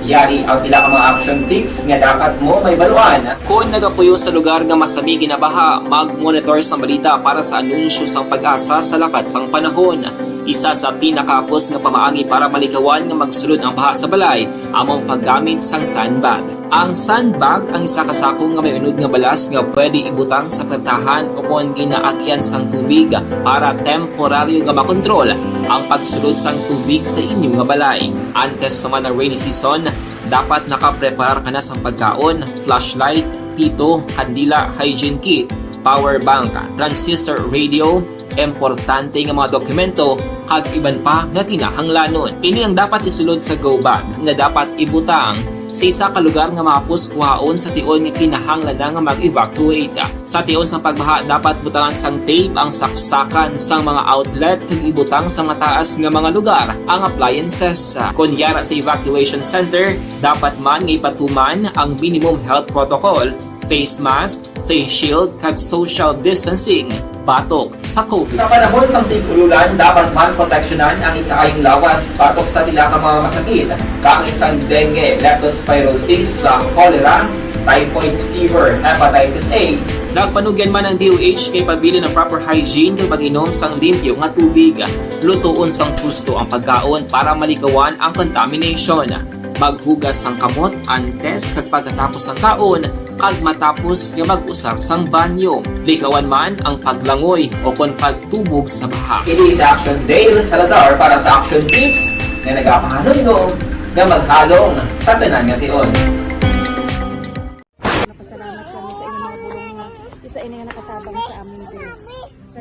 Yari ang pila ka mga action tips nga dapat mo mahibaluan. Kon nagapuyo sa lugar nga masami ginabaha, mag-monitor sang balita para sa anunsyo sang PAGASA sa lakat sang panahon. Isa sa pinakahapos nga pamaagi para malikawan nga magsulod ang baha sa balay amo ang paggamit sang sandbag. Ang sandbag ang isa ka sako nga may unod nga balas nga pwede ibutang sa pertahan o kon ginaagyan sang tubig para temporaryo nga makontrol ang pagsulod sang tubig sa inyo nga balay. Antes pa man ang rainy season, dapat nakapreparar ka na sang pagkaon, flashlight, pito, kandila, hygiene kit, power bank, transistor radio, importante nga mga dokumento, kag iban pa nga kinahanglanon. Ini ang dapat isulod sa go bag nga dapat ibutang sa isa ka lugar nga mahapos kuhaon sa tion nga kinahanglan na nga mag-evacuate. Sa tion sang pagbaha, dapat butangan sang tape ang saksakan sang mga outlet kag ibutang sa mataas nga mga lugar ang appliances. Kon yara sa evacuation center, dapat man nga ipatuman ang minimum health protocol, face mask, face shield, kag social distancing batok sa COVID. Sa panahon sang tig-ululan, dapat man proteksyonan ang ikaayong lawas batok sa pila ka mga masakit, kaangay sang dengue, leptospirosis, sa cholera, typhoid fever, hepatitis A. Nagpanugyan man ang D O H kay pabilin ang proper hygiene kag pag-inom sang limpyo nga tubig. Lutoon sang husto ang pagkaon para malikawan ang contamination. Maghugas sang kamot antes kag pagkatapos sang kaon, kag matapos nga mag-usar sang banyo. Likawan man ang paglangoy o kon pagtubog sa baha. Ini si Action Dale Salazar para sa Action Tips nga nagapahanumdom nga maghalong sa tanan nga tion. Napasalamat kami sa inyong mga bulong nga isa ini nga nakatabang sa amin din. Sa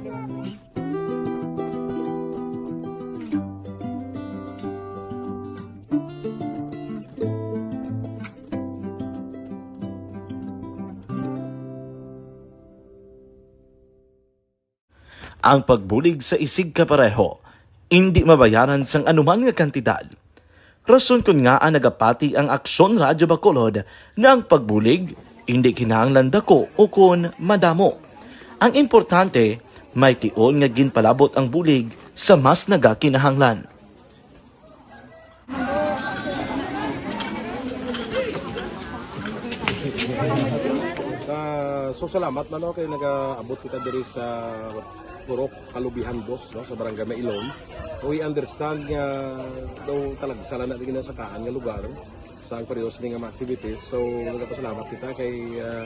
Ang pagbulig sa isigkapareho indi mabayaran sang anuman nga kantidad. Rason kon ngaa nagapati ang Aksyon Radyo Bacolod nga ang pagbulig indi kinahanglan dako ukon madamo. Ang importante, may tion nga ginpalabot ang bulig sa mas nagakinahanglan. Ah, so salamat man, no, kay nagaabot kita diri sa Purok Kalubihan, boss, no, sa Barangay Mailom. We understand nga daw talagsa lang na ginasakaan nga lugar sa ang periodo sini nga mga activities. So, nagapasalamat kita kay, ah,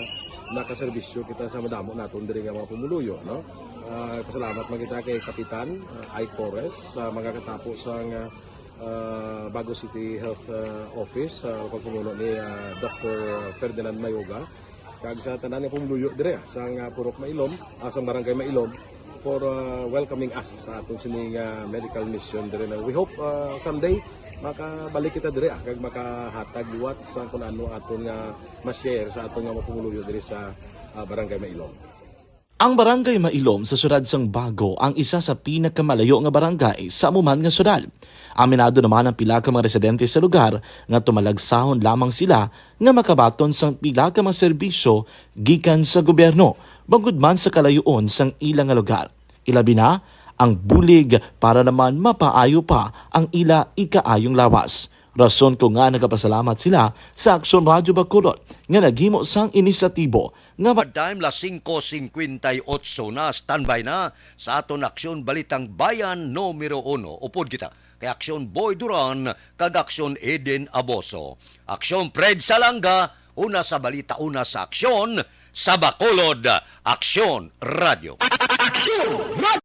nakaserbisyo kita sa madamo naton diri nga mga pumuluyo, no? Ah, pasalamat man kita kay Kapitan, ah, Ike Torres sa mga katapo sang, ah, ah, Bago City Health, ah, Office, sa pagpamuno ni, ah, Doktor Ferdinand Mayoga, kag sa tanan nga pumuluyo dire, ah, sang, ah, Purok Mailom, ah, sang Barangay Mailom, for, ah, welcoming us sa aton sini nga medical mission dire. Na we hope, ah, someday makabalik kita dire, ah, kag makahatag liwat sa kun ano aton nga ma-share sa aton nga mga pumuluyo dire sa, ah, Barangay Mailom. Ang Barangay Mailom sa siyudad sang Bago ang isa sa pinakamalayo nga barangay sa amo man nga siyudad. Aminado naman ang pila ka mga residente sa lugar nga tumalagsahon lamang sila nga makabaton sang pila ka mga serbisyo gikan sa gobyerno, bangod man sa kalayoon sang ila nga lugar. Ilabi na ang bulig para naman mapaayo pa ang ila ikaayong lawas. Rason ko nga nagapasalamat sila sa Aksyon Radyo Bacolod nga naghimo sang inisyatibo nga ma- Time, las singko singkwenta y otso na, standby na sa aton Aksyon Balitang Bayan numero uno. Upod kita kay Aksyon Boy Duran kag Aksyon Eden Aboso. Aksyon Fred Salanga, una sa balita, una sa aksyon, sa Bacolod, Aksyon Radyo. Aksyon!